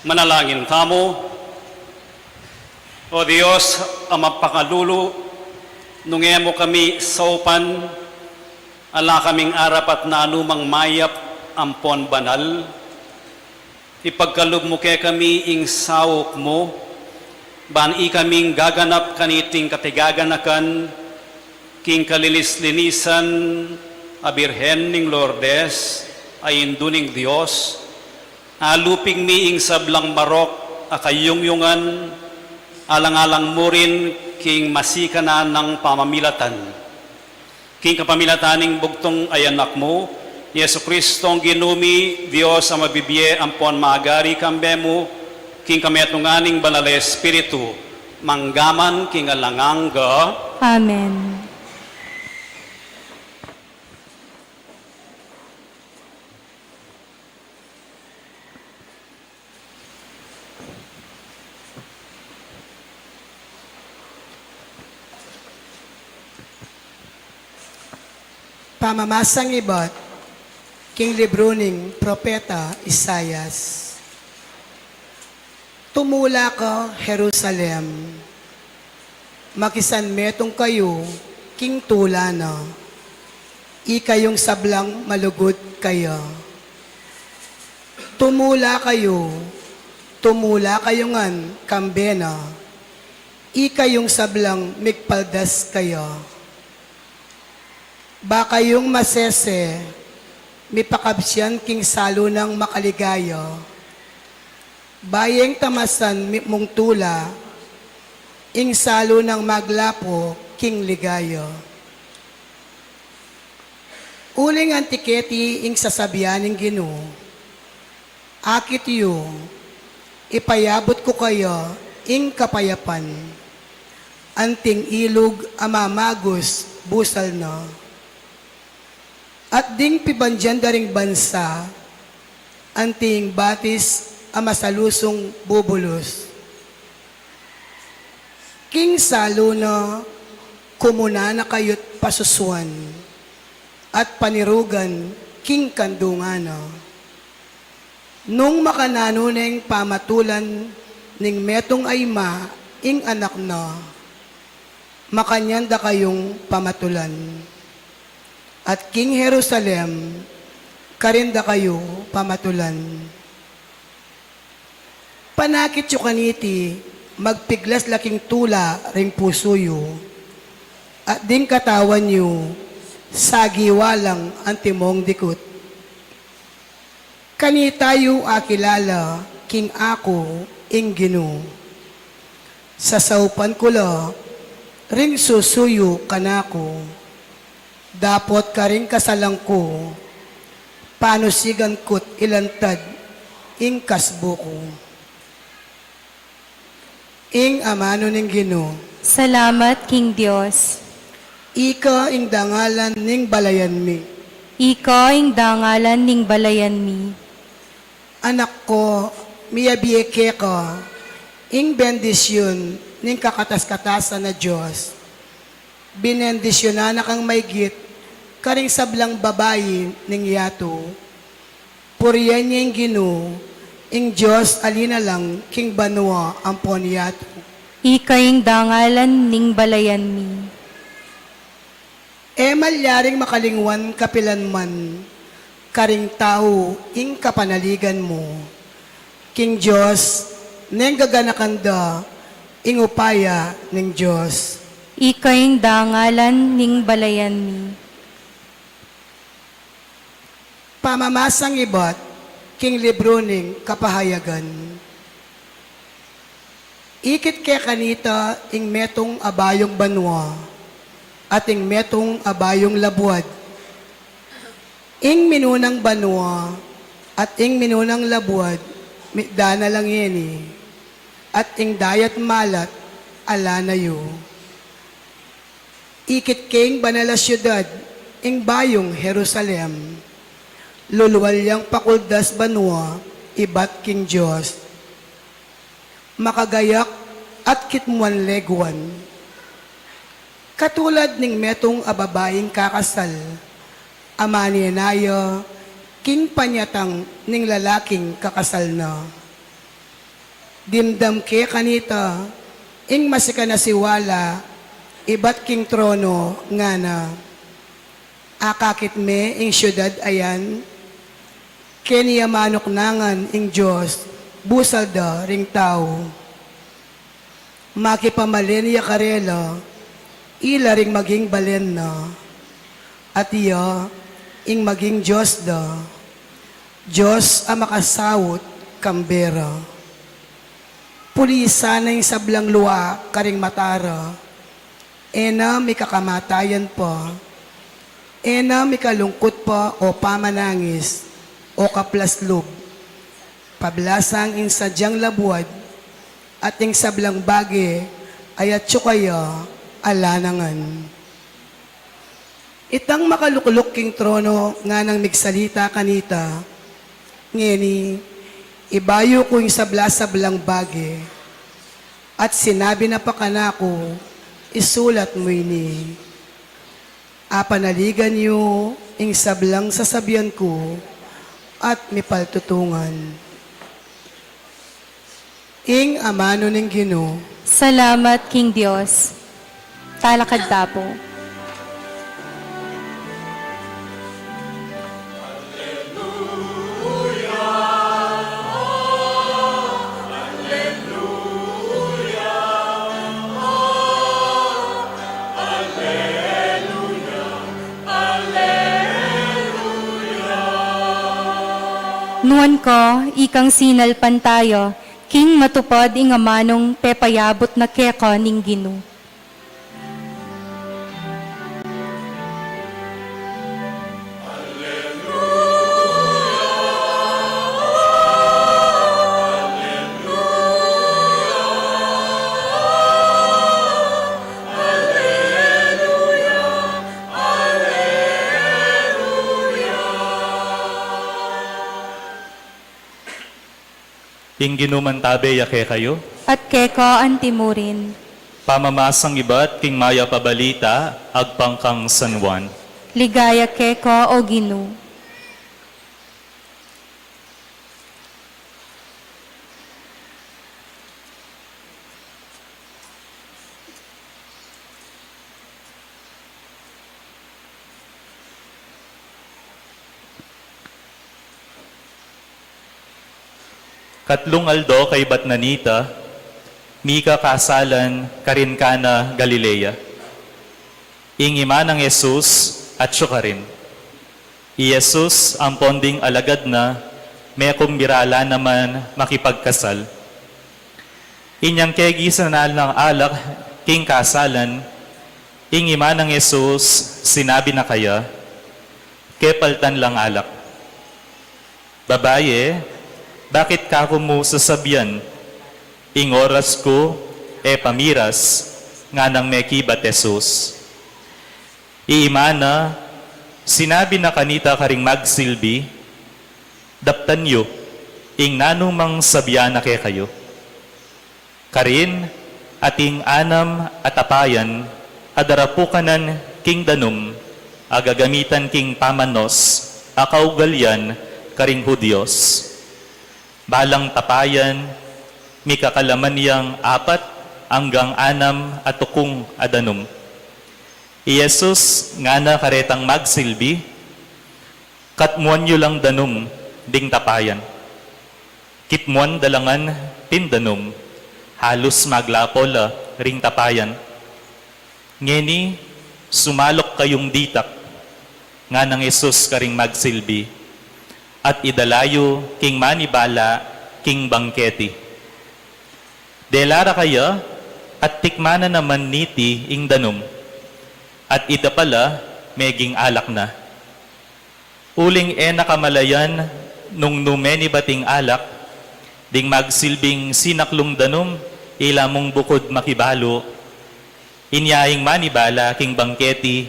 Manalangin tamu. O Dios a mapakalulu, nung e mu kami saupan, ala kaming arapat na anumang mayap ampon banal. Ipagkalub mu kekami ing saup mu, ban ikaming gaganap kaniting katigaganakan, king kalinis-linisan a Birhen ning Lourdes, a Indu ning Dios, alupig mi ing sablang marok a kayungyungan, alang-alang mu rin king masikanan a pamamilatan. King kapamilatan ning bugtung a Anak mu, i Jesucristong Ginu mi, Dios a mabibie ampon magari kambe mu, king kametungan ning Banal a Espiritu, mangga man king alang angga. Amen. Pamamasang ibat king libru ning Propeta Isaias. Tumula ka, Jerusalem, makisan metung kayu king tula na, ikayung sablang malugud kaya. Tumula kayu, tumula kayu ngan kambe na, ikayung sablang migpaldas kaya. Ba kayung masese, mipakabsian king salu nang makaligaya. Ba yeng tamasan mi-, mung tula, ing salu nang maglapu king ligaya. Uling anti keti ing sasabian ning Ginu, akit yu, ipayabut ku kaya ing kapayapan, anting ilug a mamagus busal na. At ding pibandian da ring bansa, anting batis a masalusung bubulus. King salu na, kumuna na kayut pasusuan, at panirugan king kandungan na. Nung makananu neng pamatulan ning metung a ima ing anak na, makanyan da kayung pamatulan. At king Jerusalem, karin da kayu pamatulan. Panakit yu kaniti, magpiglas la king tula ring pusu yu, at ding katawan yu, sagiwa lang antimong dikut. Kanita yu akilala king aku ing Ginu. Sasaupan ku la ring susu yu kanaku. Dapot karing kasalan ku, panusigan ku't ilantad ing kasbu ku. Ing amanu ning Ginu. Salamat king Dios. Ika ing dangalan ning balayan mi. Ika ing dangalan ning balayan mi. Anak ku, miyabie keka ing bendisyun ning kakatas-katasan a Dios. Binendisyunan na kang maygit karing sablang babai ning yatu. Purian ye ing Ginu, ing Dios a linalang king banua ampon yatu. Ika ing dangalan ning balayan mi. E malyaring makalingwan kapilan man karing tau ing kapanaligan mu. King Dios, neng gaganakan da ing upaya ning Dios. Ika ing dangalan ning balayan mi. Pamamasang ibat king libru ning Kapahayagan. Ikit ke kanita ing metung a bayung banua, at ing metung a bayung labuad. Ing minunang banua at ing minunang labuad, mitda na la ngeni, at ing dayat malat, ala na yu. Ikit ke ing banal a siudad, ing bayung Jerusalem. Lulual yang pakuldas banua, ibat king Dios. Makagayak at kitmuan leguan. Katulad ning metung a babaing kakasal, a manenaya king panyatang ning lalaking kakasal na. Dimdam ke kanita ing masikan a siwala ibat king trono, ngana, akakit me ing siudad a yan? Keni ya manuknangan ing Dios busal da ring tau. Makipamalen ya karela, ila ring maging balen na, at iya ing maging Dios da, Dios a makasaut kambe ra. Pulisan na ing sablang lua karing mata ra, e na mikakamatayan pa, e na mikalungkut pa o pamanangis o kaplas lub. Pablasang ing sadyang labuad at ing sablang bage a atyu kaya ala na ngan. Itang makalukluk king trono nganang migsalita kanita, ngeni, ibayu ku ing sabla-sablang bage, at sinabi na pa kanaku, isulat mu ini. Apanaligan yu ing sablang sasabian ku at mipaltutungan. Ing amanu ning Ginu. Salamat king Dios. Talakad ta pu. Nuan ka, ikang sinalpantaya, king matupad ing amanung pepayabut na keka ning Ginu. Ing Ginu mantabe ya kekayu. At keka antimurin. Pamamasang ibat king mayap a balita agpang kang San Juan. Ligaya keka, o Ginu. Katlung aldo kaybat na nita, mika kasalan karin Cana, Galilea. Ing ima nang Jesus atyu karin. I Jesus ampon ding alagad na, mekum bira la naman makipagkasal. Inyang kegisan na lang alak king kasalan, ing ima nang Jesus sinabi na kaya, kepaltan lang alak. Babaye, bakit kaku mu sasabian, ing oras ku e pa miras? Nganang mekibat Jesus. I ima na, sinabi na kanita karing magsilbi, daptan yu ing nanumang sabian na kekayu. Karin, ating anam a tapayan a darapukanan king danum a gagamitan king pamanos a kaugalian karing Hudios. Balang tapayan, mikakalaman yang apat anggang anam a tukung a danum. I Jesus ngana karetang magsilbi, katmuan yu lang danum ding tapayan. Kitmuan da la ngan pin danum, halus maglapo la ring tapayan. Ngeni, sumaluk kayung ditak, nganang Jesus karing magsilbi, at idala yu king manibala king bangketi. Dela ra kaya at tikman na naman niti ing danum, at ida pala meging alak na. Uling e na kamalayan nung nu menibat ing alak, ding magsilbing sinaklung danum, ila mung bukud makibalu. Inya ing manibala king bangketi,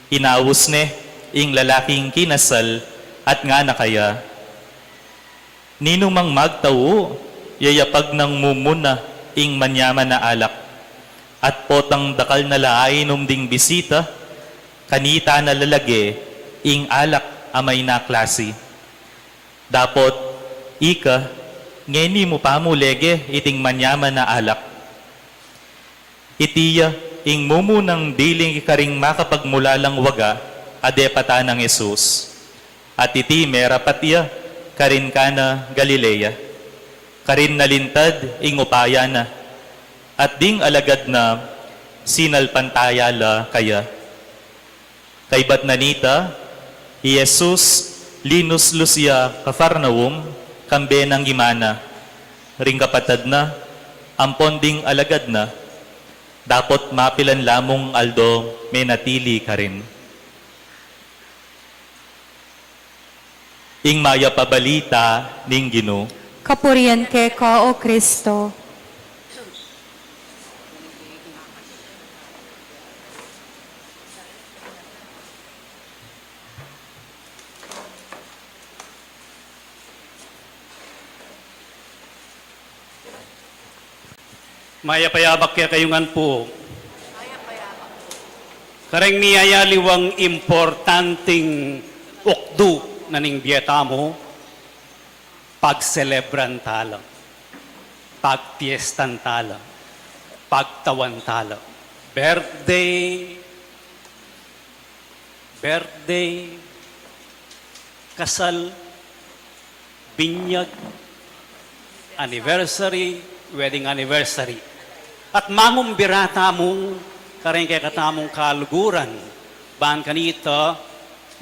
inaus ne ing lalaking kinasal at ngana kaya, ninumang magtau, yayapag nang mumuna ing manyaman a alak, at potang dakal na la ainum ding bisita, kanita na la lage ing alak a mayna klasi. Dapot ika, ngeni mu pa mu lege iting manyaman a alak. Iti ya ing mumunang diling karing makapagmulalang waga a depatan nang Jesus. At iti merapat ya karin Cana, Galilea, karin nalintad ing upaya na, at ding alagad na sinalpantaya la kaya. Kaybat na nita, i Jesus linuslus ya Cafarnaum, kambe nang ima na, ring kapatad na, Ampon ding alagad na, dapot mapilan la mung aldo menatili karin. Ing Mayap a Balita ning Ginu. Kapurian keka, O Kristo. Mayap a yabak kekayu ngan pu. Kareng miyayaliwang importanting ukdu na ning bie tamu, pagselebran tala, pagpiestan tala, pagtawan tala. Birthday, birthday, kasal, binyag, anniversary, wedding anniversary. At mangumbira tamu kareng kekatamung kaluguran, ban kanita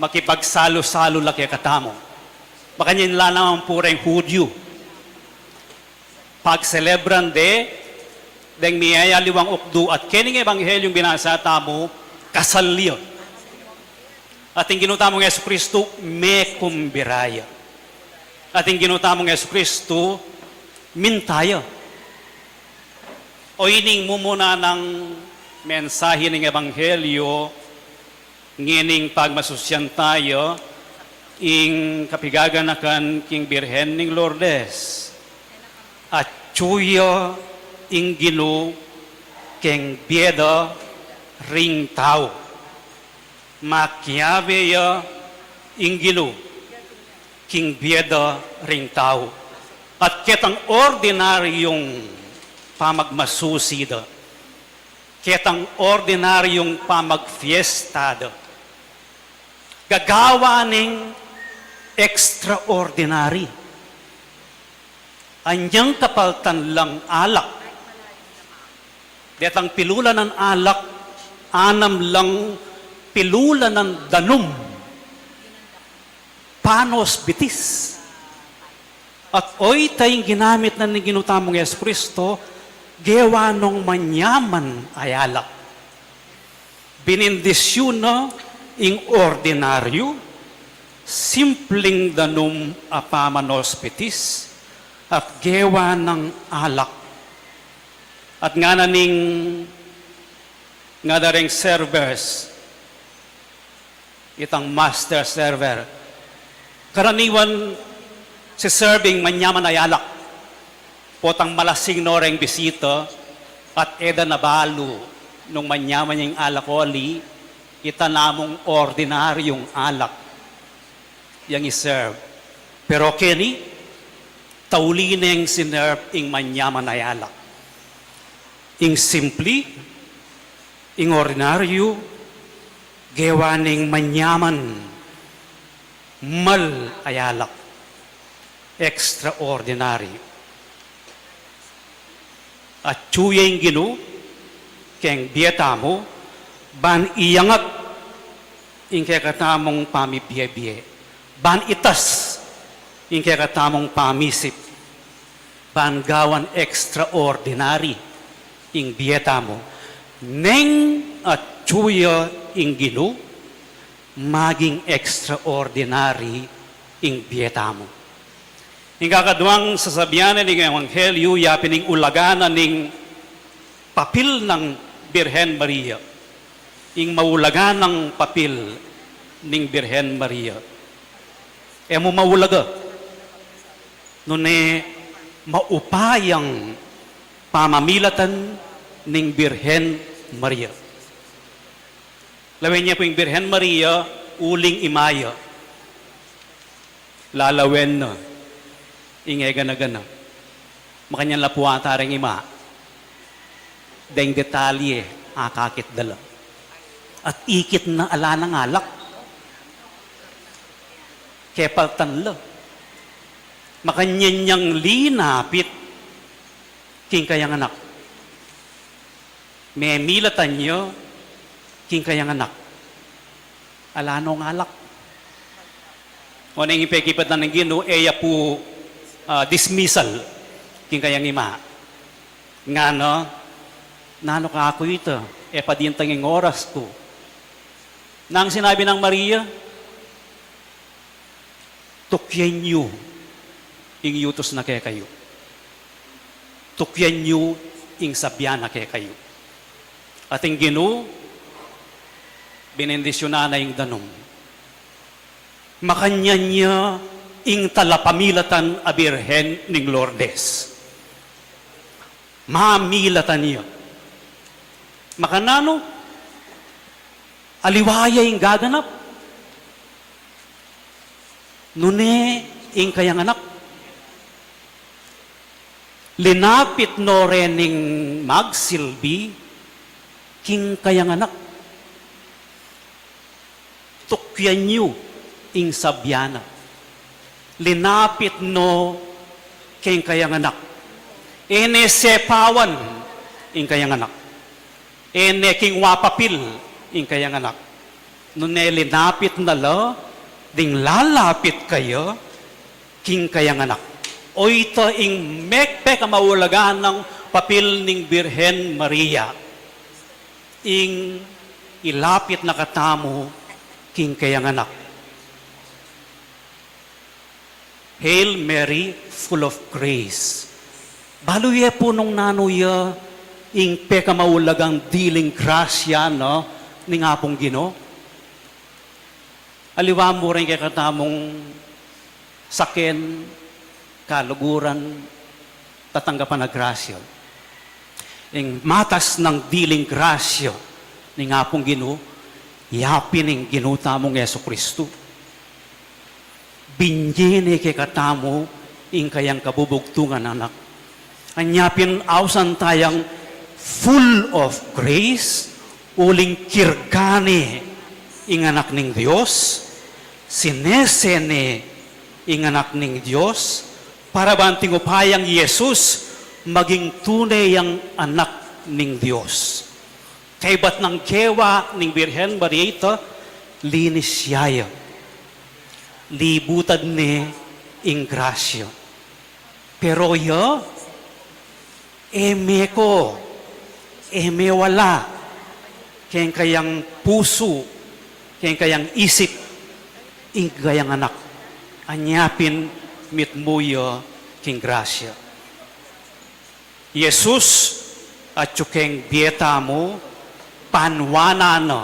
makipagsalu-salu la kekatamu. Makanyan la naman pu reng Hudyu. Pagselebran de deng miyayaliwang ukdu at kening ebanghelyung binasa tamu, kasal ya. At ing Ginu tamung Jesucristo, mekumbira ya. At ing Ginu tamung Jesucristo, minta ya. O ining mumuna nang mensahe ning ebanghelyo, ngening pagmasusyan taya ing kapigaganakan king Birhen ning Lourdes. Atyu ya ing Ginu keng bie da ring tau. Makiabe ya ing Ginu king bie da ring tau. At ketang ordinaryung pamagmasusi da, ketang ordinaryung pamagfiesta da, gagawa neng extraordinary. Anyang kapaltan lang alak. Detang pilulanan alak, anam lang pilulanan danum. Panos bitis. At oyta ing ginamit na ning Ginu tamung Jesucristo, gewa nong manyaman a alak. Binindisyon na ing ordinaryu, simpling danum a pamanos bitis, at gewa nang alak. At ngana ning, ngana reng servers, itang master server, karaniwan si-serve ing manyaman a alak. Potang malasing no reng bisita at e da na balu nung manyaman yang alak, oli, ita namung ordinaryung alak yang i-serve. Pero keni, tauli neng sinerve ing manyaman a alak. Ing simpli, ing ordinaryu, gewa neng manyaman, mal a alak, extraordinary. Atyu ya ing Ginu keng bie tamu, ban iyangat ing kekatamung pamibie-bie, ban itas ing kekatamung pamisip, ban gawan extraordinary ing bie tamu. Neng atyu ya ing Ginu, maging extraordinary ing bie tamu. Ing kakaduang sasabian ning ebanghelyu, ya pin ing ulaga na ning papil nang Birhen Maria. Ing maulaga nang papil ning Birhen Maria. E mu maulaga nune maupayang pamamilatan ning Birhen Maria. Lawen ye pu ing Birhen Maria uling ima ya. Lalawen na ing e gana-gana. Makanyan la pu ata reng ima. Deng detalye, akakit da la. At ikit na ala nang alak. Kepaltan la. Makanyan yang linapit king kayang anak. Memilatan ya king kayang anak. Ala nong alak. Oneng ing pekipatan ning Ginu, e ya pu, ah, dismissal king kayang ima. Ngana, nanu kaku ita, e pa dintang ing oras ku. Nang sinabi nang Maria, tukyan yu ing yutus na kekayu. Tukyan yu ing sabian na kekayu. At ing Ginu, binendisyunan na ing danum. Makanyan ya ing talapamilatan a Birhen ning Lourdes. Mamilatan ya. Makananu, aliwa ya ing gaganap. Nune ing kayang anak. Linapit no rening magsilbi king kayang anak. Tukyan yu ing sabian na. Linapit no king kayang anak. E ne sepawan ing kayang anak. E ne kingwa papil ing kayang anak. Nune linapit na la ding lalapit kaya king kayang anak. Oyta ing mekpek a maulagang papil ning Birhen Maria. Ing ilapit na katamu king kayang anak. Hail Mary, full of grace. Balu ye pu nung nanu ya ing pekamaulagang diling grasya na ning Apung Ginu. Aliwa mu ring kekatamung saken, kaluguran, tatanggapan a grasya. Ing matas nang diling grasya ning Apung Ginu, yapin ing Ginu tamung Jesu Kristu. Binye ne kekatamu ing kayang kabubugtungan a anak. Anya pin ausan tayang full of grace, uling kirga ne ing Anak ning Dios, sinese ne ing Anak ning Dios, para bang ing upayang Jesus maging tune yang Anak ning Dios. Kaybat nang kewa ning Birhen Maria ita, linis ya ya. Libutan ne ing grasya. Pero ya, e meko, e mewala keng kayang pusu, keng kayang isip, ing kayang anak. Anya pin mitmu ya king grasya. Jesus, atyu keng bie tamu, panuanan na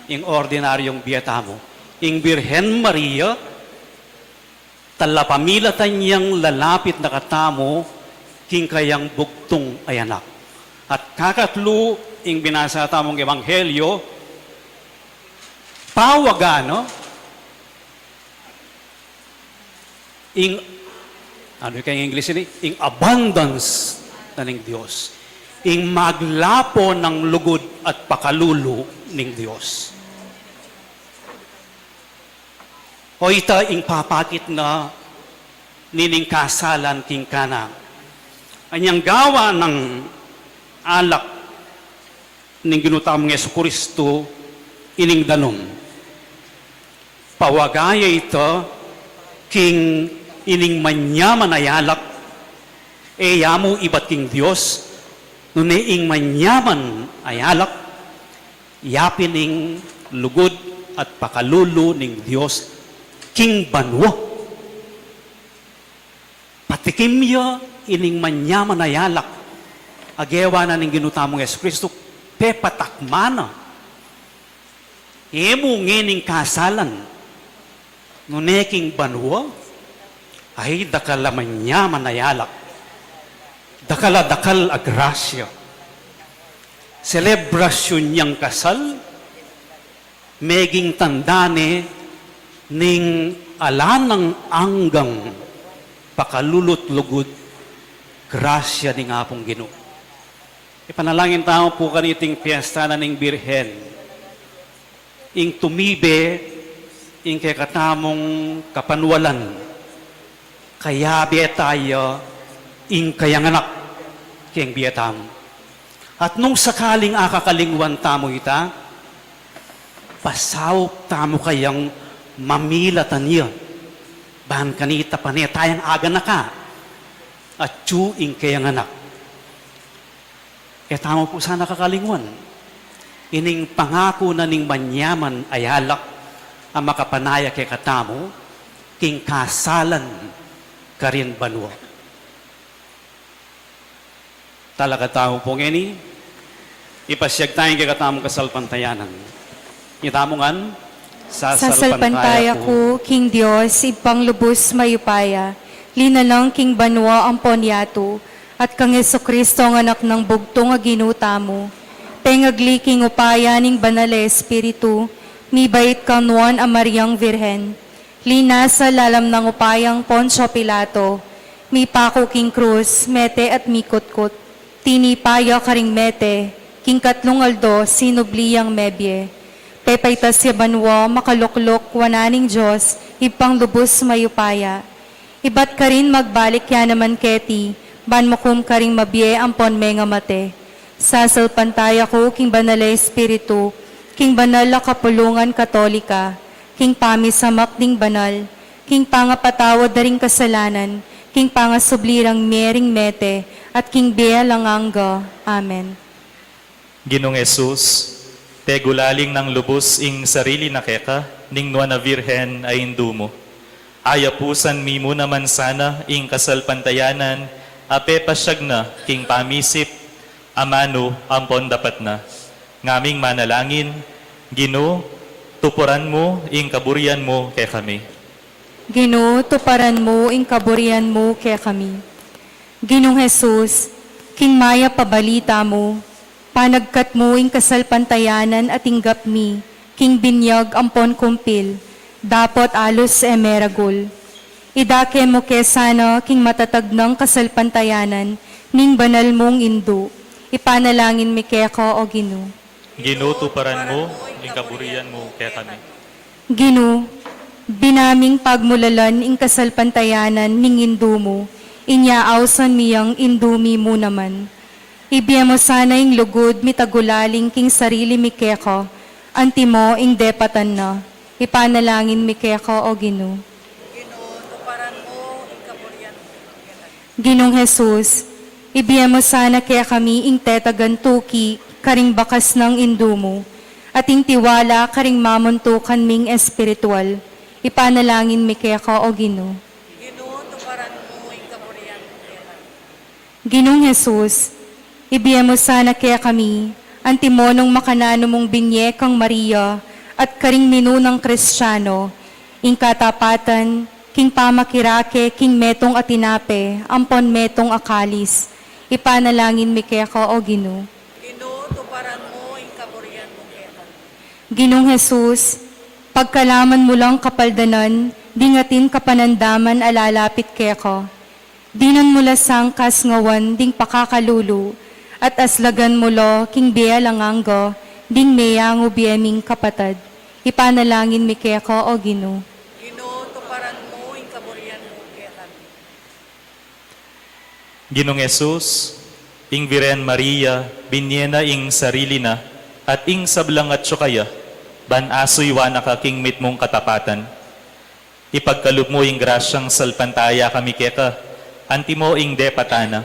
ing ordinaryung bie tamu. Ing Birhen Maria, talapamilatan yang lalapit na katamu king kayang bugtung a anak. At kakatlu, ing binasa tamung ebanghelyo, pawaga na ing, anu keng English ini? Ing abundance na ning Dios. Ing maglapo nang lugud at pakalulu ning Dios. O ita ing papakit na nining kasalan king Kana. Anyang gawa nang alak ning Ginu tamung Jesu Kristu ining danum. Pawaga ya ita king ining manyaman a alak, e ya mu ibat king Dios, nune ing manyaman a alak, yapin ing lugud at pakalulu ning Dios king banua. Patikim ya ining manyaman a alak a gewa na ning Ginu tamung Jesu Kristu, pepatakman na. E mu ngening kasalan, nune king banua, ay dakal a manyaman a alak, dakal a dakal a grasya. Selebrasyun yang kasal, meging tanda ne ning ala nang anggang pakalulu't lugud, grasya ning Apung Ginu. Ipanalangin tamu pu kaniting piyesta na ning Birhen, ing tumibe ing kekatamung kapanwalan, kayabe ta ya ing kayang anak keng bie tamu. At nung sakaling akakalingwan tamu ita, pasaup tamu kayang mamilatan ya, ban kanita pane tayang aganaka, atyu ing kayang anak. E tamu pu sana kakalingwan ining pangaku na ning manyaman a yalak a makapanaya kekatamu king kasalan karin banua. Talakad tamu pu ngeni, ipasyag taya ing kekatamung kasalpantayanan. Itamu ngan, sasalpantaya ku king Dios, Ibpang lubus mayupaya, linalang king banua ampon yatu, at kang Jesucristo, a Anak nang bugtung a Ginu tamu, pengagli king upaya ning Banal a Espiritu, mibait kang Nuan a Mariang Virgen, linasa lalam nang upayang Poncio Pilato, mipaku king krus, mete at mikutkut. Tinipa ya karing mete, king katlung aldo sinubli yang mebie. Pepaitas ya banua, makalukluk wanan ning Dios, Ibpang lubus mayupaya. Ibat karin magbalik ya naman keti, ban mukum karing mabie ampon mengamate. Sasalpantaya ku king Banal a Espiritu, king banal a kapulungan Katolika, king pamisamak ding banal, king pangapatawad da ring kasalanan, king pangasubli rang mie ring mete, at king bie alang angga. Amen. Ginung Jesus, pegulaling nang lubus ing sarili na keka ning Nuan a Virgen a Indu mu. Ayapusan mi mu naman sana ing kasalpantayanan a pepasyag na king pamisip, amanu ampon dapat na. Ngaming manalangin, Ginu, tuparan mu ing kaburian mu kekami. Ginu, tuparan mu ing kaburian mu kekami. Ginung Jesus, king mayap a balita mu, panagkat mu ing kasalpantayanan a tinggap mi king binyag ampon kumpil, dapot alus e meragul. Idake mu ke sana king matatag nang kasalpantayanan ning banal mung Indu. Ipanalangin mi keka, o Ginu. Ginu, tuparan mu ing kaburian mu kekami. Ginu, binaming pagmulalan ing kasalpantayanan ning Indu mu, inya ausan mi yang Indu mi mu naman. Ibie mu sana ing lugud mitagulaling king sarili mi keka, antimo ing depatan na. Ipanalangin mi keka, o Ginu. Ginu, tuparan mu ing kaburian mu kekami. Ginung Jesus, ibie mu sana kekami ing tetagan tuki karing bakas nang Indu mu, at ing tiwala karing mamuntukan ming espiritual. Ipanalangin mi keka, o Ginu. Ginu, tuparan mu ing kaburian mu kekami. Ginung Jesus, ibie mu sana kekami, antimo nung makananu mung binie kang Maria at karing minunang Kristiano, ing katapatan king pamakirake king metung a tinape ampon metung a kalis. Ipanalangin mi keka, o Ginu. Ginu, tuparan mu ing kaburian mu kekami. Ginung Jesus, pagkalaman mu lang kapaldanan ding atin kapanandaman a lalapit keka. Dinan mu la sang kasngawan ding pakakalulu, at aslagan mu la king bie alang angga ding meyangu bie ming kapatad. Ipanalangin mi keka, o Ginu. Ginu, tuparan mu ing kaburian mu kekami. Ginung Jesus, ing Virgen Maria, binie na ing sarili na, at ing sablang atsu kaya, ban asuyuan na ka king mitmung katapatan. Ipagkalub mu ing grasyang salpantaya kami keka, antimo ing depatan na,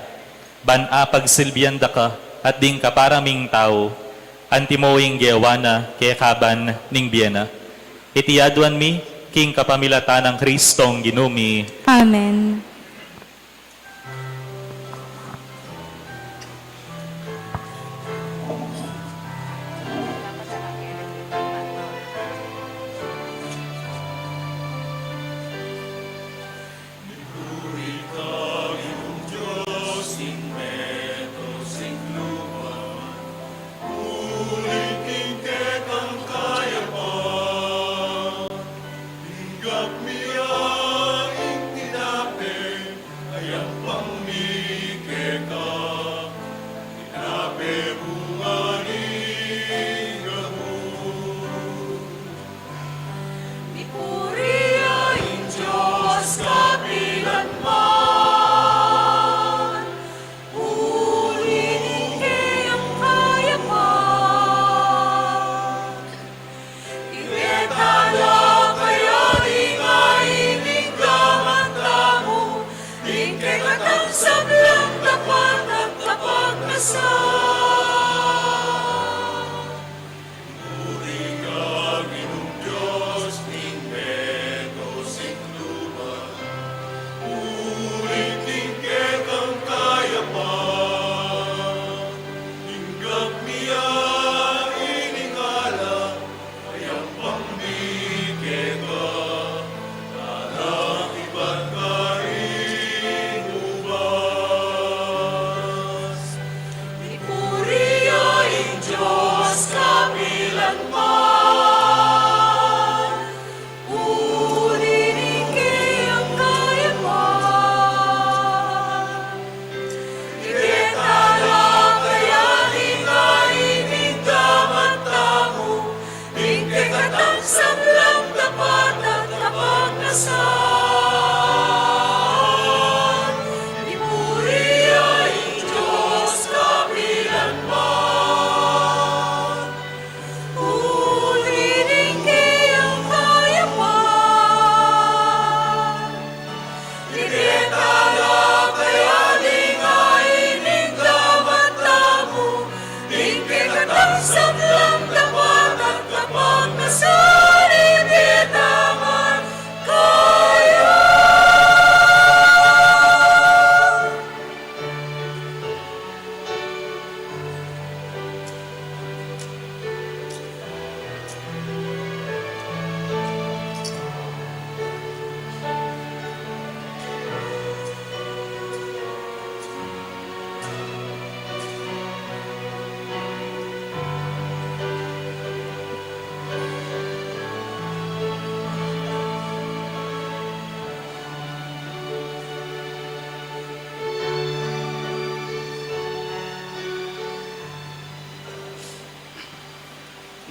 ban apagsilbian da ka, at ding kapara ming tau, antimo ing gewa na kekaban ning bie na. Iti aduan mi, king kapamilatan nang Kristong Ginu mi. Amen.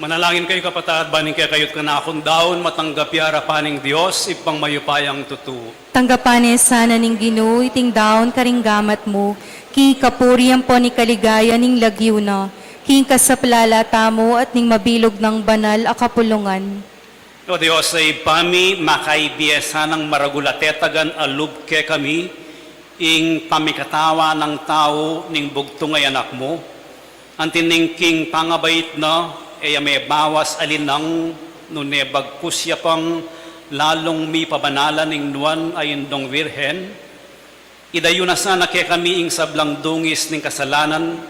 Manalangin kayu, kapatad, ban ing kekayu't kanakung daun matanggap ya arapan ning Dios, Ibpang mayupayang tutu. Tanggapan ne sana ning Ginu iting daun karing gamat mu, king kapurian ampon ikaligaya ning lagyu na, king kasaplalan tamu at ning mabilug nang banal a kapulungan. O Dios a Ibpa mi, makaibie sanang maragul a tetagan a lub kekami ing pamikatawan nang tau ning bugtung a Anak mu, anti ning king pangabait na, e ya mebawas alinang nune bagkus ya pang lalung mipabanalan ning nuan a Indung Virgen, idayu na sana kekami ing sablang dungis ning kasalanan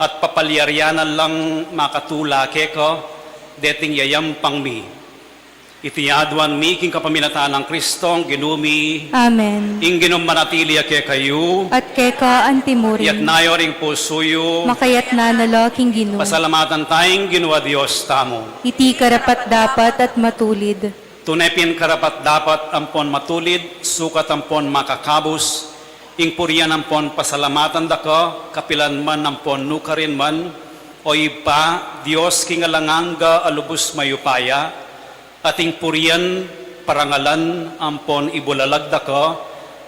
at papalyarian na lang makatula keka deting yayampang mi. Iti aduan mi king kapamilatan nang Kristong Ginu mi. Amen. Ing Ginu manatili ya kekayu. At keka antimurin. Iyatas yu ring pusu yu. Makayatas na la king Ginu. Pasalamatan taya ing Ginu a Dios tamu. Iti karapat-dapat at matulid. Tune pin karapat-dapat ampon matulid, sukat ampon makakabus, ing purian ampon pasalamatan da ka, kapilan man ampon nukarin man, O Ibpa, Dios king alang angga a lubus mayupaya, at ing purian, parangalan, ampon ibulalag da ka,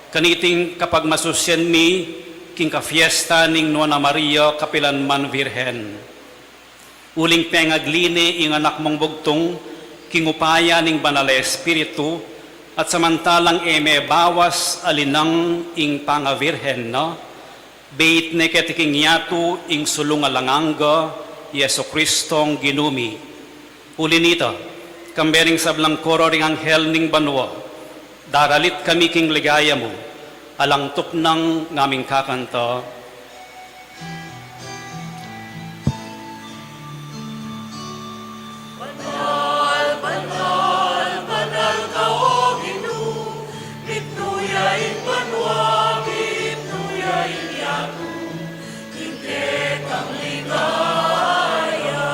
kaniting kapagmasusian mi, king kafiesta ning Nuan a Maria, kapilan man Virgen. Uling pengagli ne ing Anak mung bugtung, king upaya ning Banal a Espiritu, at samantalang e mebawas alinang ing pangavirgen na, beit ne keti king yatu ing sulung alang angga, Jesucristong Ginu mi. Uli nita, kambe ring sablang koro ring anghel ning banua, daralit kami king ligaya mu, alang tupnang ngaming kakanta. Banal, banal, banal ka, O Ginu, mitmu ya ing banua, mitmu ya ing yatu, king kekang ligaya.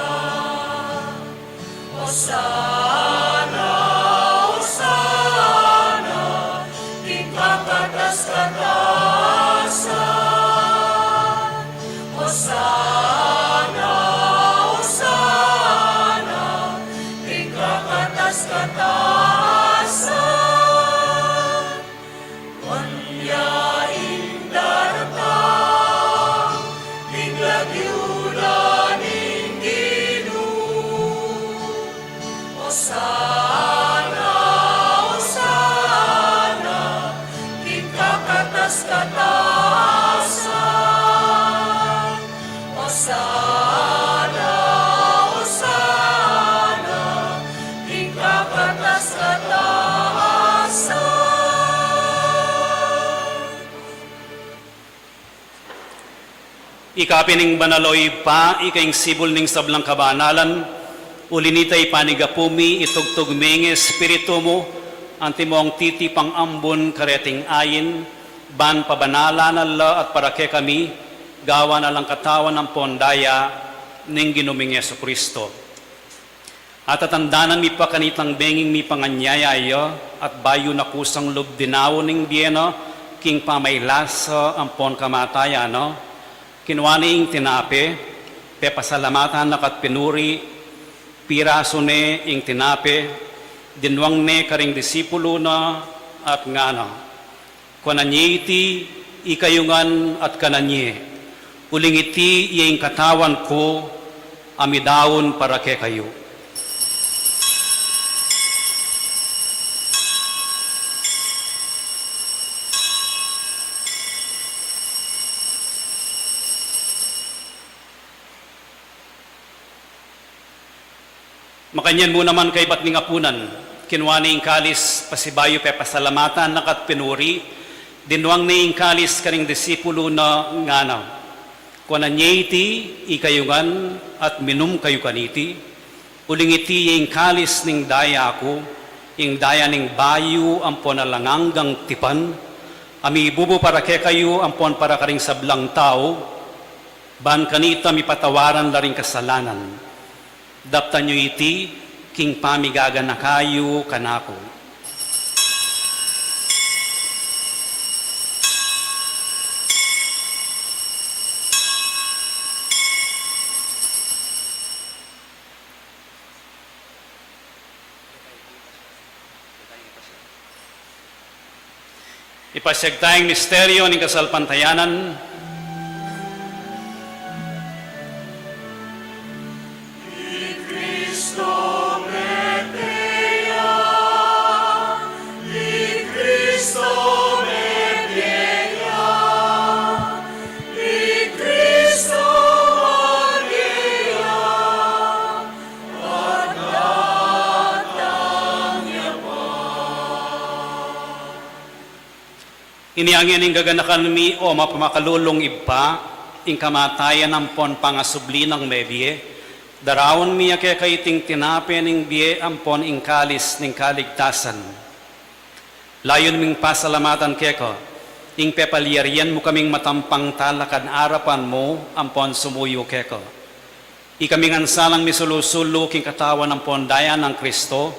Osana, Osana, king kakatas-katasan. Osana, Osana, king kakatas-katasan. Nuan ya ing daratang, ing lagyu na ning Ginu. Osana, Osana, king kakatas-katasan. Osana, Osana, king kakatas-katasan. Ika pin ing banal, O Ibpa, ika ing sibul ning sablang kabanalan, uli nita ipanigapu mi, itugtug me ing Espiritu mu, antimong titipang ambun kareting ain, ban pabanalan na la at para kekami, gawan na lang katawan ampon daya ning Ginu ming Jesucristo. Atatandanan mi pa kanitang benging mipanganyaya ya, at bayu na kusang lub dinaun ing bie na, king pamailasa ampon kamatayan na, kinua ne ing tinape, pepasalamatan na ka't pinuri, pirasu ne ing tinape, dinwang ne karing disipulu na, at ngana: Kuanan ye iti ikayu ngan at kanan ye, uling iti ya ing katawan ku a midaun para kekayu. Makanyan mu naman kaybat ning apunan, kinua ne ing kalis, pasibayu pepasalamatan na ka't pinuri, dinwang ne ing kalis karing disipulu na, ngana: Kuanan ye iti ikayu ngan at minum kayu kaniti, uling iti ya ing kalis ning daya ku, ing daya ning bayu ampon alang anggang tipan, a mibubu para kekayu ampon para karing sablang tau, ban kanita mipatawaran la ring kasalanan. Daptan yu iti king pamigaganaka yu kanaku. Ipasiag taya ing misteryo ning kasalpantayanan. Ini ngeni ing gaganakan mi, o mapamakalulung Ibpa, ing kamatayan ampon pangasubli nang mebie, daraun mi keka iting tinape ning bie ampon ing kalis ning kaligtasan. Layun ming pasalamatan keka ing pepalyarian mu kaming matampang talakad arapan mu ampon sumuyu keka. Ikami ngan sanang misulu-sulu king katawan ampon daya nang Kristo,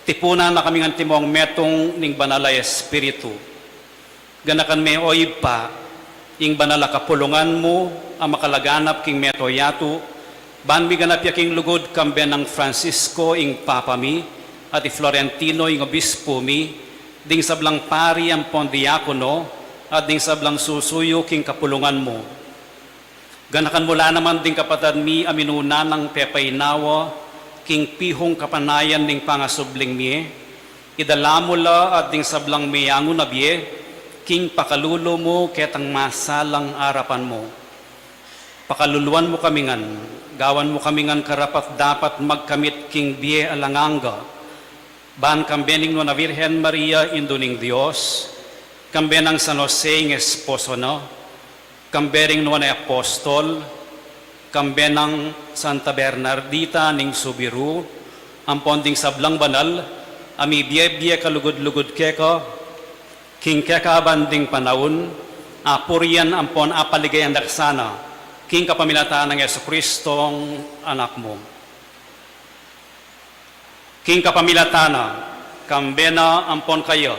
tipunan na kami ngan timong metung ning Banal a Espiritu. Ganakan me, o Ibpa, ing banal a kapulungan mu a makalaganap king mabilug a yatu, ban miganap ya king lugud kambe nang Francisco ing Papa mi, at i Florentino ing Obispo mi, ding sablang pari ampon diakono, at ding sablang susuyu king kapulungan mu. Ganakan mu la naman ding kapatad mi a minuna nang pepainawa king pihung kapanayan ning pangasubling mie, idala mu la at ding sablang meangu na bie king pakalulu mu ketang masalang arapan mu. Pakaluluan mu kami ngan, gawan mu kami ngan karapat-dapat magkamit king bie alang angga, ban kambe ning Nuan a Virgen Maria, Indu ning Dios, kambe nang San Jose ing esposo na, kambe ring Nuan a Apostol, kambe nang Santa Bernardita ning Subiru, ampon ding sablang banal a mibie-bie kalugud-lugud keka, king kekaban ding panaun, apurian ampon apaligayan da ka sana, king kapamilatan nang Jesucristong Anak mu. King kapamilatan na, kambe na ampon kaya,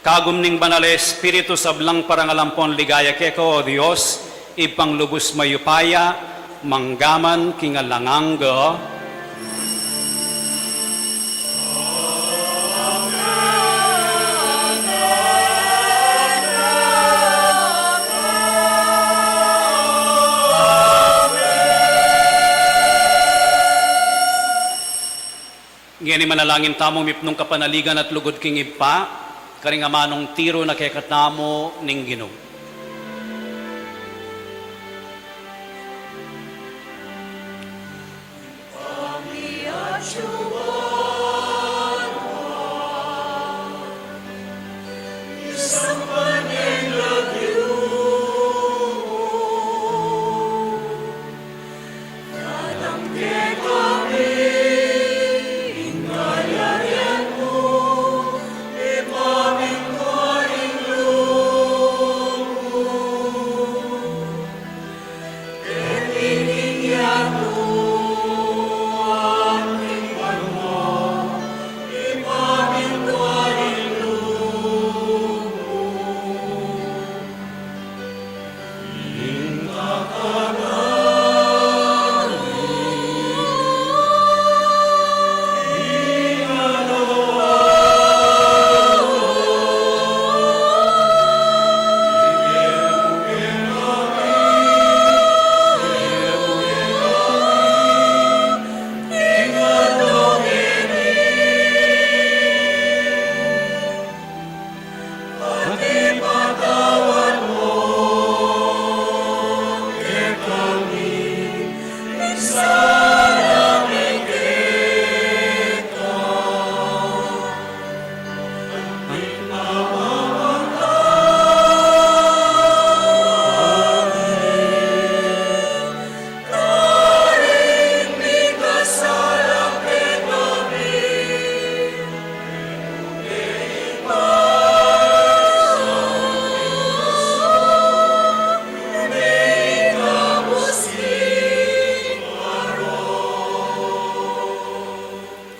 kagum ning Banal a Espiritu, sablang parangal ampon ligaya keka, o Dios, Ibpang lubus mayupaya, mangga man king alang angga. Ngeni manalangin tamu mipnung kapanaligan at lugud king Ibpa, karing amanung tiru na kekatamu ning Ginu.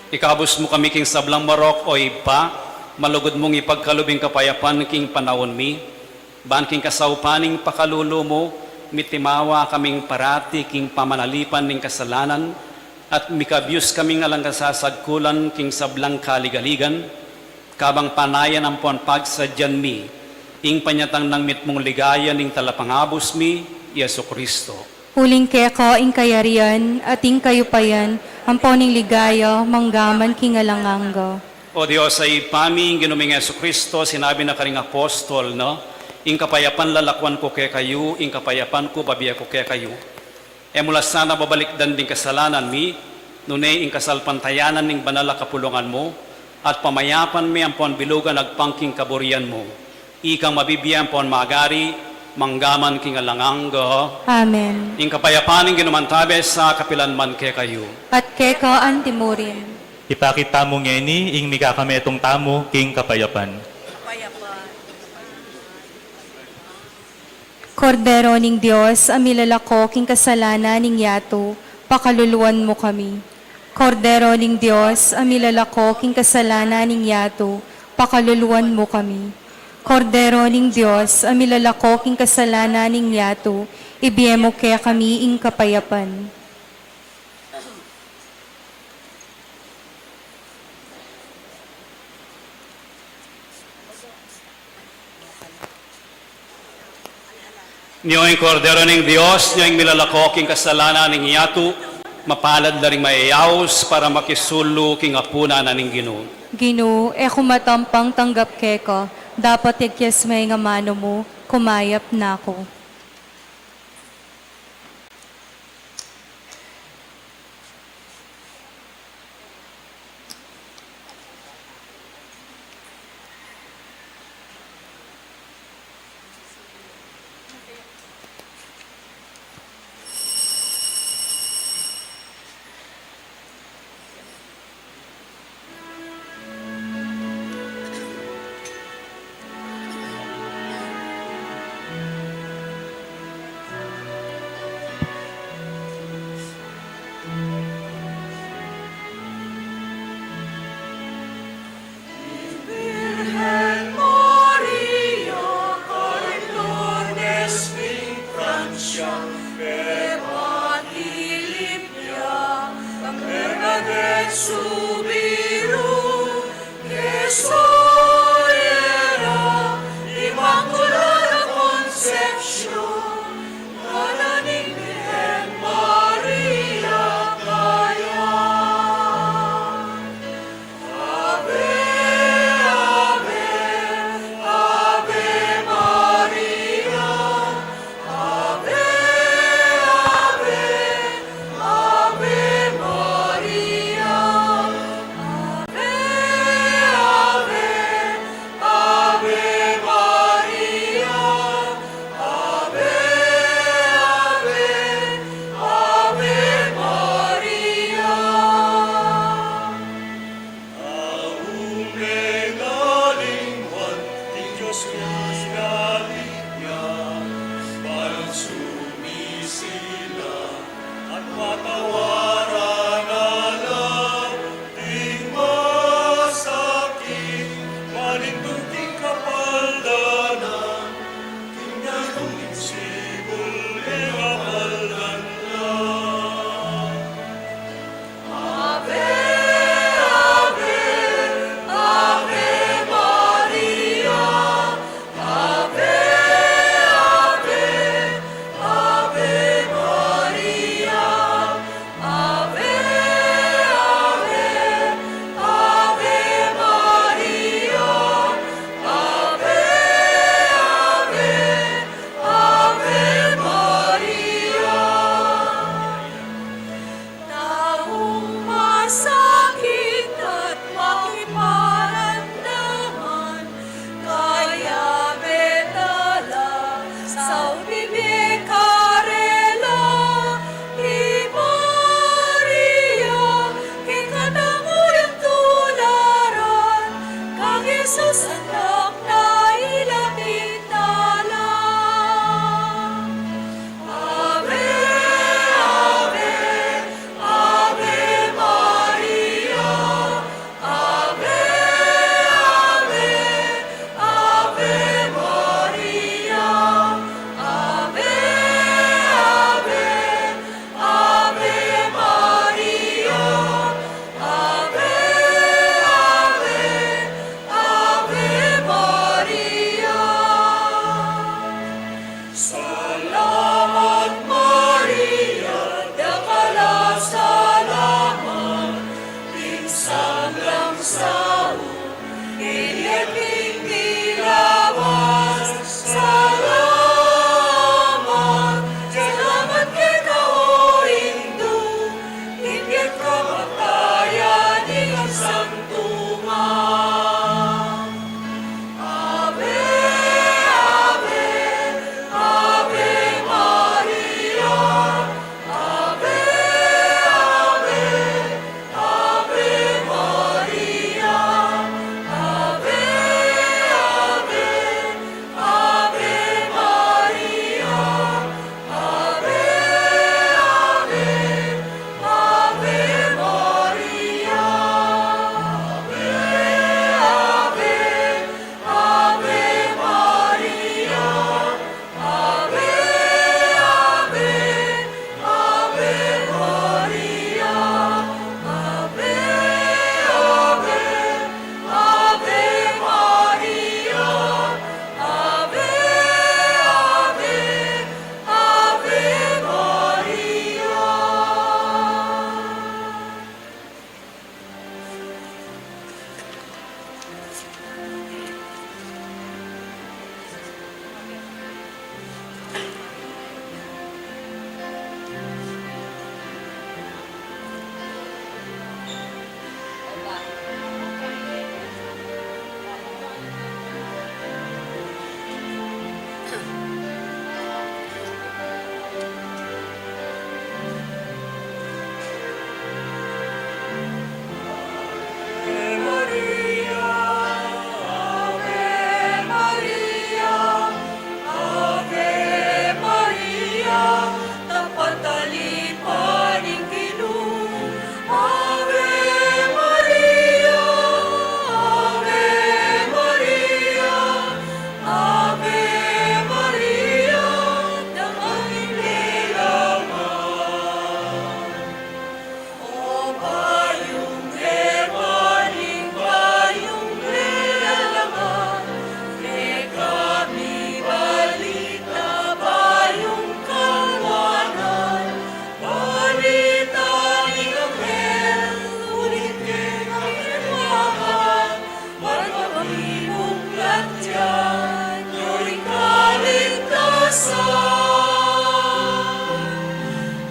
Ikabus mu kami king sablang marok, o Ibpa, malugud mung ipagkalub ing kapayapan king panaun mi, ban king kasaupan ning pakalulu mu, mitimawa kaming parati king pamanalipan ning kasalanan, at mikabius kaming alang kasasagkulan king sablang kaligaligan, kabang panayan ampon pagsadyan mi Ing panyatang nang mitmung ligaya ning Talapangabus mi, Jesucristo. Uling keka ing kayarian, at ing kayupayan, ampo ning ligaya, manggaman king alang angga. O Dios a Ibpa mi, ing Ginu ming Jesucristo, sinabi na karing apostol na, ing kapayapan lalakwan ku kekayu, ing kapayapan ku bibie ku kekayu. E mu la sana babalikdan ding kasalanan mi, nune ing kasalpantayanan ning banal a kapulungan mu, at pamayapan mi ampon bilugan agpang king kaburian mu. Ikang mabibie ampon magari, manggaman king alang angga. Amen. Ing kapayapan ning Ginu mantabe sa kapilan man kekayu. At keka antimurin. Ipakit tamu ngeni ing mikakametung tamu king kapayapan. Kordero ning Dios, a milalako king kasalanan ning yatu, pakaluluan mu kami. Kordero ning Dios, a milalako king kasalanan ning yatu, pakaluluan mu kami. Kordero ning Dios, a milalako king kasalanan ning yatu, ibie mu kekami ing kapayapan. Nyo ing Kordero ning Dios, nyo ing milalako king kasalanan ning yatu, mapalad la ring mayayaus para makisulu king apunan na ning Ginu. Ginu, e ku matampang tanggap keka, dapot ikyas me ing amanu mu, kumayap na ku.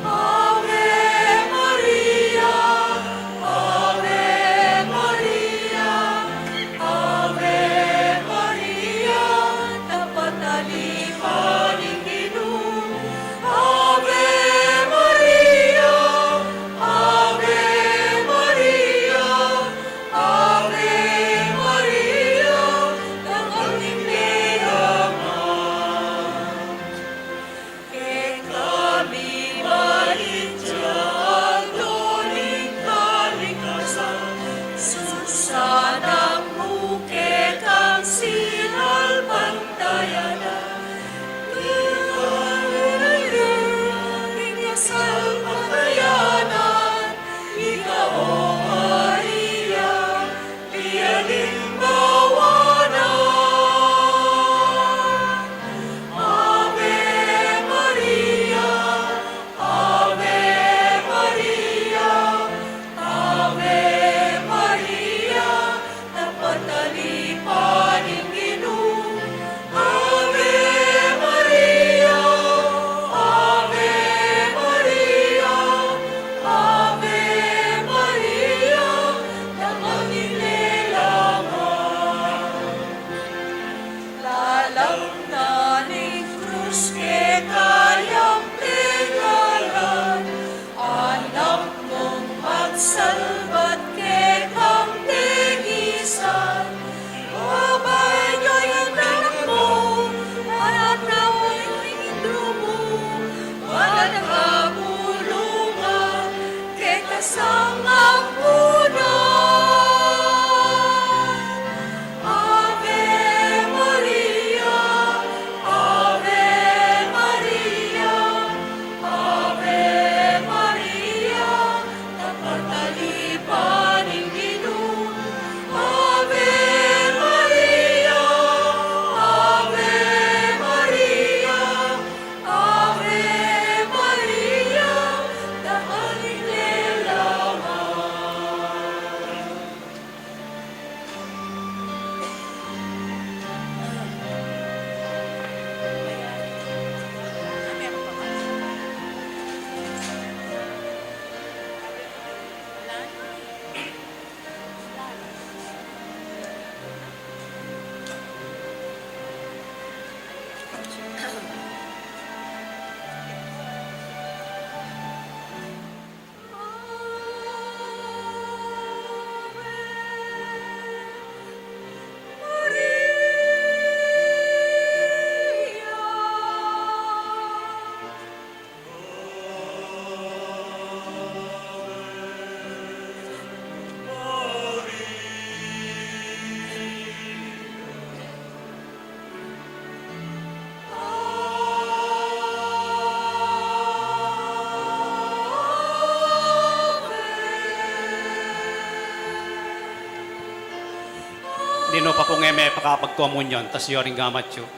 Ave Maria, Ave Maria, Ave Maria, dapat alipan ing Ginu. Ave Maria, Ave Maria, Ave Maria, dapat ing lelangan. Kekami maligya, aldo ning kalikasan, susana mu kekang sinalpantayanan. Ika ing kasalpantayanan, ika, O Maria, ing alimbawa na. Ave Maria, Ave Maria, Ave Maria, dapat alipan ing Ginu. Ave Maria, Ave Maria, Ave Maria, dapat ing lelangan. Lalam na ning krus kekayang tegalan, Anak mung magsalba't kekang tegisan. Babayuan mu ing anak mu, anak mu ing indru mu, banat kapulungan keka sang ampunan. Ave Maria, Ave Maria, Ave Maria, dapat alipan ing Ginu. Ave Maria, Ave Maria, Ave Maria, dapat ing lelangan. Ninu pa pung e mepakapagkomunyon, tas yoring gamat yu.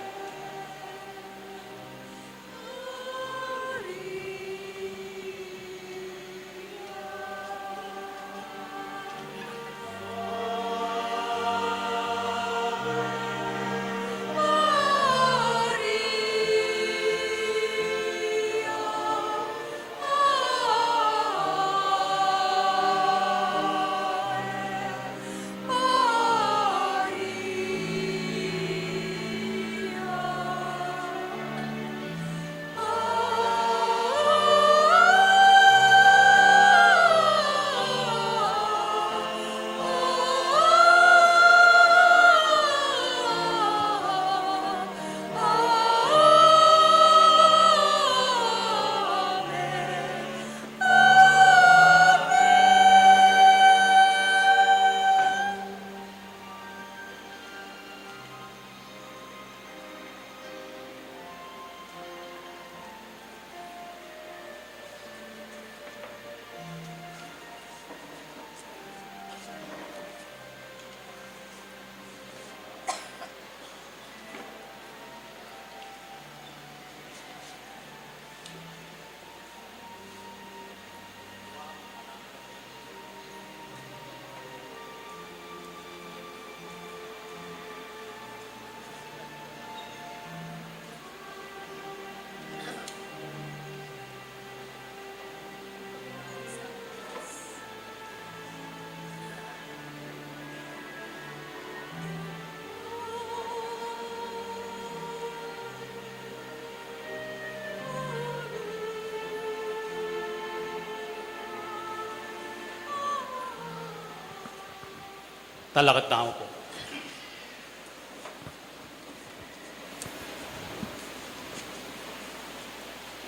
Talakad tamu pu.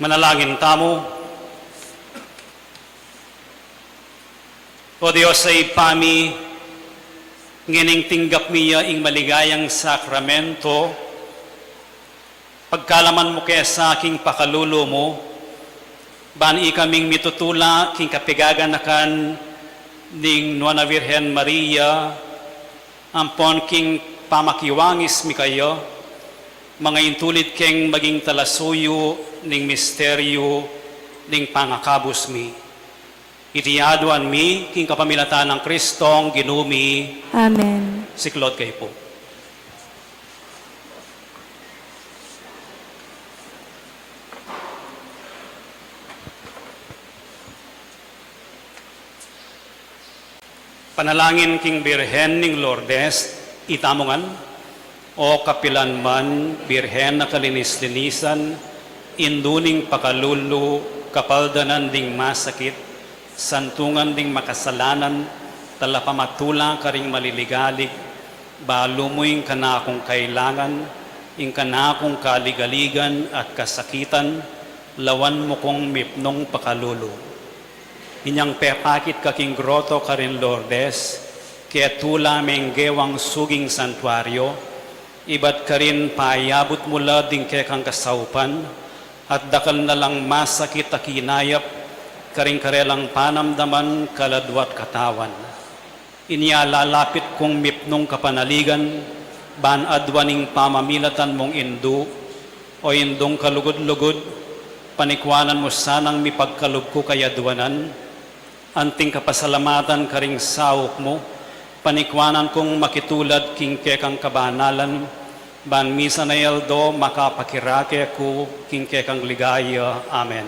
Manalangin tamu. O Dios a Ibpa mi, ngening tinggap mi ya ing maligayang sakramento, pagkalaman mu ke sa king pakalulu mu, ban ikaming mitutula king kapigaganakan ning Nuan a Virgen Maria, ampon king pamakiwangis mi kaya, mangaintulid keng maging talasuyu ning misteryu ning pangakabus mi. Iti aduan mi king kapamilatan nang Kristong Ginu mi. Amen. Siklaud kayu pu. Panalangin king Birhen ning Lourdes, itamu ngan. O kapilan man, Birhen a kalinis-linisan, indu ning pakalulu, kapaldanan ding masakit, santungan ding makasalanan, talapamatula karing maliligalig, balu mu ing kanakung kailangan, ing kanakung kaligaligan at kasakitan, lawan mu kung mipnung pakalulu. Inyang pepakit ka king groto karin Lourdes, ketula meng gewang suging santuario, ibat karin payabut mu la ding kekang kasaupan, at dakal na lang masakit a kinayap karing karelang panamdaman, kaladwa at katawan. Inya lalapit kung mipnung kapanaligan, ban aduan ing pamamilatan mung indu, o indung kalugud-lugud, panikuanan mu sanang mipagkalub ku kayaduanan, anting kapasalamatan karing saup mu, panikuanan kung makitulad king kekang kabanalan, ban misan a aldo makapakirake ku king kekang ligaya. Amen.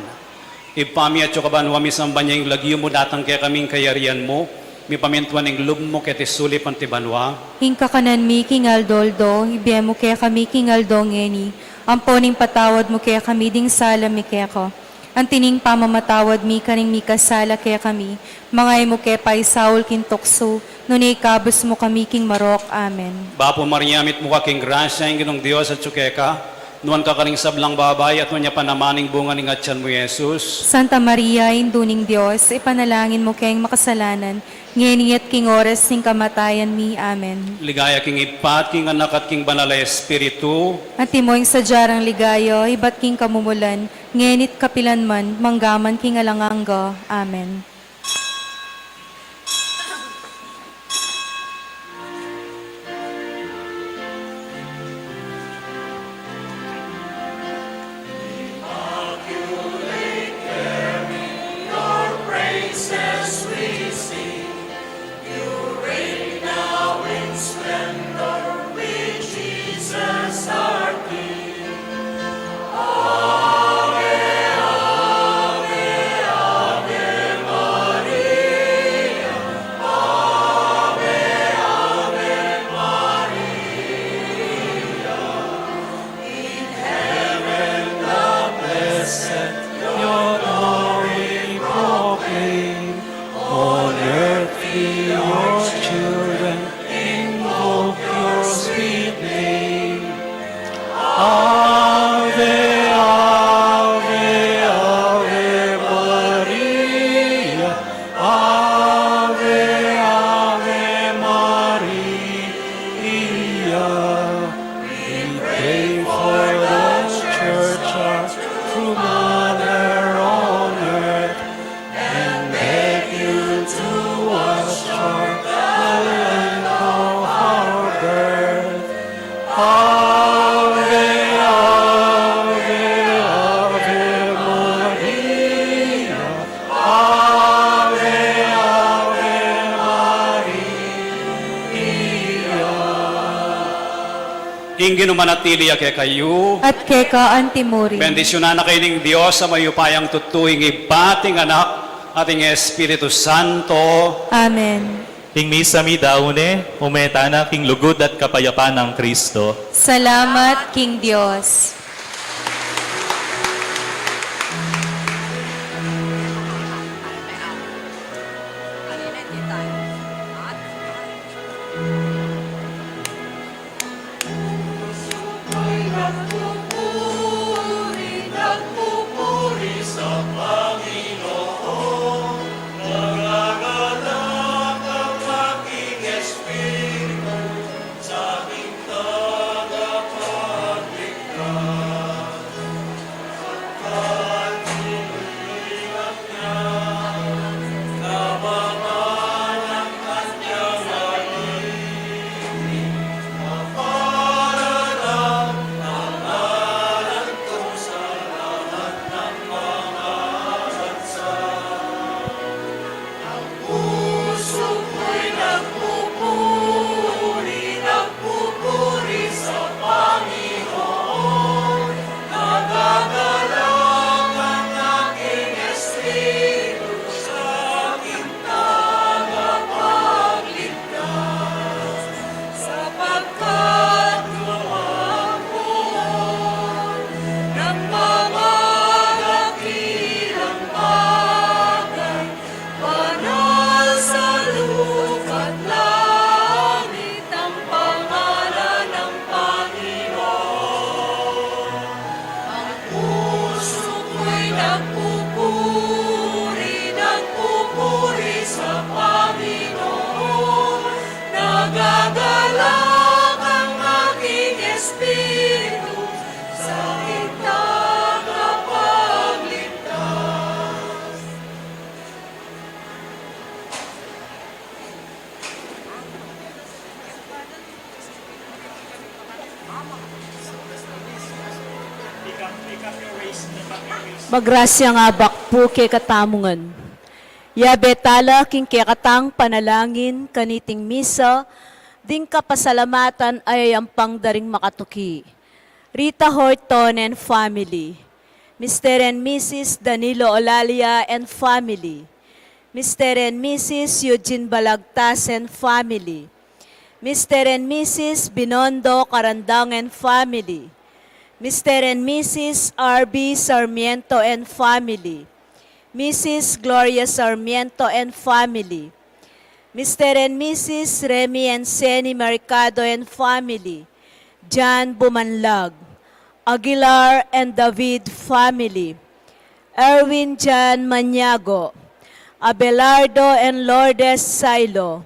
Ibpa mi, atsu ka banua, misamban ya ing lagyu mu, datang kekami ing kayarian mu, mipamintuan ing lub mu keti sulip anti banua. Ing kakanan mi king aldo-aldo, ibie mu kekami king aldo ngeni, ampon ipatawad mu kekami ding sala mi keka, anti ning pamamatawad mi karing mikasala kekami, manga e mu ke paisaul king tuksu, nune ikabus mu kami king marok. Amen. Bapu Maria, mitmu ka king grasya, ing Ginung Dios atsu keka, nuan ka karing sablang babai, at nuan ya pa naman ing bunga ning atian mu, Jesus. Santa Maria, Indu ning Dios, ipanalangin mu keng makasalanan, ngeni at king oras ning kamatayan mi. Amen. Ligaya king Ibpa, at king Anak, at king Banal a Espiritu. Antimo ing sadya rang ligaya, ibat king kamumulan, ngeni at kapilan man, mangga man king alang angga. Amen. In heaven the blessed your glory proclaim, on earth be your children, invoke your sweet name. Ave, Ave, Ave Maria, Ave, Ave Maria. We pray for the church, our true mother on earth, and beg you to watch o'er the land of our birth. Ave, Ave, Ave Maria, Ave, Ave Maria. Ing Ginu manatili ya kekayu. At keka antimurin. Bendisyunan na kayu ning Dios a mayupayang tutu, ing Ibpa, at ing Anak, at ing Espiritu Santo. Amen. Ing misa mi daun ne, ume tana king lugud at kapayapan nang Kristo. Salamat king Dios. Pupuri, nagpupuri sa Panginoon, nagagalak ang aking espiritu sa aking tagapagligtas. Puso ko'y nagpupuri, nagpupuri sa Panginoon. Nagagalak ang aking espiritu sa aking tagapagligtas, sapagkat gawa ko ng mga dakilang bagay. Banal sa lupa't langit ang pangalan ng Panginoon. Ang puso ko'y nagpupuri, nagpupuri sa Panginoon. Nagagalak ang aking espiritu sa aking tagapagligtas. Magrasyang abak pu kekatamu ngan. Yabe tala king kekatang panalangin kaniting misa, ding kapasalamatan a yayampang da ring makatuki. Rita Horton and family. Mister and Missus Danilo Olalia and family. Mister and Missus Eugene Balagtas and family. Mister and Missus Binondo Carandang and family. Mister and Missus R B Sarmiento and family. Missus Gloria Sarmiento and family. Mister and Missus Remy and Seni Mercado and family. John Bumanlag. Aguilar and David family. Erwin John Maniago. Abelardo and Lourdes Sailo.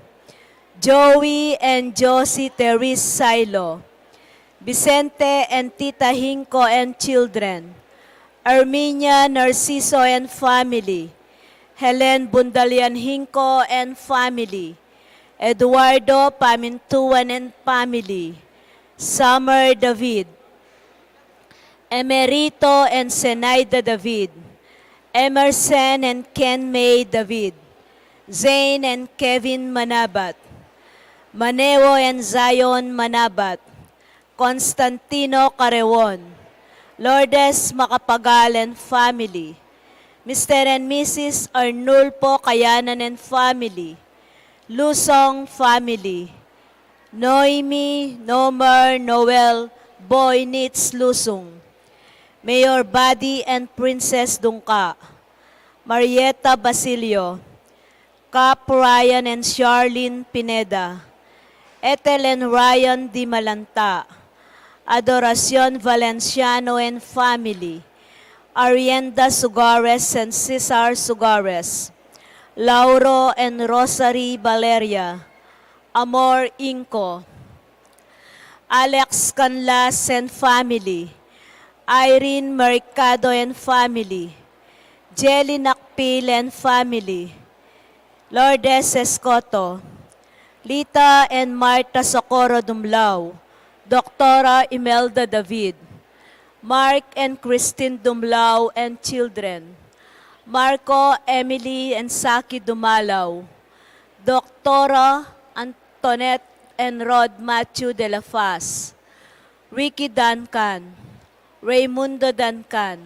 Joey and Josie Therese Sailo. Vicente and Tita Hinco and children. Arminia Narciso and family. Helen Bundalian Hinco and family. Eduardo Pamintuan and family. Summer David. Emerito and Zenaida David. Emerson and Ken May David. Zane and Kevin Manabat. Maneo and Zion Manabat. Constantino Carewon. Lourdes Macapagal and family. Mister and Missus Arnulfo Kayanan and family. Lusong family. Noemi, Nomer, Noel, Boy Nitz Lusung. Mayor Buddy and Princess Dungka. Marietta Basilio. Cap Ryan and Charlene Pineda. Ethel and Ryan Dimalanta. Adoracion Valenciano and family. Arienda Sugares and Cesar Sugares. Lauro and Rosary Valeria. Amor Inco. Alex Canlas and family. Irene Mercado and family. Jelly Nakpil and family. Lourdes Escoto. Lita and Marta Socorro Dumlao. Doctora Imelda David. Mark and Christine Dumlao and children. Marco, Emily, and Saki Dumalaw. Doctora Antoinette and Rod Matthew de la Faz. Ricky Duncan. Raymundo Duncan.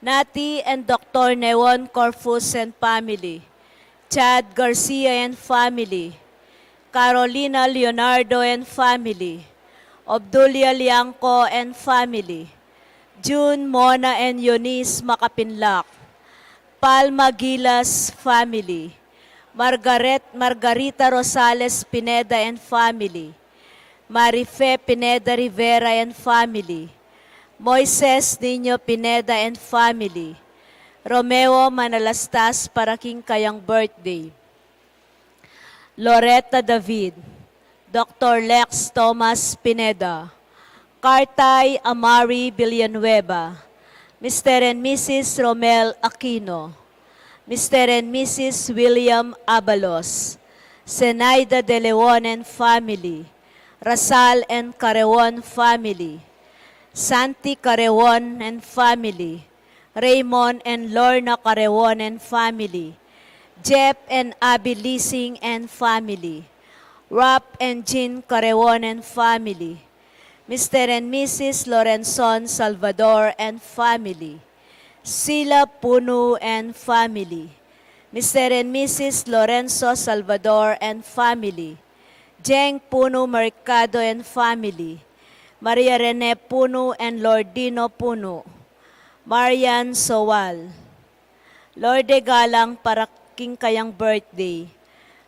Nati and Doctor Neon Corfus and family. Chad Garcia and family. Carolina Leonardo and family. Obdulia Liangco and family. June, Mona, and Eunice Makapinlak. Palma Gilas family. Margaret, Margarita Rosales Pineda and family. Marife Pineda Rivera and family, Moises Niño Pineda and family, Romeo Manalastas para king kayang birthday, Loretta David, Doctor Lex Thomas Pineda, Kartay Amari Villanueva, Mister and Missus Romel Aquino, Mister and Missus William Abalos, Zenaida De Leon and family, Rasal and Carreon family, Santi Carreon and family, Raymond and Lorna Carreon and family, Jeff and Abby Lising and family, Rap and Jean Carreon and family, Mister and Missus Lorenzon Salvador and family, Sila Puno and family, Mister and Missus Lorenzo Salvador and family, Jeng Puno Mercado and family, Maria Rene Puno and Lordino Puno, Marian Sowal. Lorde Galang para king kayang birthday,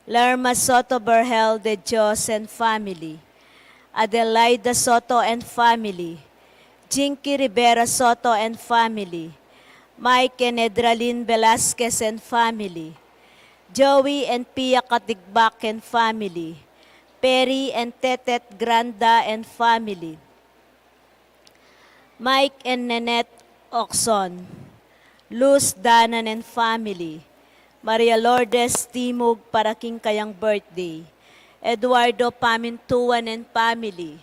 Lerma Soto Berhel de Dios and family, Adelaida Soto and family, Jinky Rivera Soto and family, Mike and Edralyn Velasquez and family, Joey and Pia Katigbak and family, Perry and Tetet Granda and family, Mike and Nanette Oxon, Luz Danan and family, Maria Lourdes Timug para king kayang birthday, Eduardo Pamintuan and family,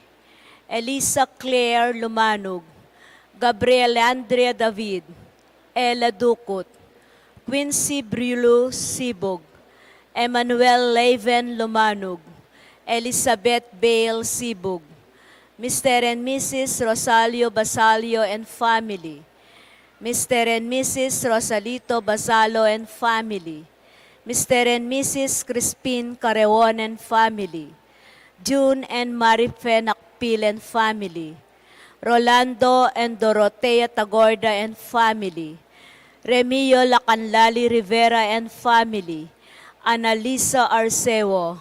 Elisa Claire Lumanug, Gabriel Andrea David, Ella Ducut, Quincy Briulu Sibug, Emmanuel Leven Lumanug, Elizabeth Bale Sibug, Mister and Missus Rosalio Basalio and family, Mister and Missus Rosalito Basalo and family, Mister and Missus Crispin Carreon and family, June and Marife Nakpil and family, Rolando and Dorotea Tagorda and family, Remio Lacanlali Rivera and family, Annalisa Arceo,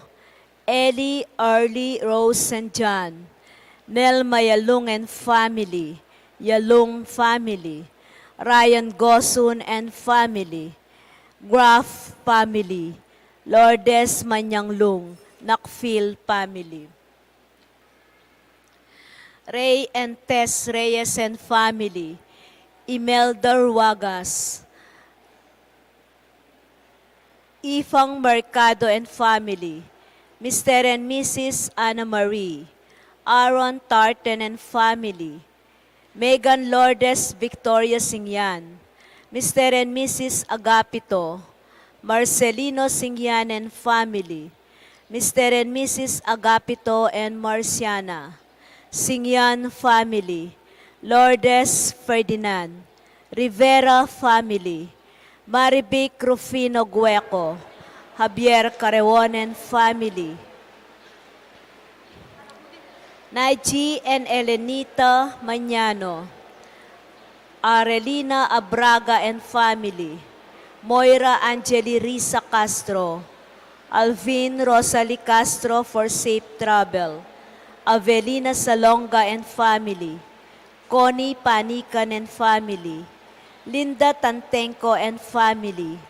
Ellie, Arlie, Rose, and John, Nel Mayalung and family, Yalung family, Ryan Gosun and family, Graf family, Lourdes Manyanglung, Nakfil family, Ray and Tess Reyes and family, Imelda Ruagas, Ifang Mercado and family, Mister and Missus Ana Marie, Aaron Tartan and family, Megan Lourdes Victoria Singyan, Mister and Missus Agapito, Marcelino Singyan and family, Mister and Missus Agapito and Marciana Singyan family, Lourdes Ferdinand, Rivera family, Marivic Rufino Gueco, Javier Carreon and family, Naiji and Elenita Mañano, Arelina Abraga and family, Moira Angeli Risa Castro, Alvin Rosalie Castro for safe travel, Avelina Salonga and family, Connie Panican and family, Linda Tantenco and family,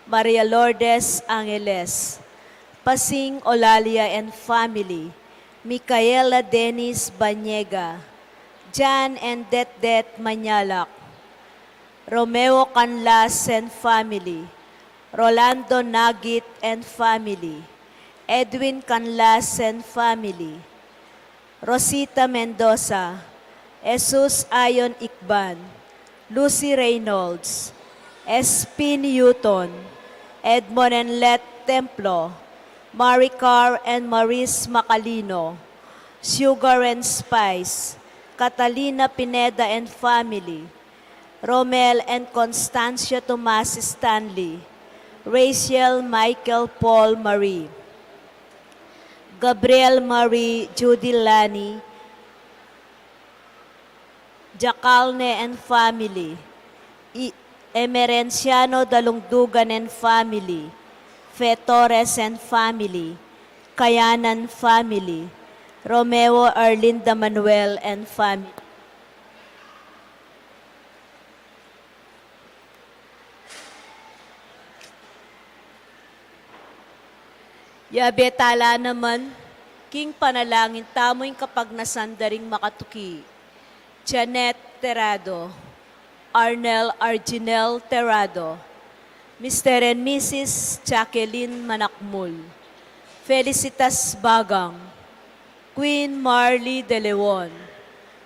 Maria Lourdes Angeles, Pasing Olalia and family, Micaela Dennis Banyega, Jan and Detdet Manyalak, Romeo Canlas and family, Rolando Nagit and family, Edwin Canlas and family, Rosita Mendoza, Jesus Ayon Icban, Lucy Reynolds, Espin Newton, Edmond and Let Templo, Maricar and Maris Macalino, Sugar and Spice, Catalina Pineda and family, Romel and Constancia Tomas Stanley, Rachel Michael Paul Marie, Gabriel Marie Judy Lani, Jacalne and family, I-, Emerenciano Dalungdugan and family, Fe Torres and family, Kayanan family, Romeo Arlinda Manuel and family. Yabe tala naman king panalangin tamu ing kapagnasan da ring makatuki: Janet Terrado, Arnel Arginel Terrado, Mister and Missus Jacqueline Manakmul, Felicitas Bagang, Queen Marley De Leon,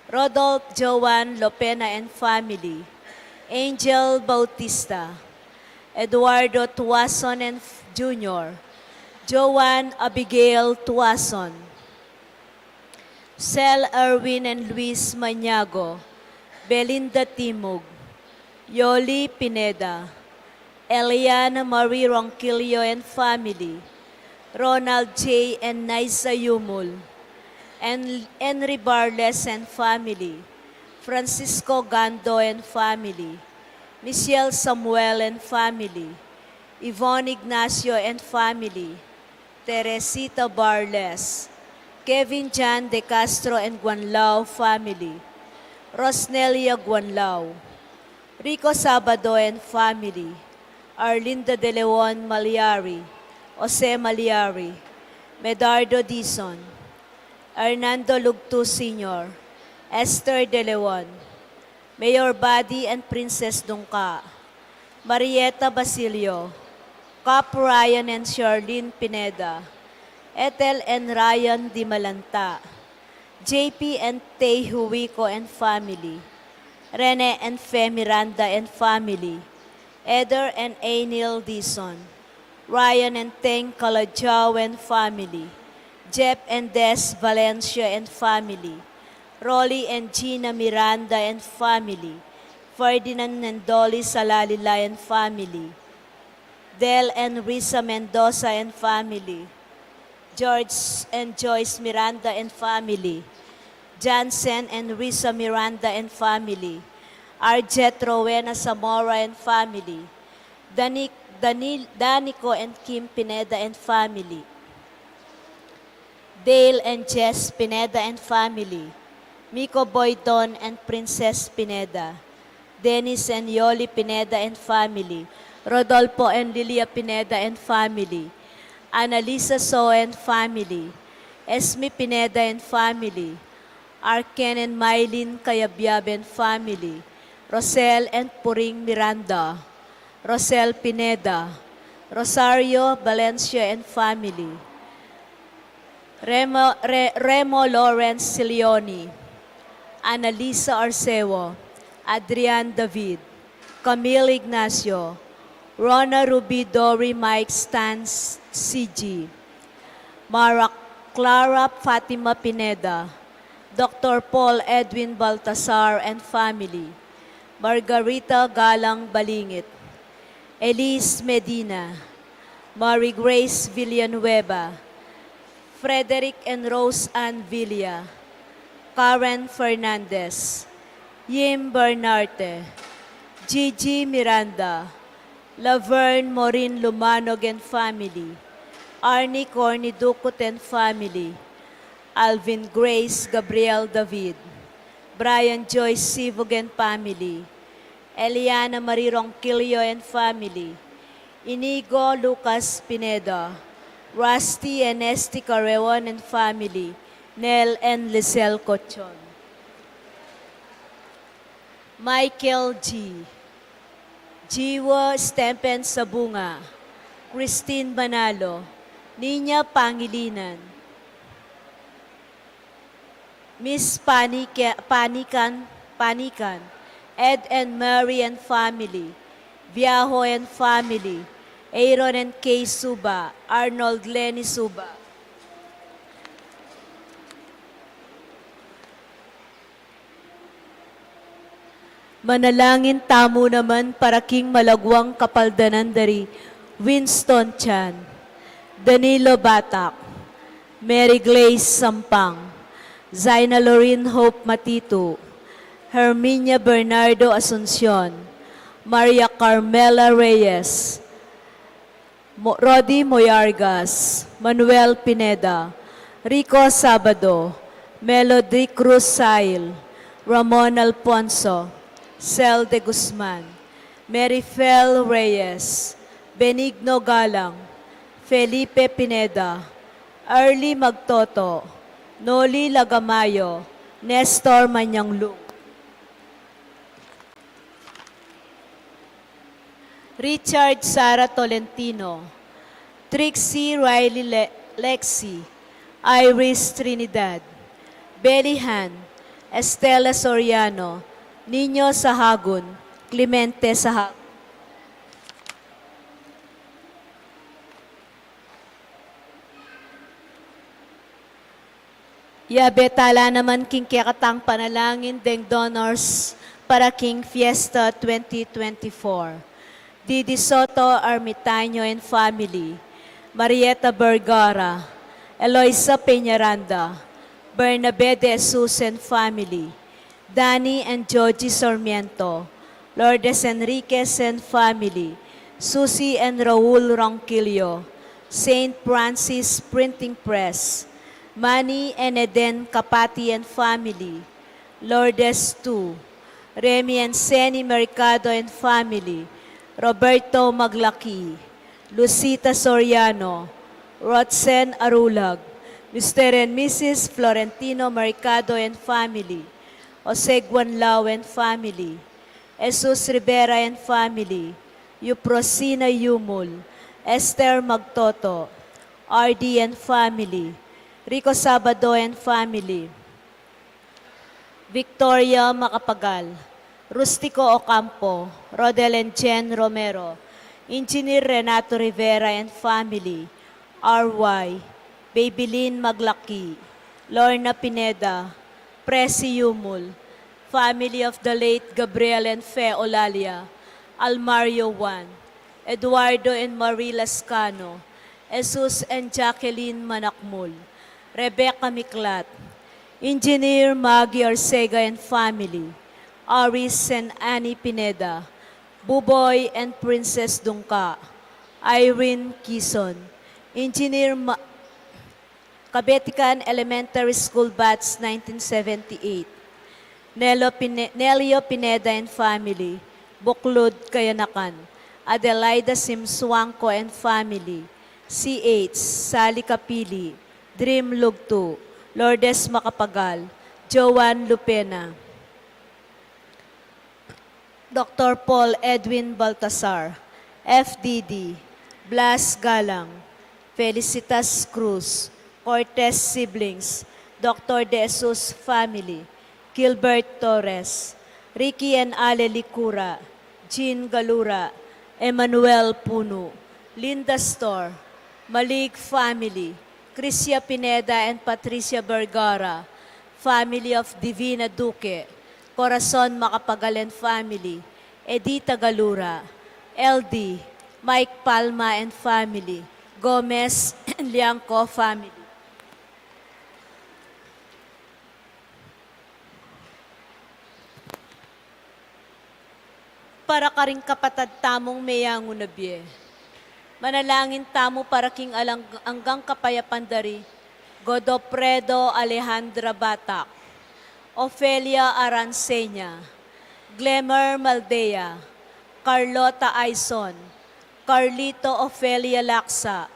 Rodolph Joan Lopena and family, Angel Bautista, Eduardo Tuason and Junior, Joan Abigail Tuason, Sel Erwin and Luis Maniago, Belinda Timog, Yoli Pineda, Eliana Marie Ronquillo and family, Ronald J and Niza Yumul, and Henry Barles and family, Francisco Gando and family, Michelle Samuel and family, Yvonne Ignacio and family, Teresita Barles, Kevin John De Castro and Guanlao family, Rosnelia Guanlao, Rico Sabado and family, Arlinda De Leon Maliari, Jose Maliari, Medardo Dizon, Hernando Lugtu Senior, Esther De Leon, Mayor Buddy and Princess Dungka, Marieta Basilio, Cap Ryan and Charlene Pineda, Ethel and Ryan Dimalanta, J P and Tay Huico and family, Rene and Fe Miranda and family, Eder and Ainil Dizon, Ryan and Teng Calajao and family, Jep and Des Valencia and family, Rolly and Gina Miranda and family, Ferdinand and Dolly Salalila and family, Del and Risa Mendoza and family, George and Joyce Miranda and family, Jansen and Risa Miranda and family, Arjet Rowena Zamora and family, Dani-, Dani-, Danico and Kim Pineda and family, Dale and Jess Pineda and family, Miko Boydon and Princess Pineda, Dennis and Yoli Pineda and family, Rodolfo and Lilia Pineda and family, Annalisa So and family, Esme Pineda and family, Arken and Mylene Cayabyab and family, Rosel and Puring Miranda, Rosel Pineda, Rosario Valencia and family, Remo, Re-, Remo Lawrence Silioni, Annalisa Arceo, Adrian David, Camille Ignacio, Rona Ruby Dory Mike Stan C G, Mara Clara Fatima Pineda, Doctor Paul Edwin Baltasar and family, Margarita Galang Balingit, Elise Medina, Mary Grace Villanueva, Frederick and Rose Ann Villa, Karen Fernandez, Yim Bernarte, Gigi Miranda, Laverne Maureen Lumanog and family, Arnie Corny Ducut and family, Alvin Grace Gabriel David, Brian Joyce Sivog and family, Eliana Marie Ronquillo and family, Inigo Lucas Pineda, Rusty and Esty Carreon and family, Nel and Lisel Cochon, Michael G, Jiwa Stempen Sabunga, Christine Manalo, Nina Pangilinan, Miss Panica-, Panican, Panican, Ed and Mary and family, Viajo and family, Aaron and Kay Suba, Arnold Lenny Suba. Manalangin tamu naman para king malagwang kapaldanan da ri Winston Chan, Danilo Batak, Mary Glaze Sampang, Zaina Lorraine Hope Matitu, Herminia Bernardo Asuncion, Maria Carmela Reyes, Mo-, Rodi Moyargas, Manuel Pineda, Rico Sabado, Melody Cruz Sail, Ramon Alfonso, Cel de Guzman, Merifel Reyes, Benigno Galang, Felipe Pineda, Arly Magtoto, Noli Lagamayo, Nestor Manyanglung. Richard Sara Tolentino, Trixie Riley Le-, Lexi, Iris Trinidad, Belly Han, Estela Soriano, Nino Sahagun, Clemente Sahagun. Yabe tala naman king kekatang panalangin deng donors para king Fiesta twenty twenty-four. Didi Soto Ermitaño and family, Marieta Vergara, Eloisa Peñaranda, Bernabe de Jesus and family, Danny and Joji Sarmiento, Lourdes Enriquez and family, Susie and Raul Ronquillo, Saint Francis Printing Press, Manny and Eden Capati and family, Lourdes two, Remy and Seni Mercado and family, Roberto Maglaki, Lucita Soriano, Rotzen Arulag, Mister and Missus Florentino Mercado and family, Jose Guanlao and family, Jesus Rivera and family, Euprosina Yumul, Esther Magtoto, R D and family, Rico Sabado and family, Victoria Macapagal, Rustico Ocampo, Rodel and Jen Romero, Engineer Renato Rivera and family, R Y, Babylin Maglaki, Lorna Pineda, Presi Yumul, family of the late Gabriel and Fe Olalia, Almario Juan, Eduardo and Marie Lascano, Jesus and Jacqueline Manakmul, Rebecca Miklat, Engineer Maggie Arcega and family, Aris and Annie Pineda, Buboy and Princess Dungka, Irene Kison, Engineer Ma-, Kabetikan Elementary School Batch nineteen seventy-eight, Nelio Pine-, Nelio Pineda and family, Buklud, Kayanakan, Adelaida Simsuangco and family, C H, Sally Kapili, Dream Lugtu, Lourdes Macapagal, Joan Lupena, Doctor Paul Edwin Baltasar, F D D, Blas Galang, Felicitas Cruz, Cortez siblings, Doctor De Jesus family, Gilbert Torres, Ricky and Ale Licura, Jean Galura, Emmanuel Punu, Linda Store, Malig family, Crisia Pineda and Patricia Vergara, family of Divina Duque, Corazon Macapagal and family, Edita Galura, L D, Mike Palma and family, Gomez and Liangco family. Para karing kapatad tamung meyangu na bie. Manalangin tamu para king alang-, anggang kapayapan da ri Godofredo Alejandra Batak, Ofelia Arancenia, Glemer Maldea, Carlota Aison, Carlito Ofelia Laksa,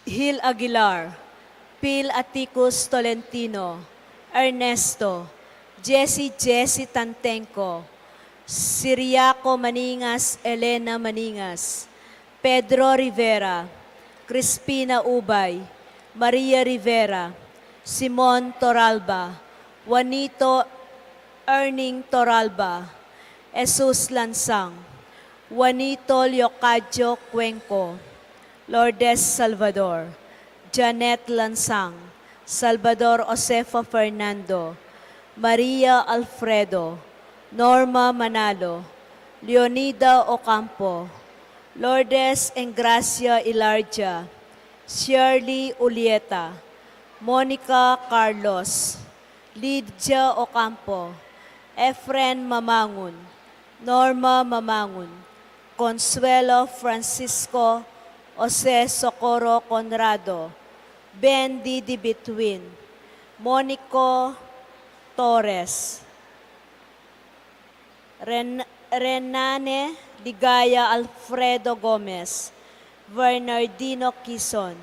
Hil Aguilar, Phil Atticus Tolentino, Ernesto, Jesse Jesse Tantenco, Siriaco Maningas, Elena Maningas, Pedro Rivera, Crispina Ubay, Maria Rivera, Simon Toralba, Juanito Erning Toralba, Jesus Lansang, Juanito Leocadio Cuenco, Lourdes Salvador, Janet Lansang, Salvador Josefa Fernando, Maria Alfredo, Norma Manalo, Leonida Ocampo, Lourdes Engracia Ilardia, Shirley Ulieta, Monica Carlos, Lydia Ocampo, Efren Mamangun, Norma Mamangun, Consuelo Francisco, Jose Socorro Conrado, Bendy Dibitwin, Monico Torres, Ren-, Renane Ligaya, Alfredo Gomez, Bernardino Quizon,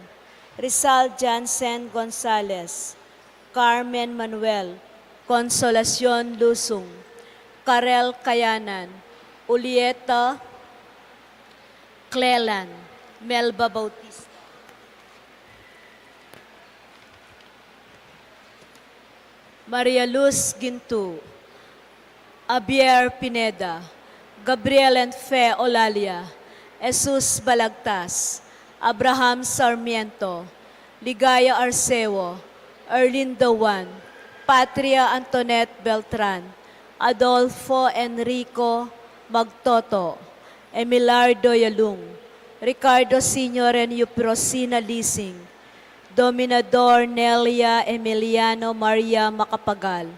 Rizal Jansen Gonzalez, Carmen Manuel, Consolacion Lusung, Karel Kayanan, Ulieta Clelan, Melba Bautista, Maria Luz Gintu, Javier Pineda, Gabriel and Fe Olalia, Jesus Balagtas, Abraham Sarmiento, Ligaya Arceo, Erlinda Juan, Patria Antoinette Beltran, Adolfo Enrico Magtoto, Emilardo Yalung, Ricardo Senior and Euprosina Lising, Dominador Nelia Emiliano Maria Macapagal,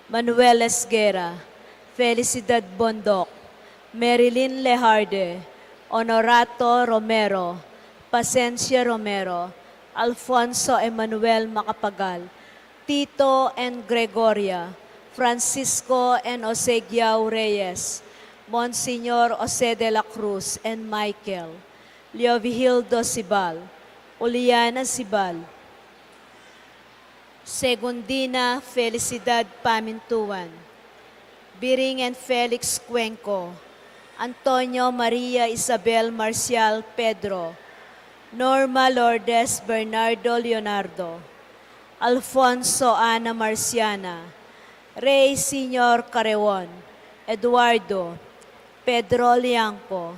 Manuel Esguerra, Felicidad Bondoc, Marilyn Lejarde, Honorato Romero, Pacencia Romero, Alfonso Emmanuel Macapagal, Tito and Gregoria, Francisco and Jose Guiao Reyes, Monsignor Jose de la Cruz and Michael, Leovigildo Sibal, Juliana Sibal, Segundina Felicidad Pamintuan, Biring and Felix Cuenco, Antonio Maria Isabel Marcial Pedro, Norma Lourdes Bernardo Leonardo, Alfonso Ana Marciana, Rey Senior Carreon, Eduardo, Pedro Liangco,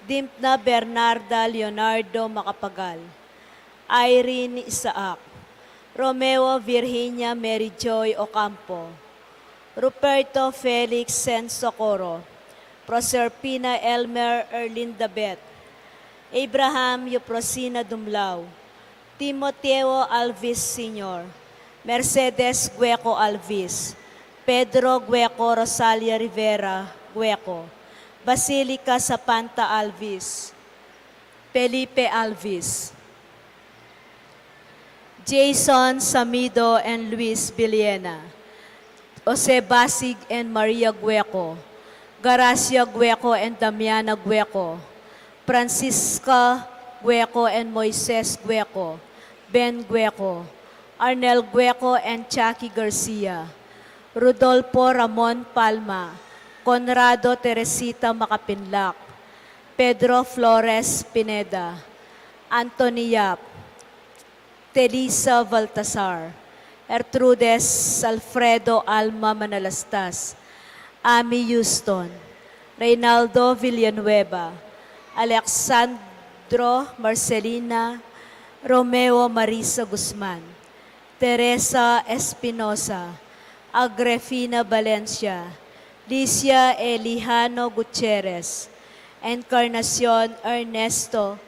Dimpna Bernarda Leonardo Macapagal, Irene Isaac, Romeo Virginia Mary Joy Ocampo, Ruperto Felix Sen Socorro, Proserpina Elmer Erlinda Beth, Abraham Euprosina Dumlao, Timoteo Alvis Senior, Mercedes Gueco Alvis, Pedro Gueco Rosalia Rivera Gueco, Basilica Sapanta Alvis, Felipe Alvis, Jason Samido and Luis Villena, Jose Basig and Maria Gueco, Garacia Gueco and Damiana Gueco, Francisca Gueco and Moises Gueco, Ben Gueco, Arnel Gueco and Chucky Garcia, Rodolfo Ramon Palma, Conrado Teresita Macapinlac, Pedro Flores Pineda, Anthony Yap, Telisa Baltasar, Ertrudes Alfredo Alma Manalastas, Ami Houston, Reynaldo Villanueva, Alexandro Marcelina, Romeo Marisa Guzman, Teresa Espinosa, Agrefina Valencia, Licia Elijano Gutierrez, Encarnacion Ernesto,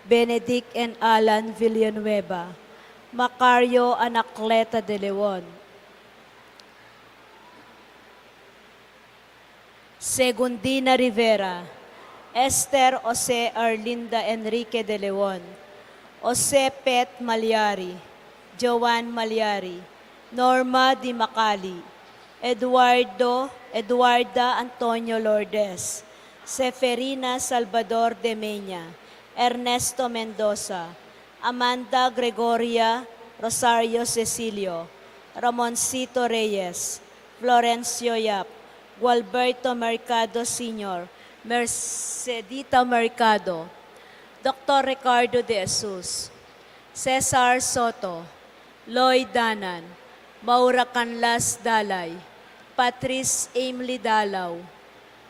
Benedict and Alan Villanueva, Macario Anacleta de Leon, Segundina Rivera, Esther Jose Arlinda Enrique de Leon, Jose Pet Maliari, Joan Maliari, Norma Di Macali, Eduardo, Eduarda Antonio Lourdes, Seferina Salvador de Meña, Ernesto Mendoza, Amanda Gregoria Rosario Cecilio, Ramoncito Reyes, Florencio Yap, Gualberto Mercado Senior, Mercedita Mercado, Doctor Ricardo de Jesus, Cesar Soto, Lloyd Danan, Maura Canlas Dalay, Patrice Emily Dalaw,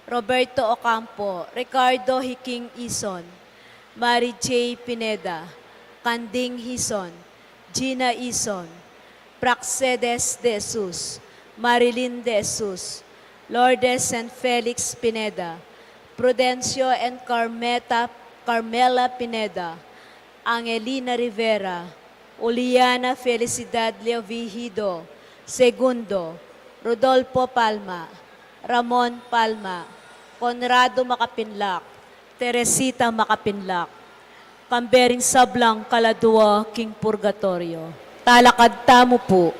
Roberto Ocampo, Ricardo Hiking Ison, Mary J Pineda, Canding Hison, Gina Ison, Praxedes de Jesus, Marilyn de Jesus, Lourdes and Felix Pineda, Prudencio and Carmeta, Carmela Pineda, Angelina Rivera, Juliana Felicidad Leovigido Segundo, Rodolfo Palma, Ramon Palma, Conrado Macapinlac, Teresita Macapinlac, kambe ring sablang kaladua king purgatoryo. Talakad tamu pu.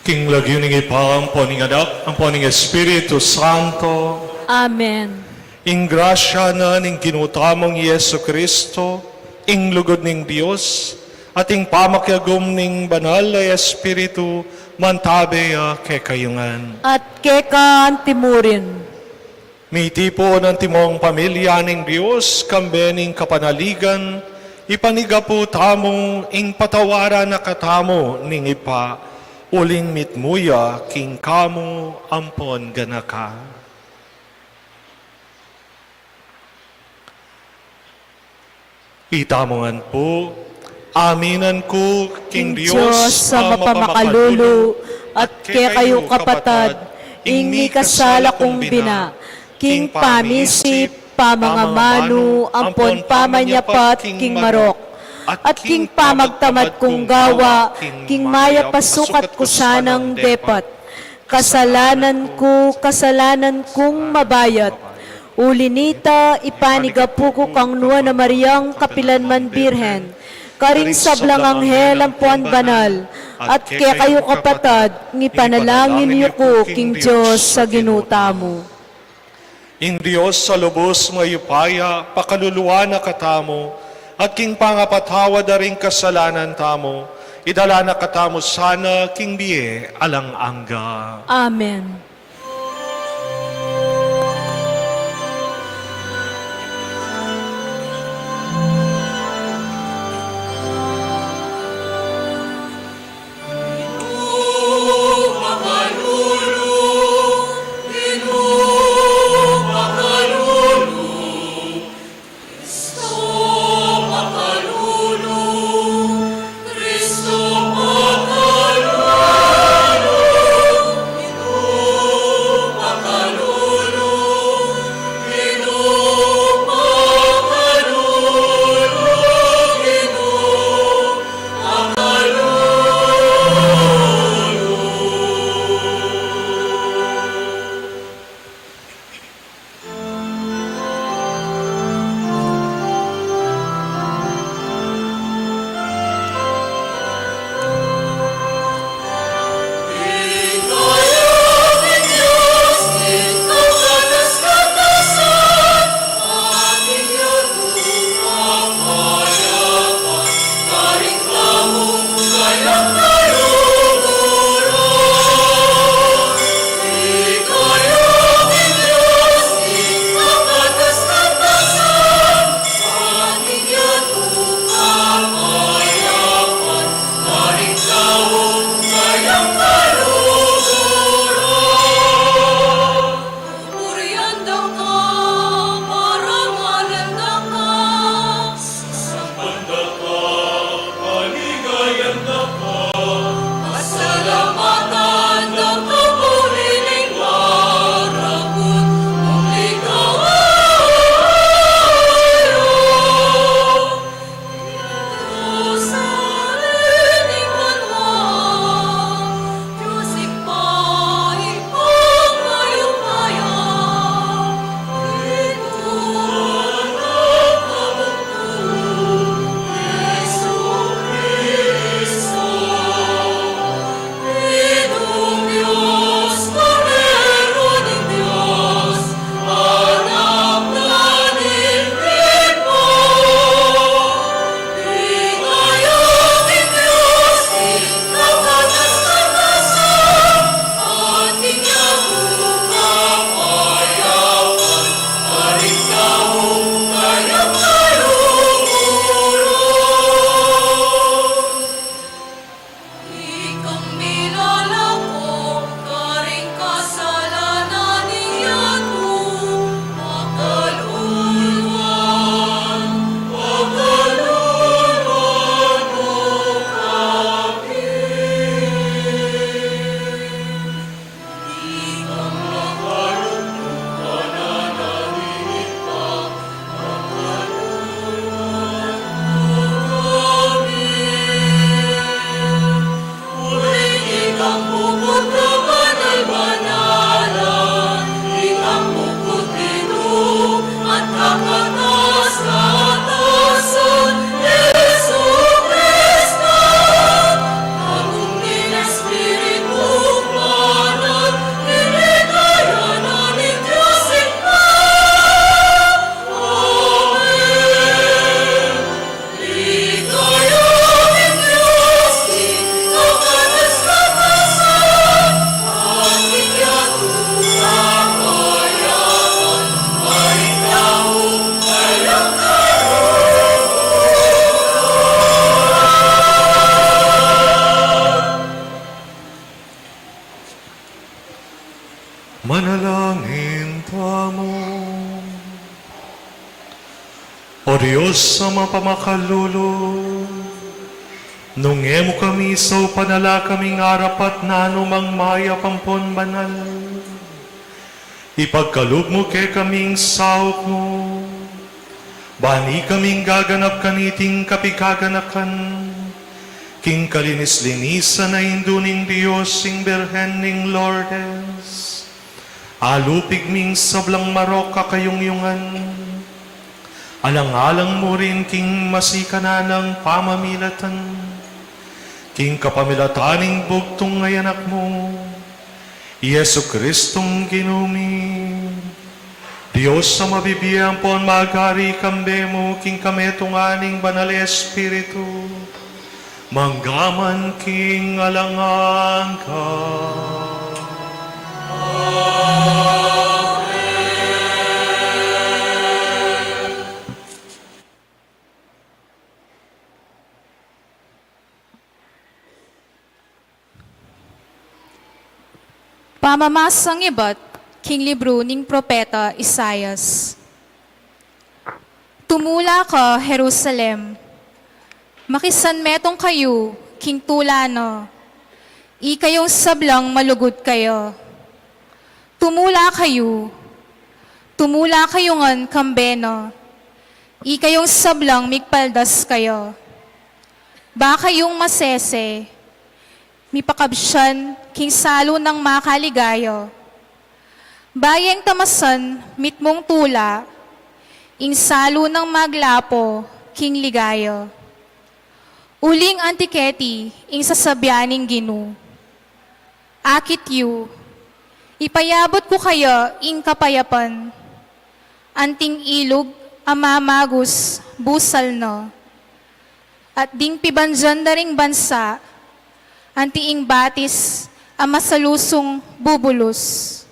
King lagyu ning Ibpa, ampo ning Anak, ampo ning Espiritu Santo. Amen. Ing grasya na ning Ginu tamung Jesucristo, ing lugud ning Dios, at ing pamakiagum ning Banal a Espiritu, mantabe ya kekayu ngan. At keka antimurin. Mitipun antimong pamilya ning Dios, kambe ning kapanaligan, ipanyawad tamu ing patawaran na katamu ning Ibpa, uling mitmu ya king kamu ampon ganaka. Itamu ngan pu, aminan ku king Dios a mapamakalulu, at kekayu kapatad, ing mikasala kung bina, king pamisip, pamangamanu, ampon pamanyapat king marok, at king pamagtamad kung gawa, king mayap a sukat ku sanang depat. Kasalanan ku, kasalanan kung mabayat. Uli nita, ipanigapu ku kang Nuan a Mariang kapilan man Birhen, karing sablang anghel ampon banal, at kekayu kapatad, ngipanalangin yu ku king Dios a Ginu tamu. Ing Dios a lubus mayupaya, pakaluluan na katamu, at king pangapatawad da ring kasalanan tamu, idala na katamu sana king bie alang angga. Amen. Purian da ka, parangalan da ka, sasamban da ka, paligayan da ka, pasalamatan da ka, purining maragut, muli ka ayo. Ikang milalako karing kasalanan ning yatu, pakaluluan, pakaluluan mu kami. Manalangin tamu. O Dios a mapamakalulu, nung e mu kami saupan, ala kaming arapat nanu mang mayap ampon banal, ipagkalub mu kekami ing saup mu, ban ikaming gaganap kaniting kapiganakan, king kalinis-linisan a Indu ning Dios, ing Birhen ning Lourdes, alupig ming sablang marok a kayungyungan, alang-alang mu rin king masikan a nang pamamilatan, king kapamilatan ning bugtung a Anak mu, i Jesu-Cristong Ginu mi. Dios a mabibie ampon mag-ari kambe mu king kametungan ning Banal a Espiritu, manggaman king alang angga. Pamamasang ibat king libru ning propeta Isaias. Tumula ka, Jerusalem, makisanmetung kayu king tula na, ikayung sablang malugud kaya. Tumula kayu, tumula kayu ngan kambe na, ikayung sablang migpaldas kaya. Ba kayung masese, mipakabsian king salu nang makaligaya. Ba yeng tamasan mitmung tula, ing salu nang maglapo king ligaya. Uling anti keti ing sasabian ning Ginu: Akit yu, ipayabut ku kaya ing kapayapan, anting ilug a mamagus busal na, at ding pibandian da ring bansa, anti ing batis a masalusung bubulus.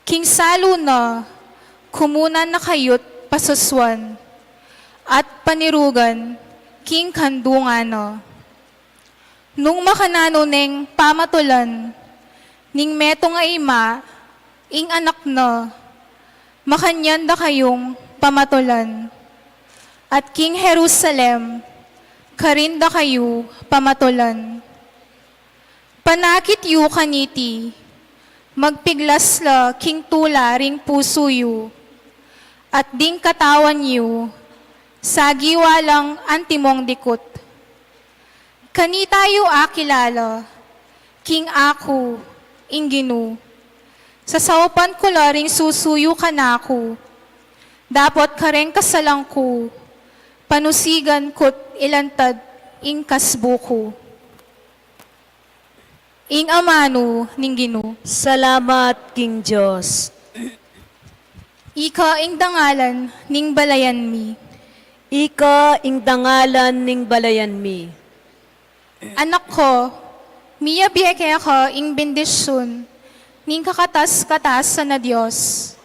King salu na, kumunan na kayut pasusuan, at panirugan king kandungan na. Nung makananu neng pamatulan ning metung a ima ing anak na, makanyan da kayung pamatulan, at king Jerusalem karin da kayu pamatulan. Panakit yu kaniti, magpiglas la king tula ring pusu yu, at ding katawan yu sagiwa lang antimong dikut. Kanita yu akilala king aku, ing Ginu, sasaupan ku la ring susu yu kanaku, dapot kareng kasalan ku, panusigan ku't ilantad ing kasbu ku. Ing amanu ning Ginu. Salamat king Dios. Ika ing dangalan ning balayan mi. Ika ing dangalan ning balayan mi. Anak ko, miyabie keka ing bendisyun ning kakatas-katasan a Dios.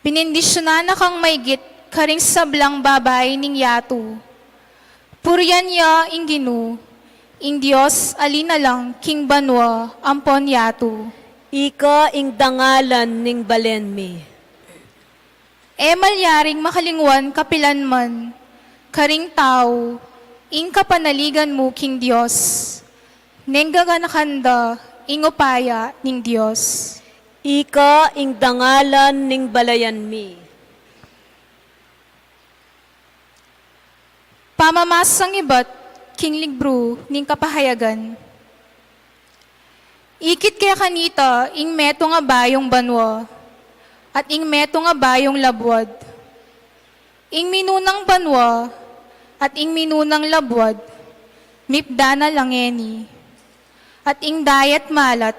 Binendisyunan na kang maigit karing sablang babai ning yatu. Purian ya ing Ginu, ing Dios a linalang king banua ampon yatu. Ika ing dangalan ning balen mi. E malyaring makalingwan kapilan man karing tau ing kapanaligan mu king Dios, neng gaganakan da ing upaya ning Dios. Ika ing dangalan ning balayan mi. Pamamasang ibat king libru ning Kapahayagan. Ikit ke kanita ing metung a bayung banua at ing metung a bayung labuad. Ing minunang banua at ing minunang labuad, mipdan na la ngeni, at ing dayat malat,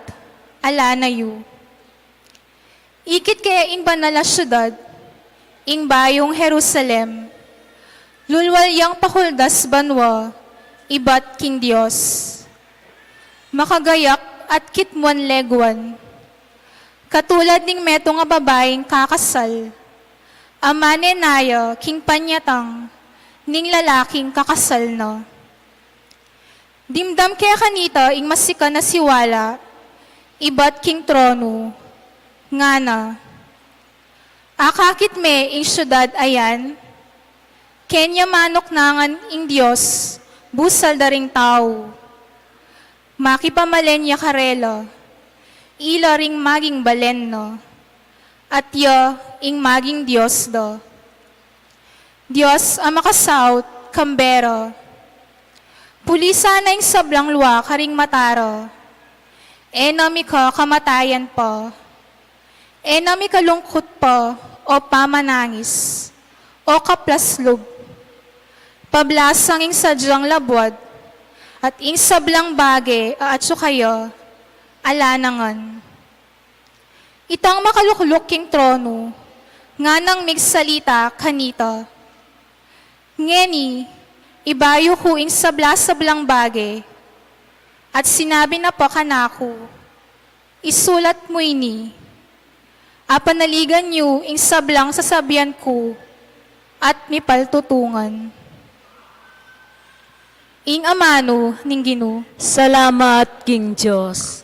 ala na yu. Ikit ke ing banal a siudad, ing bayung Jerusalem, lulwal yang pakuldas banua ibat king Dios. Makagayak at kitmuan leguan. Katulad ning metung a babaing kakasal, a manenaya king panyatang ning lalaking kakasal na. Dimdam ke kanita ing masikan a siwala ibat king tronu, ngana: Akakit me ing siudad a yan? Kenya manuknangan ing Dios, busal da ring tau. Makipamalen ya karela, ila ring maging balen na, at ya ing maging Dios da. Dios a makasaut, kambera. Pulisan na ing sablang lua karing mata ra. E na mika kamatayan pa. E na mika lungkut pa, o pamanangis, o kaplaslub. Pablasang ing sadyang labuad, at ing sablang bage a atsu kaya, ala na ngan. Itang makalukluk king tronu, nganang migsalita kanita. Ngeni, ibayu ku ing sabla-sablang bage, at sinabi na pa kanaku, isulat mu ini, apanaligan yu ing sablang sasabian ku, at mipaltutungan. Ing amanu ning Ginu. Salamat king Dios.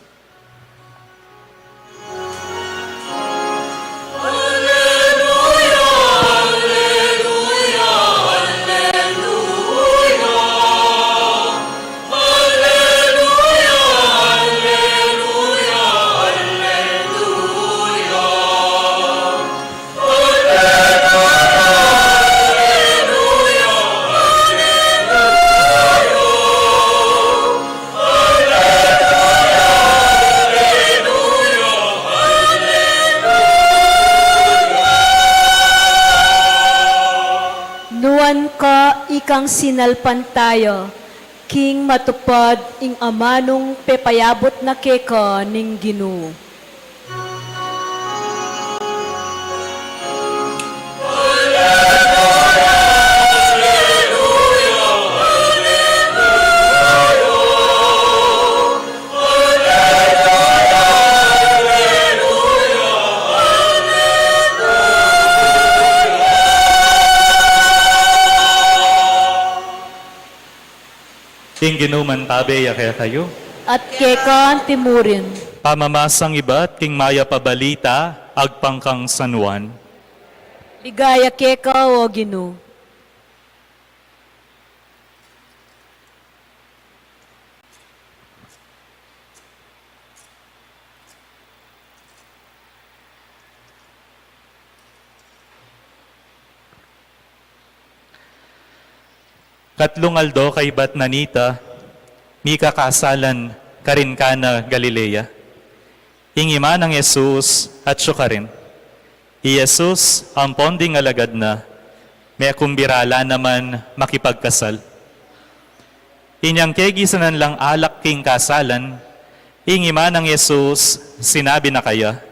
Nuan ka ikang sinalpantaya, king matupad ing amanung pepayabut na keka ning Ginu. Ing Ginu mantabe ya kekayu. At keka antimurin. Pamamasang ibat king mayap a balita agpang kang San Juan. Ligaya keka, o Ginu. Katlung aldo kaybat na nita, mikakasalan karin Cana Galilea. Ing ima nang Jesus atsu karin. I Jesus ampon ding alagad na, mekumbira la naman makipagkasal. Inyang kegisanan lang alak king kasalan, ing ima nang Jesus sinabi na kaya,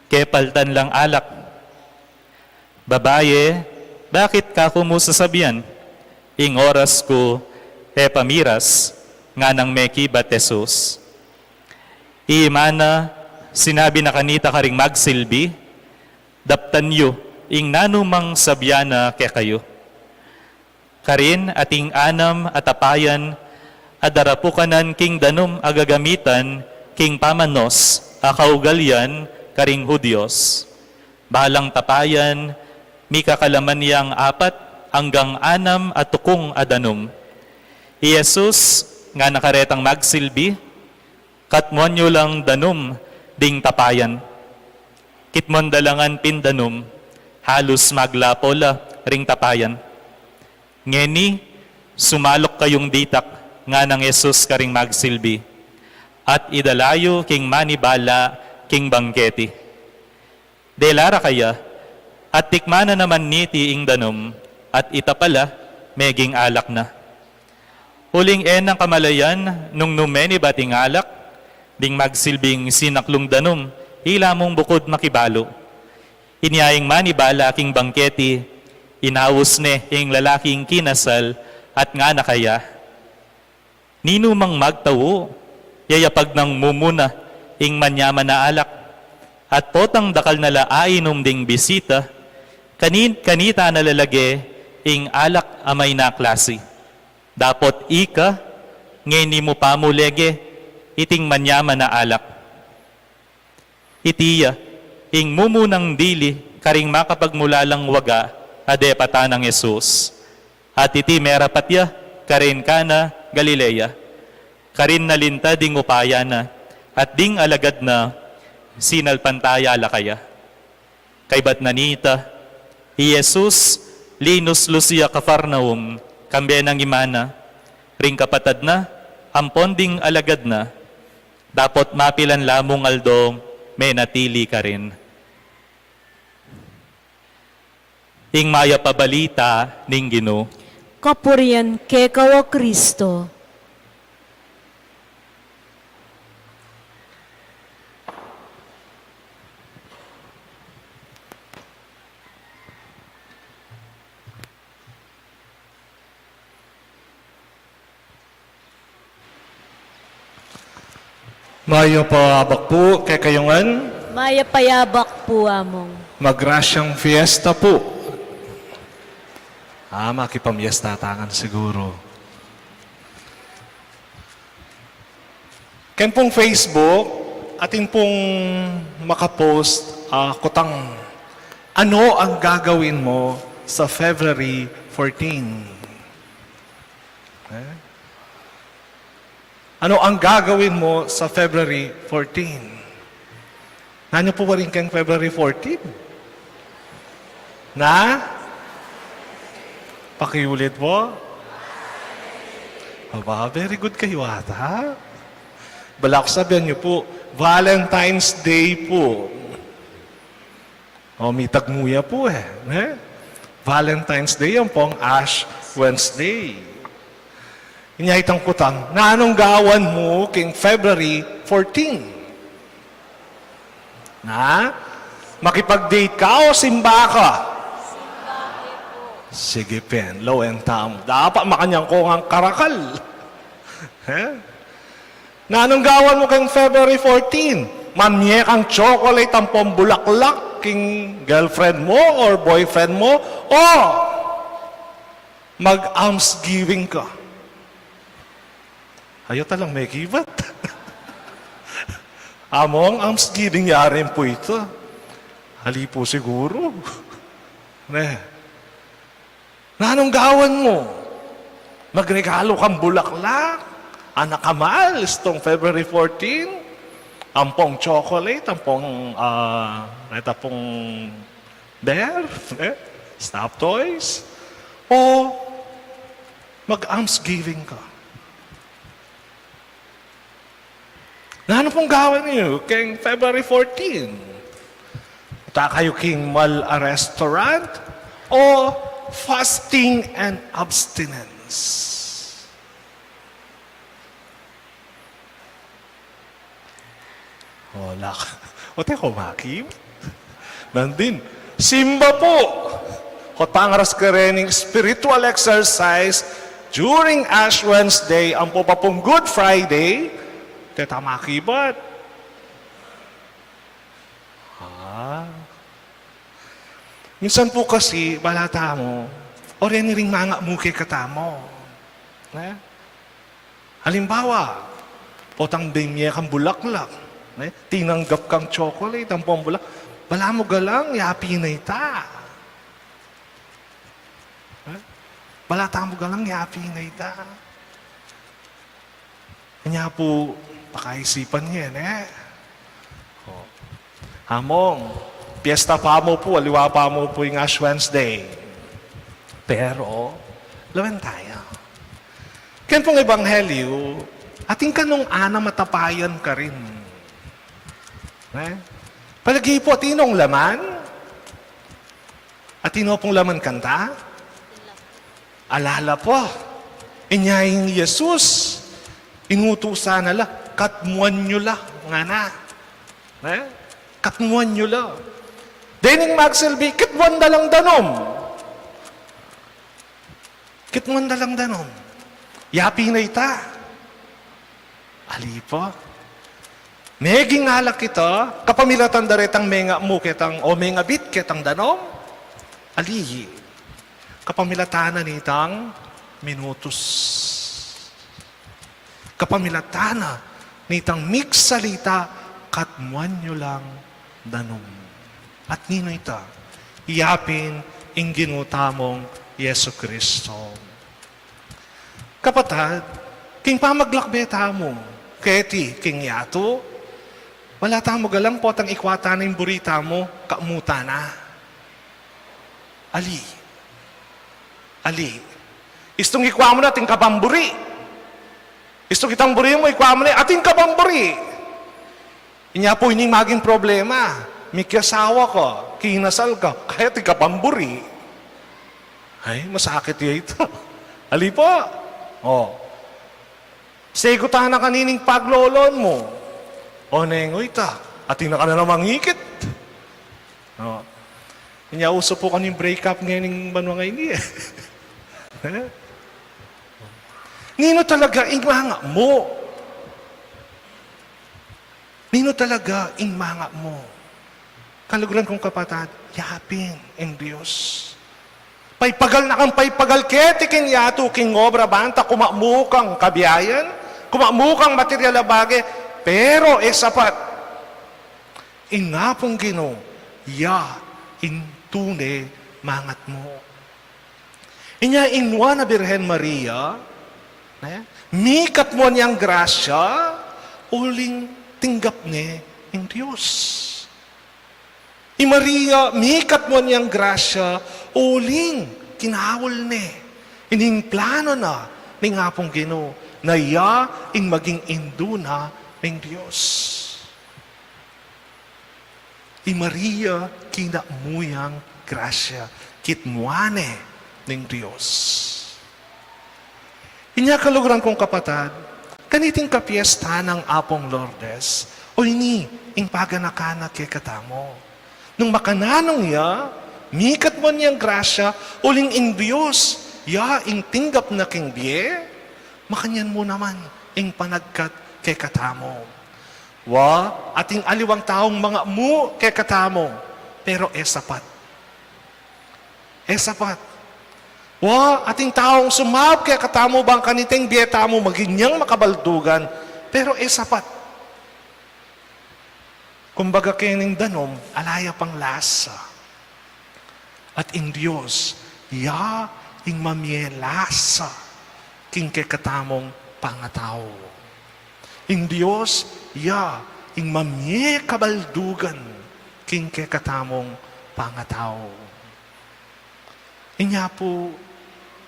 kepaltan lang alak. Babaye, bakit ka ku mu sasabian? Ing oras ku e pa miras, nganang mekibat Jesus. I ima na sinabi na kanita karing magsilbi, daptan yu ing nanumang sabian na kekayu. Karin ating anam a tapayan a darapukanan king danum a gagamitan king pamanos a kaugalian karing Hudios. Balang tapayan, mikakalaman yang apat anggang anam a tukung a danum. I Jesus ngana karetang magsilbi, katmuan yu lang danum ding tapayan. Kitmuan da la ngan pin danum, halus maglapo la ring tapayan. Ngeni, sumaluk kayung ditak, nganang Jesus karing magsilbi, at idala yu king manibala king bangketi. Dela ra kaya, at tikman na naman niti ing danum, at ita pala, meging alak na. Uling e na kamalayan nung nung menibat ing alak, ding magsilbing sinaklung danum, ila mung bukud makibalu. Inya ing manibala king bangketi, inaus ne ing lalaking kinasal, at ngana kaya, ninumang magtau, yayapag nang mumuna ing manyaman a alak, at potang dakal na la ainum ding bisita, kani-, kanita na la lage ing alak a mayna klasi. Dapot ika, ngeni mu pa mu lege iting manyaman a alak. Iti ya ing mumunang dili karing makapagmulalang waga a depatan nang Jesus. At iti merapat ya karin Cana Galilea, karin nalintad ding upaya na, at ding alagad na sinalpantaya la kaya. Kaybat na nita, i Jesus linus-lus ya Capernaum, kambe nang ima na, ring kapatad na, ampon ding alagad na, dapot mapilan la mung aldo menatili karin. Ing mayap a balita ning Ginu. Kapurian keka, o Kristo. Mayap a abak pu kekayu ngan. Mayap a abak pu, Among. Magrasyang fiesta pu. Ah, makipamiesta tangan siguru. Ken pung Facebook, atin pung makapost, ah, kutang, "Ano ang gagawin mo sa February fourteen?" Eh? "Ano ang gagawin mo sa February fourteen?" Nanu pu waring keng February fourteen? Na? Pakiulit pu. Aba, very good kayu ata. Balaku sabian yu pu, Valentine's Day pu. O, mitagmu ya pu e, ne? Valentine's Day, ampong Ash Wednesday. Inya itang kutang, nanung gawan mu king February fourteen? Na? Makipag-date ka o simba ka? Sige pin, lawen tamu. Dapat makanyan kong karakal. He? Nanung gawan mu keng February fourteen? Mamie kang chocolate ampong bulaklak king girlfriend mu or boyfriend mu? O mag-almsgiving ka? Ayaw talang mekibat. Among almsgiving ya rin pu ita. Ali pu siguru. Ne. Nanung gawan mu? Magregalu kang bulaklak, anak a mal, istung February fourteen, ampong chocolate, ampong, ah, reta pung bear, eh, stuffed toys, o mag-almsgiving ka? Nanu pung gawan yu keng February fourteen? Punta kayu king mal a restaurant o fasting and abstinence? Wala ka. O, te, kumakim? Nandin. Simba pu. Kutang aras karening spiritual exercise during Ash Wednesday, ampo pa pung Good Friday, te ta makibat. Ah. Minsan pu kasi, bala tamu, o reni ring manga muke katamu. Ne? Halimbawa, potang bimie kang bulaklak, ne? Tinanggap kang chocolate, ampong bulak, bala mu galang, yapi na ita. Ne? Bala tamu galang, yapi na ita. Kanya pu, pakaisipan ye, ne? O. Among, piesta pa mu pu, aliwa pa mu pu ing Ash Wednesday. Pero, lawen taya. Ken pung ebanghelyu, atin kanung anam a tapayan karin. Ne? Palagi pu, atin nung laman? Atin no pung laman kanta? Ala la pu. Inya ing Jesus, inutusan na la, "Katmuan yu la," ngana. Ne? "Katmuan yu la." Dening magsilbi, "Kitmuan da lang danum." Kitmuan da lang danum. Yapi na ita. Ali pu. Meging ala kita, kapamilatan da retang mengamu ketang, o mengabit ketang danum. Ali, kapamilatan na nitang minutus. Kapamilatan na nitang migsalita, "Katmuan yu lang danum." At ninu ita? Yapin ing Ginu tamung Jesucristo. Kapatad, king pamaglakbe tamu keti king yatu, ala tamu galang potang ikwa ta na ing buri tamu, kamutan na. Ali. Ali. Istung ikwa mu na atin ka pang buri. Istung itang buri mu, ikwa mu na atin ka pang buri. Inya pu ini maging problema. Mikiasawa ka, kinasal ka, kaya atin ka pang buri. Ay, masakit ya ita. Ali pu. O. Segu ta na kanining paglolon mu. O, neng, uy, ta. Atin na ka na namang ikit. O. Inya uso pu kanining break up ngening banua ngeni e. Ninu talaga ing manga mu? Ninu talaga ing manga mu? Kaluguran kung kapatad, yapin ing Dios. Paipagal na kang paipagal keti king yatu king obra banta kumamu kang kabiayan, kumamu kang material a bage, pero e sapat. Ing Apung Ginu, ya ing tune mangat mu. Inya ing Nuan a Birhen Maria, ne, mikat mu yang grasya, uling tinggap ne ing Dios. I Maria, mikat mu yang grasya, uling kinaul ne ining plano na ning Apung Ginu, na ya ing maging indu na ning Dios. I Maria, kinap mu yang grasya, kitmuan ne ning Dios. Inya kaluguran kung kapatad, kaniting kapiesta nang Apung Lourdes, o ini ing paganakan na kekatamu. Nung makananu ya, mikat mu yang grasya, uling ing Dios, ya ing tinggap na king bie, makanyan mu naman ing panagkat kekatamu. Wa, ating aliwang taung mangamu kekatamu, pero e sapat. E sapat. Wa, ating taung sumaup kekatamu bang kaniting bie tamu maging yang makabaldugan, pero e sapat. Kumbaga kening danum, ala ya pang lasa. At ing Dios, ya ing mamie lasa king kekatamung pangatau. Ing Dios, ya ing mamie kabaldugan king kekatamung pangatau. Inya pu,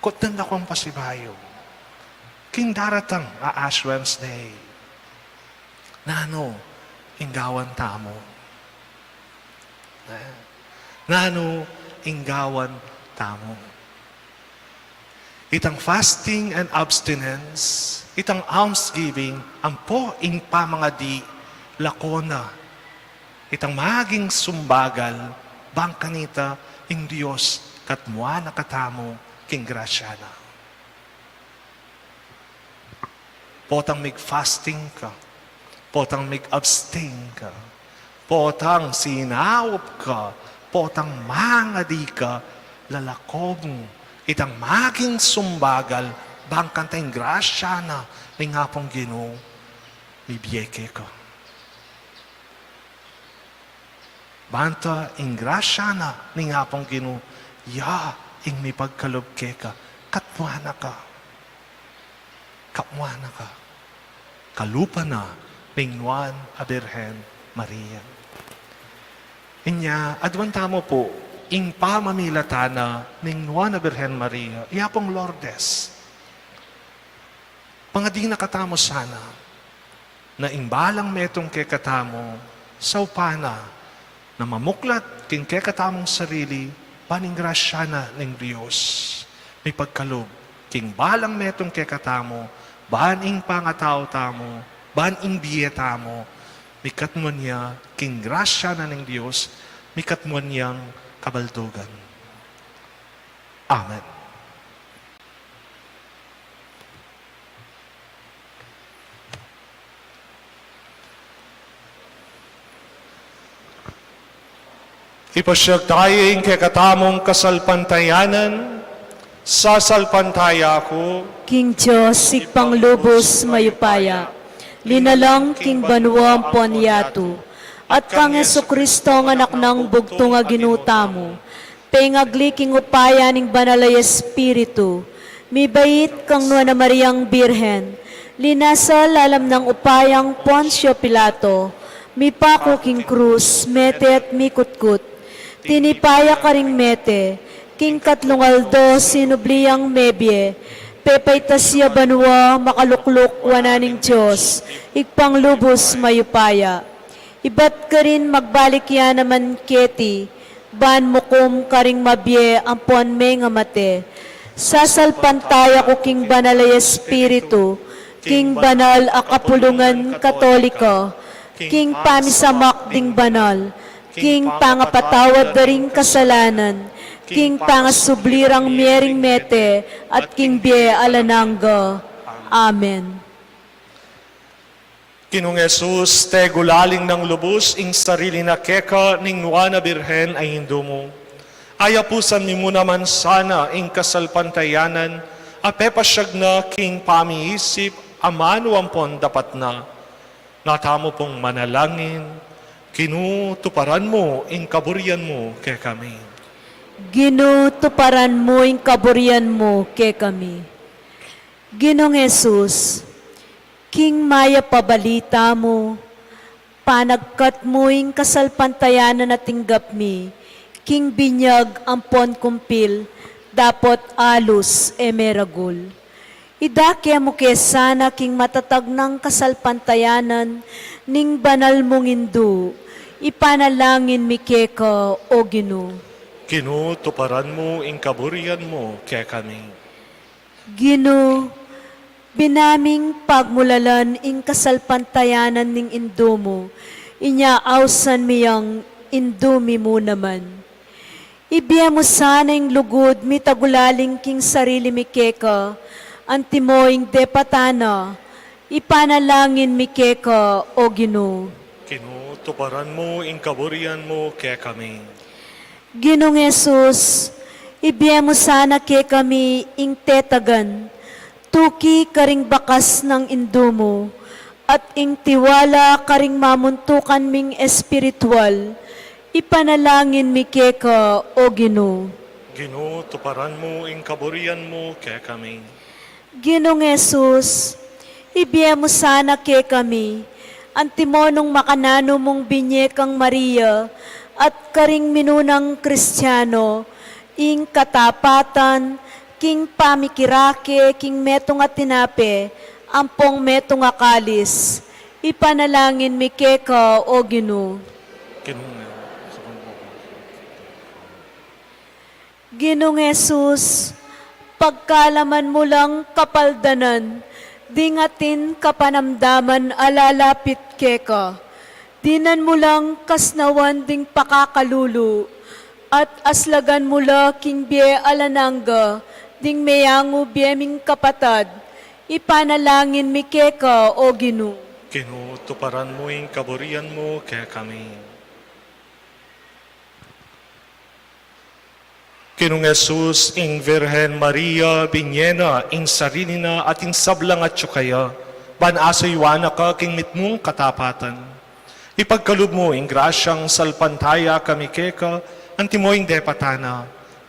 kutnan da kung pasibayu king daratang a Ash Wednesday. Nanu ing gawan tamu? Eh, nanu ing gawan tamu? Itang fasting and abstinence, itang almsgiving, ampo ing pamangadi, lako na itang maging sumbagal bang kanita ing Dios, katmuan na katamu king grasya na. Potang mig-fasting ka, potang mig-abstain ka, potang sinaup ka, potang mangadi ka, lalako mu itang maging sumbagal bang kanita ing grasya na ning Apung Ginu, mibie keka. Banta ing grasya na ning Apung Ginu, ya ing mipagkalub keka, katmuan na ka. Katmuan na ka. Kalupa na ning Nuan a Birhen Maria. Inya, aduan tamu pu ing pamamilatan na ning Nuan a Birhen Maria, i Apung Lourdes. Pangadi na katamu sana, na ing balang metung kekatamu, saupan na, na mamuklat king kekatamung sarili, ban ing grasya na ning Dios mipagkalub king balang metung kekatamu, ban ing pangatau tamu, ban ing bie tamu, mikatmuan ya king grasya na ning Dios, mikatmuan yang kabaldugan. Amen. Ipasiag tamu ing kekatamung kasalpantayanan. Sasalpantaya ku king Dios, Ibpang lubus mayupaya, linalang king banua ampon yatu, at kang Jesucristo, a Anak nang bugtung a Ginu tamu, pengagli king upaya ning Banal a Espiritu, Mibait kang Nuan a Mariang Birhen, linasa lalam nang upayang Poncio Pilato, mipaku king krus, mete at mikutkut. Tinipa ya karing mete, king katlung aldo sinubli yang mebie, pepaitas ya banua, makalukluk wanan ning Dios, Ibpang lubus mayupaya. Ibat karin magbalik ya naman keti, ban mukum karing mabie ampon mengamate. Sasalpantaya ku king Banal a Espiritu, king banal a kapulungan Katolika, king pamisamak ding banal, king pangapatawad da ring kasalanan, king pangasubli rang mie ring mete, at king bie alang angga. Amen. Ginung Jesus, tegulaling nang lubus ing sarili na keka ning Nuan a Birhen a Indu mu. Ayapusan mi mu naman sana ing kasalpantayanan a pepasyag na king pamiisip a manu ampon dapat na. Nga tamu pung manalangin, Ginu, tuparan mu ing kaburian mu kekami. Ginu, tuparan mu ing kaburian mu kekami. Ginung Jesus, king mayap a balita mu, panagkat mu ing kasalpantayanan a tinggap mi, king binyag ampon kumpil, dapot alus e meragul. Idake mu ke sana king matatag nang kasalpantayanan ning banal mung Indu, ipanalangin mi keka, o Ginu. Ginu, tuparan mu ing kaburian mu kekami. Ginu, binaming pagmulalan ing kasalpantayanan ning Indu mu, inya ausan mi yang Indu mi mu naman. Ibie mu sana ing lugud mitagulaling king sarili mi keka, antimo ing depatan na, ipanalangin mi keka, o Ginu. Ginu, tuparan mu ing kaburian mu kekami. Ginung Jesus, ibie mu sana kekami ing tetagan, tuki karing bakas nang Indu mu, at ing tiwala karing mamuntukan ming espiritual, ipanalangin mi keka, o Ginu. Ginu, tuparan mu ing kaburian mu kekami. Ginung Jesus, ibie mu sana kekami, antimo nung makananu mung binie kang Maria, at karing minunang Kristiano, ing katapatan, king pamikirake, king metung a tinape, ampong metung a kalis, ipanalangin mi keka, o Ginu. Ginu, Ginung Jesus, pagkalaman mu lang kapaldanan, ding atin kapanamdaman a lalapit keka, dinan mu lang kasnawan ding pakakalulu, at aslagan mu la king bie alang angga, ding meyangu bie ming kapatad, ipanalangin mi keka, o Ginu. Ginu, tuparan mu ing kaburian mu kekami. Ginung Jesus, ing Virgen Maria, binie na ing sarili na at ing sablang atyu kaya, ban asuyuan na ka king mitmung katapatan. Ipagkalub mu ing grasyang salpantaya kami keka, antimo ing depatan na,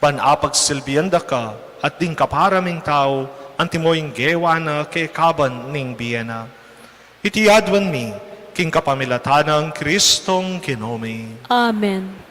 ban apagsilbian da ka, at ding kapara ming tau, antimo ing gewa na kekaban ning bie na. Iti aduan mi, king kapamilatan nang Kristong Ginu mi. Amen.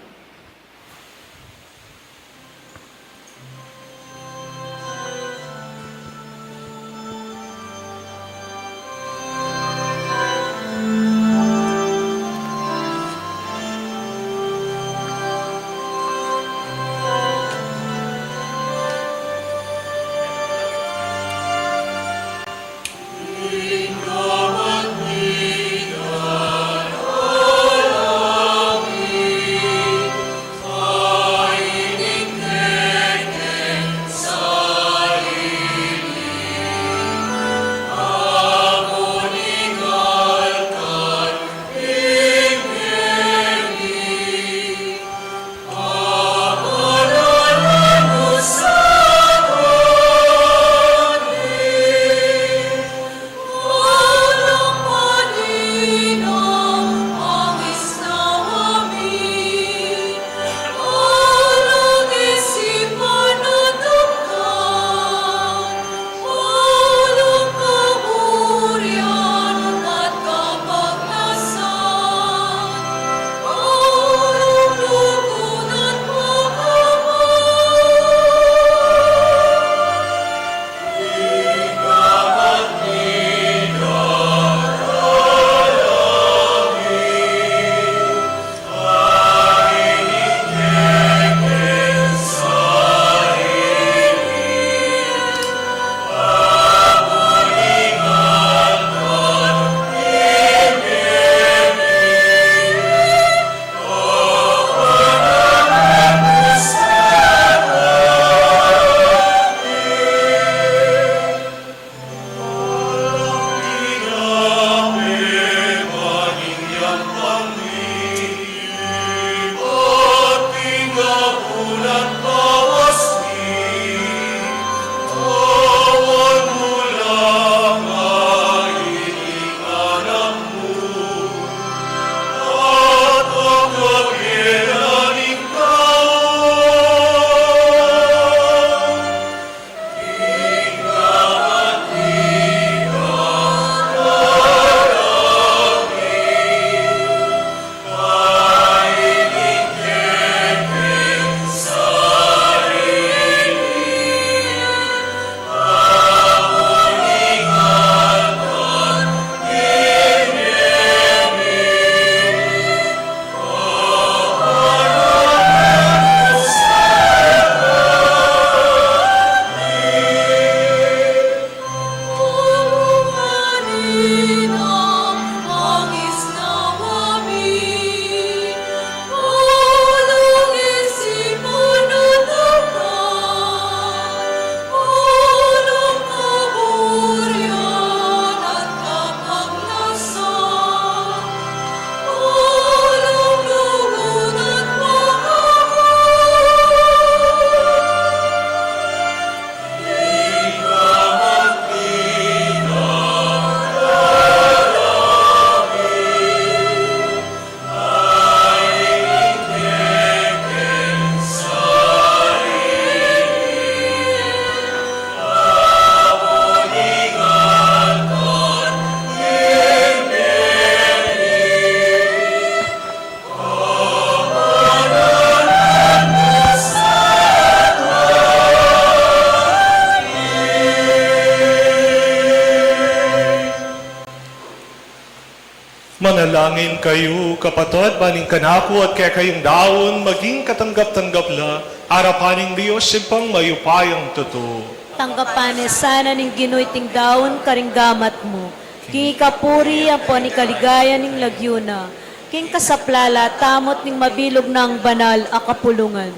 Manalangin kayu, kapatad, ban ing kanaku at kekayung daun maging katanggap-tanggap la arapan ning Dios Ibpang mayupayang tutu. Tanggapan ne sana ning Ginu iting daun karing gamat mu, king ikapuri ampon ikaligaya ning lagyu na, king kasaplalan tamu at ning mabilug nang banal a kapulungan.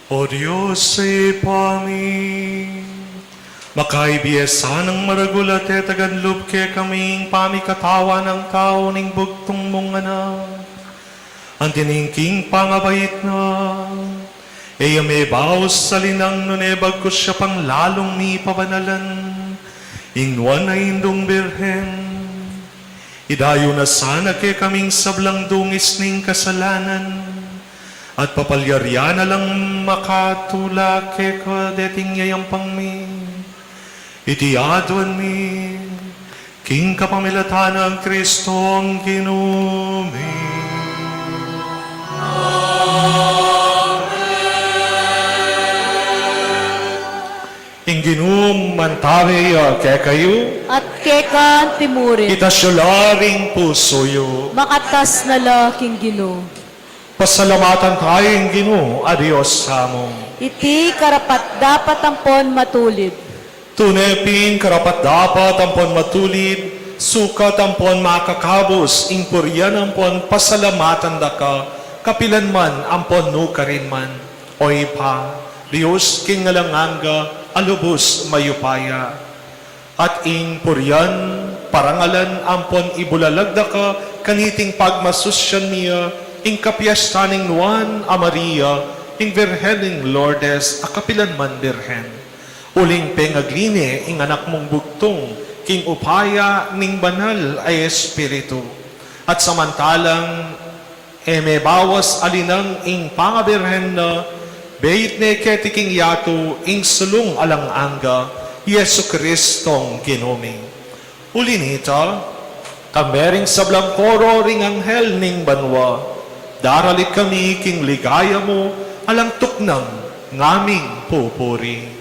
O Dios, Ibpa mi, makaibie sanang maragul a tetagan lub kekaming pamikatawan a tau ning bugtung mung Anak. Anti ning king pangabait na, e ya mebaus a linang nune bagkus ya pang lalung mipabanalan ing Nuan a Indung Birhen. Idayu na sana kekaming sablang dungis ning kasalanan, at papalyarian na lang makatula keka deting yayampang mi. Iti aduan mi king kapamilatan nang Kristong Ginu mi. Ing Ginu mantabe ya kekayu. At keka antimurin. Itas yu la ring pusu yu. Makatas na la king Ginu. Pasalamatan tamu ing Ginu a Dios tamu. Iti karapat-dapat ampon matulid. Tune pin karapat-dapat ampon matulid, sukat ampon makakabus ing purian ampon pasalamatan da ka, kapilan man ampon nukarin man. O Ibpa, Dios king alang angga, a lubus mayupaya. At ing purian, parangalan, ampon ibulalag da ka, kaniting pagmasusyan mi ya ing kapiestan ning Nuan a Maria, ing Birhen ning Lourdes, a kapilan man Birhen. Uling pengagli ne ing Anak mung bugtung, king upaya ning Banal a Espiritu. At samantalang e mebawas a linang ing pangabirhen na, beit ne keti king yatu ing sulung alang angga, Jesucristong Ginu mi. Uli nita, kambe ring sablang koro ring anghel ning banua, daralik kami king ligaya mu, alang tuknang ngaming pupuri.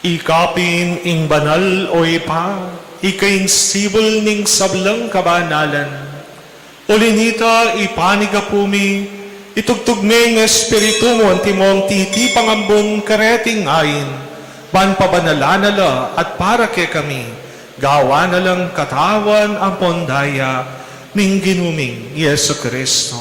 Ika pin ing banal, o Ibpa, ika ing sibul ning sablang kabanalan. Uli nita, ipanyawad mi, itubud me ing Espiritu mu antimong titipang ambun kareting ain, ban pabanalan na la at para kekami, gawan na lang katawan ampon daya ning Ginu ming Jesucristo.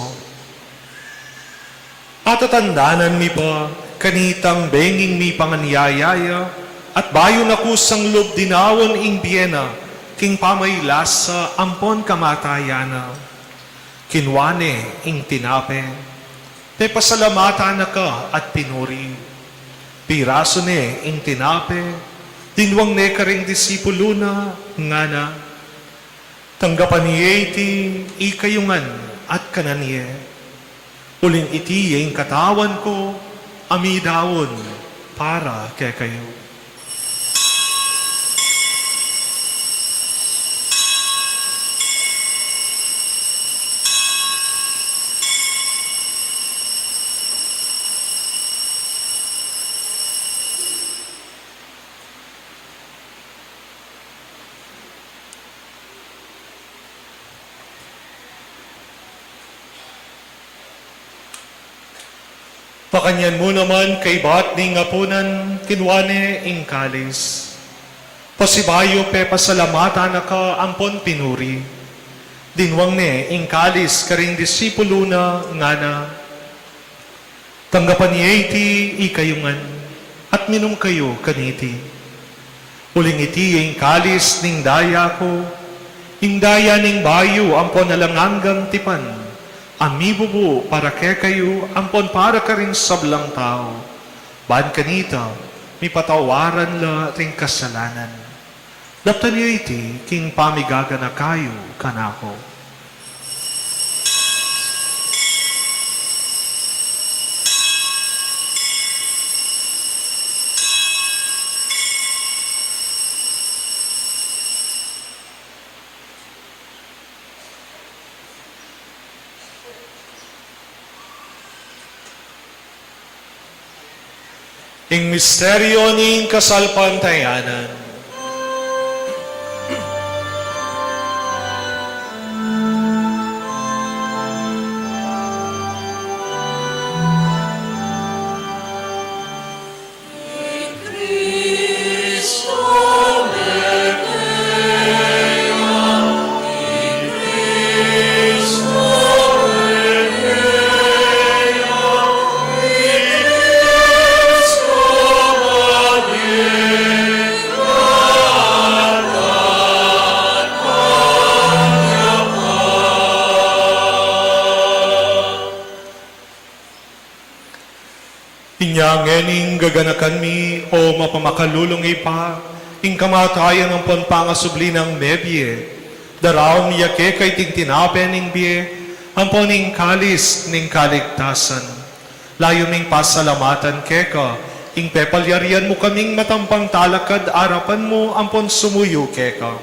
Atatandanan mi pa kanitang benging mipanganyaya ya, at bayu na kusang lub dinaun ing bie na, king pamaylasa ampon kamatayan na. Kinwa ne ing tinape, pepasalamatan na ka at pinuri. Pirasu ne ing tinape, Dinwang ne karing disipulu na, ngana: Tanggapan ye iti ikayu ngan at kanan ye, uling iti ya ing katawan ku a midaun para kekayu. Pakanyan mu naman, kaybat ning apunan, kinwa ne ing kalis. Pasibayu pepasalamatan na ka ampon pinuri. Dinwang ne ing kalis karing disipulu na, ngana: Tanggapan ye iti ikayu ngan, at minum kayu kaniti. Uling iti ya ing kalis ning daya ku, ing daya ning bayu ampon alang anggang tipan, a mibubu para kekayu ampon para karing sablang tau. Ban kanita, mipatawaran la ring kasalanan. Daptan ye iti king pamigaganaka yu kanaku. Ing misteryo ning kasalpantayanan. Inya ngening gaganakan mi, o mapamakalulung Ibpa, ing kamatayan ampon pangasubli nang mebie, daraun mi ya keka iting tinape ning bie ampon ing kalis ning kaligtasan. Layu ming pasalamatan keka ing pepalyarian mu kaming matampang talakad arapan mu ampon sumuyu keka.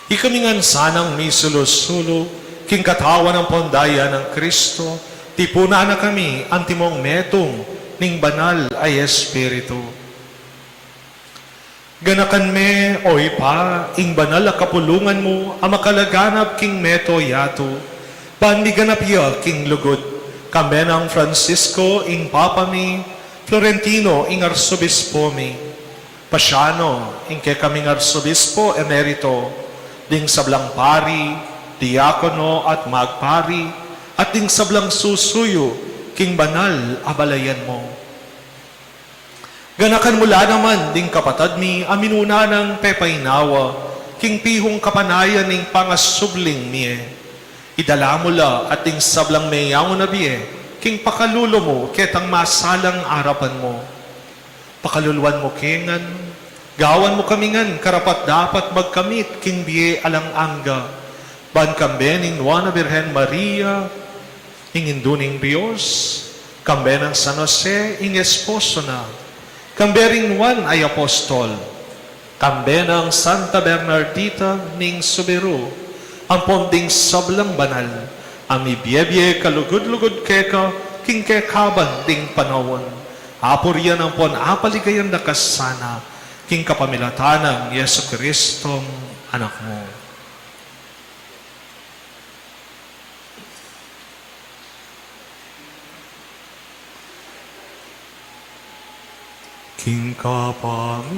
Ikami ngan sanang misulu-sulu king katawan ampon daya nang Kristo, tipunan na kami antimong metung ning Banal a Espiritu. Ganakan me, o Ibpa, ing banal a kapulungan mu a makalaganap king mabilug a yatu, ban miganap ya king lugud, kambe nang Francisco ing Papa mi, Florentino ing Arsobispo mi, Paciano ing kekaming Arsobispo Emerito, ding sablang pari, diakono at magpari, at ding sablang susuyu king banal a balayan mu. Ganakan mu la naman ding kapatad mi a minuna nang pepainawa king pihung kapanayan ning pangasubling mie. Idala mu la at ding sablang meyangu na bie king pakalulu mu ketang masalang arapan mu. Pakaluluan mu ke ngan, gawan mu kami ngan karapat-dapat magkamit king bie alang angga, ban kambe ning Nuan a Birhen Maria, ing Indu ning Dios, kambe nang San Jose, ing esposo na, kambe ring Juan a apostol, kambe nang Santa Bernardita ning Subiru, ampon ding sablang banal a mibie-bie kalugud-lugud keka king kekaban ding panaun, apurian ampon apaligayan da ka sana king kapamilatan nang Jesucristong Anak mu. King kapamilatan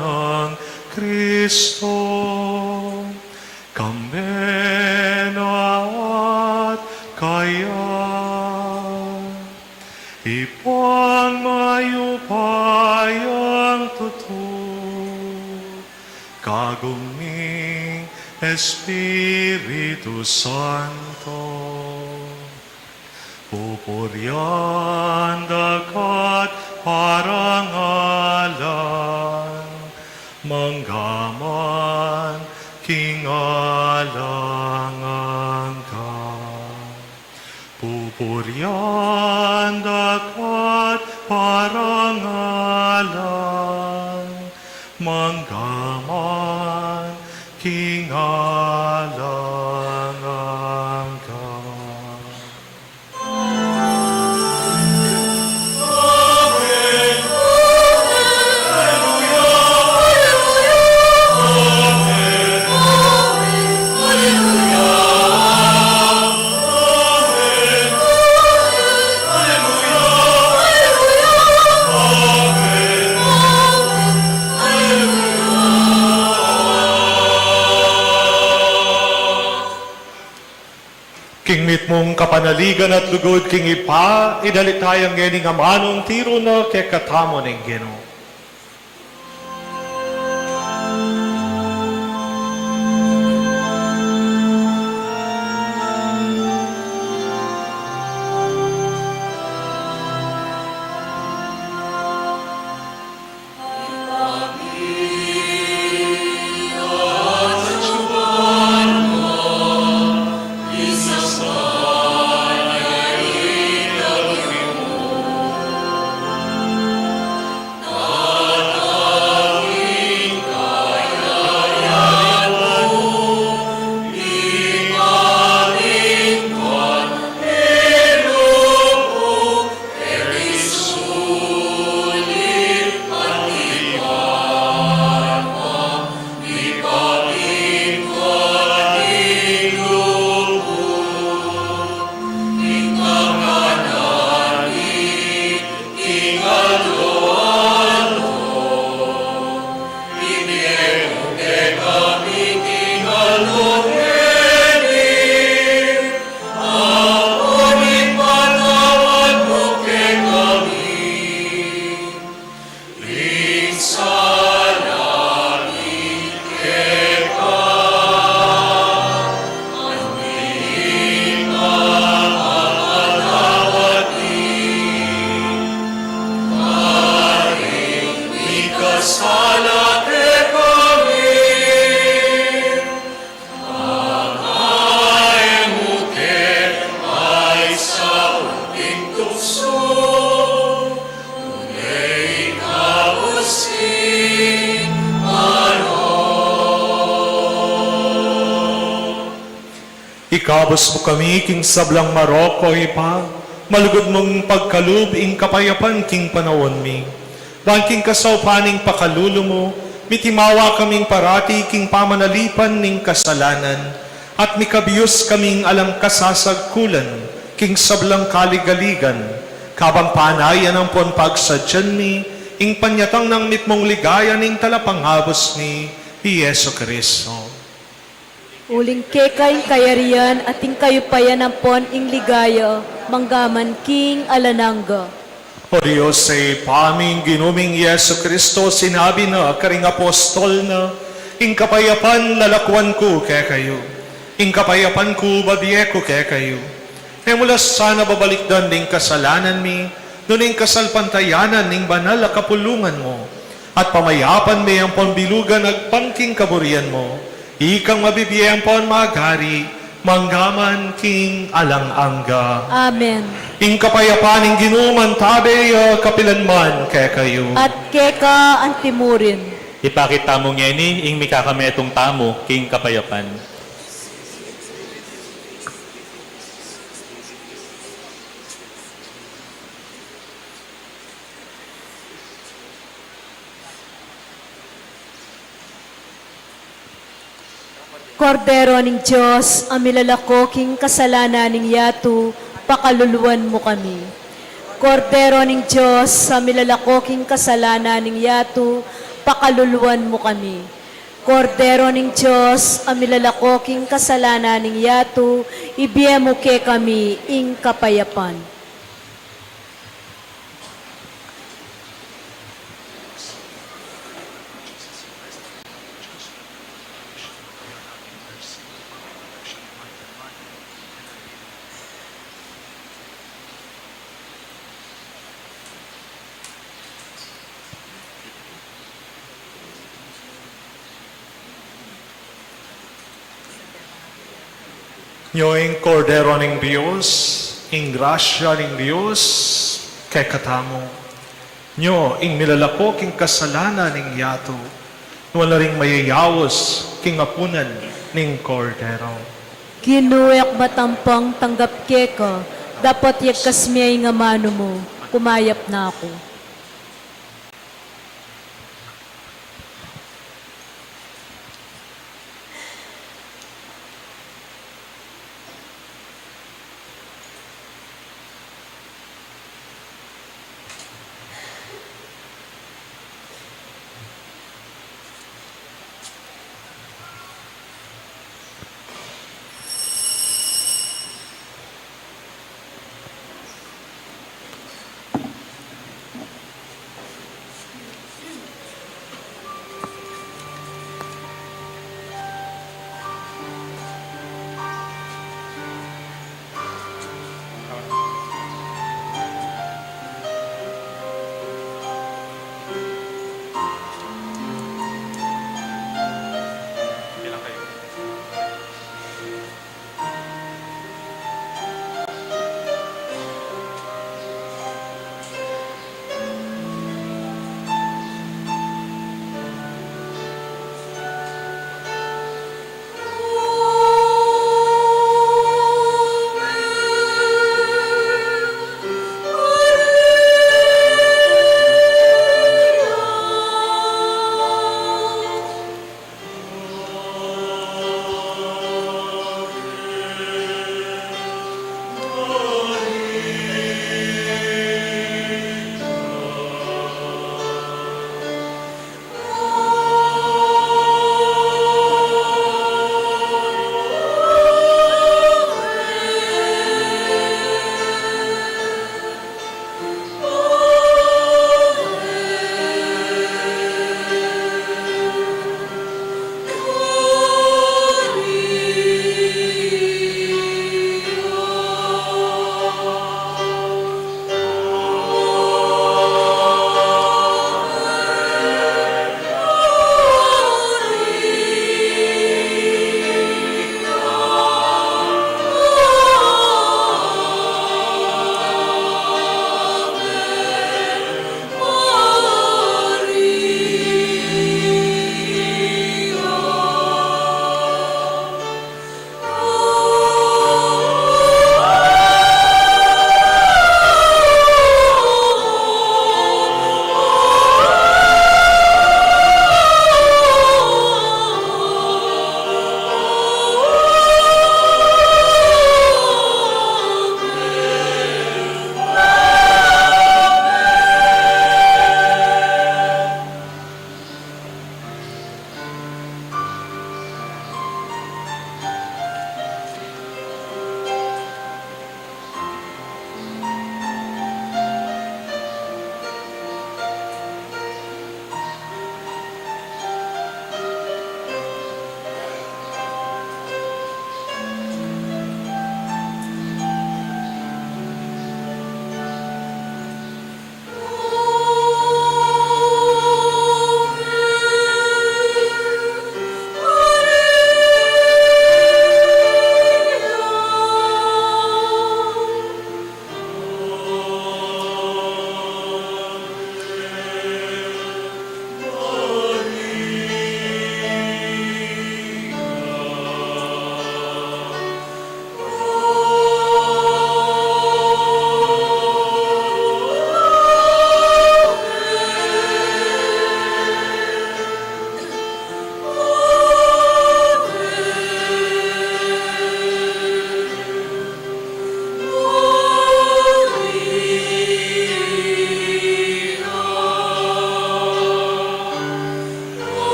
nang Kristo, kambe na at kaya, Ibpang mayupayang tutu, kagum ning Espiritu Santo, pupurian da ka't parangalan, mangga man king alang angga. Pupurian da ka't parangalan, mangga man king alang angga. King mitmung kapanaligan at lugud king Ibpa, idalita yang ngening amanung tiru na kekatamu ning Ginu. Ikabus mu kami king sablang marok, O Ibpa, malugud mung pagkalub ing kapayapan king panaun mi. Ban king kasaupan ning pakalulu mu, mitimawa kaming parati king pamanalipan ning kasalanan, at mikabius kaming alang kasasagkulan king sablang kaligaligan, kabang panayan ampon pagsadyan mi ing panyatang nang mitmung ligaya ning Talapangabus mi, i Jesucristo. Uling keka ing kayarian at ing kayupayan ampon ing ligaya, mangga man king alang angga. O Dios, Ibpa mi, ing Ginu ming Jesucristo, sinabi na karing apostol na, "Ing kapayapan lalakuan ku kekayu, ing kapayapan ku bibie ku kekayu." E mu la sana babalikdan ding kasalanan mi, nune ing kasalpantayanan ning banal a kapulungan mu, at pamayapan me ampon bilugan agpang king kaburian mu, ikang mabibie ampon magari, mangga man king alang angga. Amen. Ing kapayapan ning Ginu mantabe ya kapilan man kekayu. At keka antimurin. Ipakit tamu ngeni ing mikakametung tamu king kapayapan. Kordero ning Dios, a milalako king kasalanan ning yatu, pakaluluan mu kami. Kordero ning Dios, a milalako king kasalanan ning yatu, pakaluluan mu kami. Kordero ning Dios, a milalako king kasalanan ning yatu, ibie mu kekami ing kapayapan. Nyo ing Kordero ning Dios, ing grasya ning Dios kekatamu. Nyo ing milalako king kasalanan ning yatu. Nuan la ring mayayaus king apunan ning Kordero. Ginu, e ku matampang tanggap keka, dapot yagkas me ing amanu mu, kumayap na ku.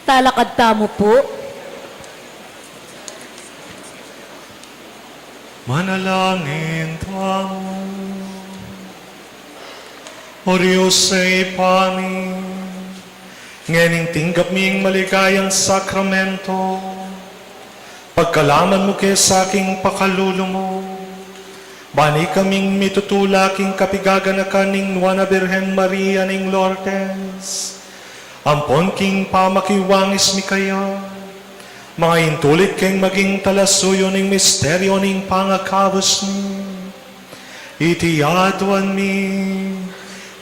Talakad tamu pu. Manalangin tamu. O Dios a Ibpa mi, ngening tinggap mi ing maligayang sakramento, pagkalaman mu ke sa king pakalulu mu, ban ikaming mitutula king kapigaganakan ning Nuan a Birhen Maria ning Lourdes, ampon king pamakiwangis mi kaya, mangaintulid keng maging talasuyu ning misteryu ning pangakabus mi. Iti aduan mi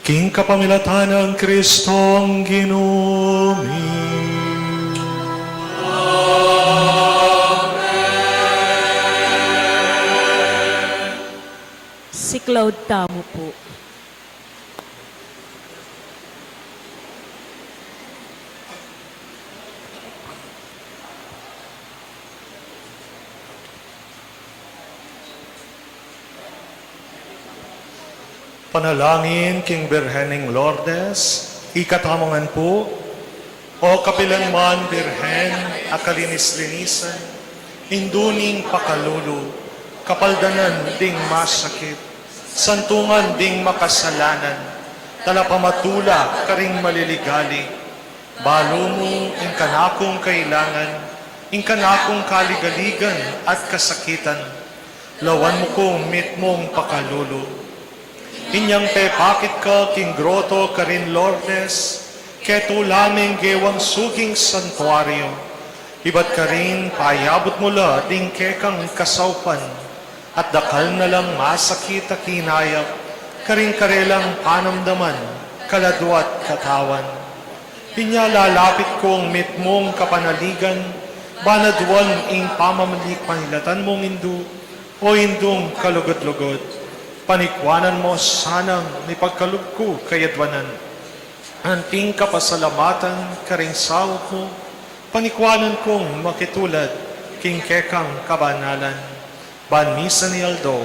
king kapamilatan nang Kristong Ginu mi. Siklaud tamu pu. Panalangin king Birhen ning Lourdes, ikatamu ngan pu. O kapilan man Birhen a kalinis-linisan, indu ning pakalulu, kapaldanan ding masakit, santungan ding makasalanan, talapamatula karing maliligali, balu mu ing kanakung kailangan, ing kanakung kaligaligan at kasakitan, lawan mu kung mitmung pakalulu. Inyang pepakit ka king groto karin Lourdes, ketula meng gewang suging santuario, ibat karin payabut mu la ding kekang kasaupan, at dakal na lang masakit a kinayap karing karelang panamdaman, kaladua at katawan. Inya lalapit kung mitmung kapanaligan, ban aduan ing pamamali-, pamilatan mung indu, o indung kalugud-lugud. Panikwanan mu sanang mipagkalub ku kayaduanan anting kapasalamatan karing saup mu, panikwanan kung makitulad king kekang kabanalan. Ban misan a aldo,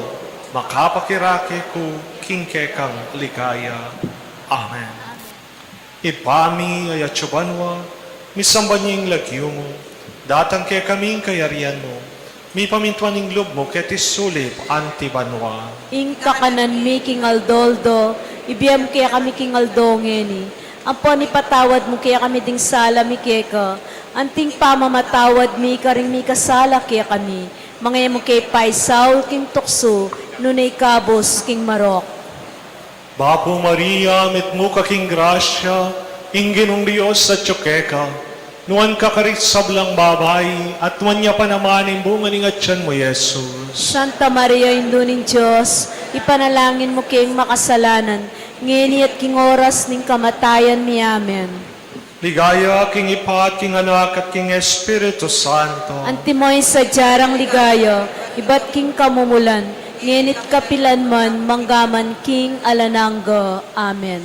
makapakirake ku king kekang ligaya. Amen. Ibpa mi, a atsu banua, misamban ya ing lagyu mu, datang kekami ing kayarian mu, mipamintuan ing lub mu keti sulip anti banua. Ing kakanan mi king aldo-aldo, ibie mu kekami king aldo ngeni, ampon ipatawad mu kekami ding sala mi keka, anting pamamatawad mi karing mikasala kekami, manga e mu ke paisaul king tuksu, nune ikabus king marok. Bapu Maria, mitmu ka king grasya, ing Ginung Dios atsu keka, nuan ka karing sablang babai, at nuan ya pa naman ing bunga ning atian mu, Jesus. Santa Maria, Indu ning Dios, ipanalangin mu keng makasalanan, ngeni at king oras ning kamatayan mi. Amen. Ligaya king Ibpa, at king Anak, at king Espiritu Santo. Antimo ing sadya rang ligaya, ibat king kamumulan, ngeni't kapilan man, mangga man king alang angga. Amen.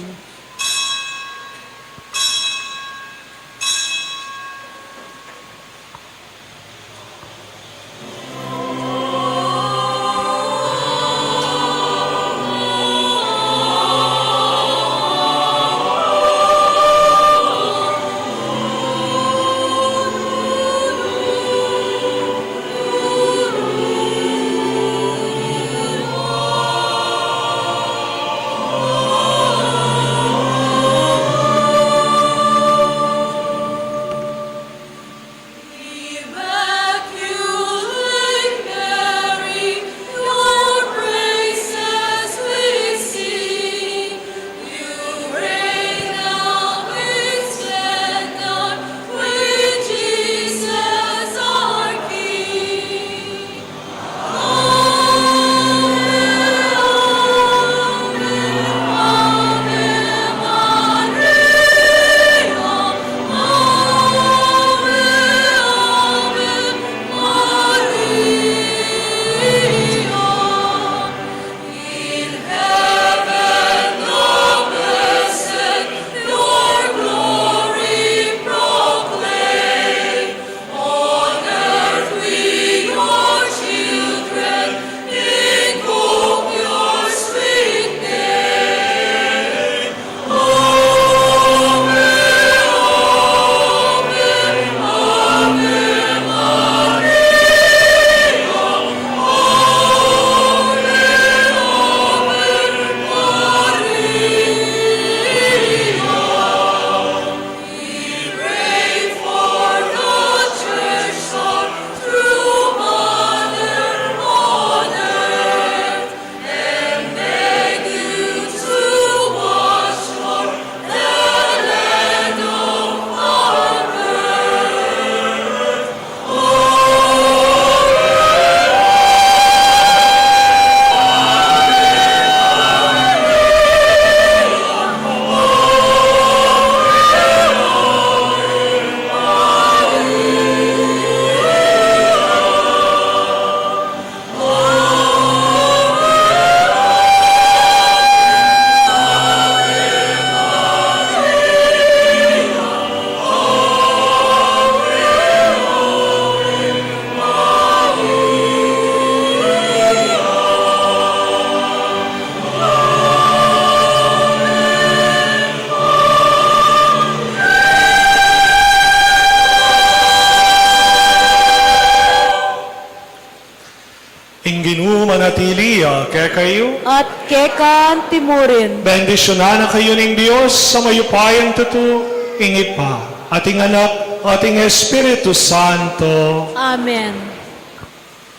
manatili ya kekayu. At keka naman murin. Bendisyunan na kayu ning Dios a mayupayang tutu, ing Ibpa, at ing Anak, at ing Espiritu Santo. Amen.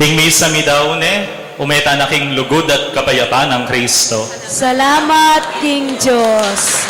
Ing misa meyari ne, ume tana king lugud at kapayapan nang Kristo. Salamat king Dios.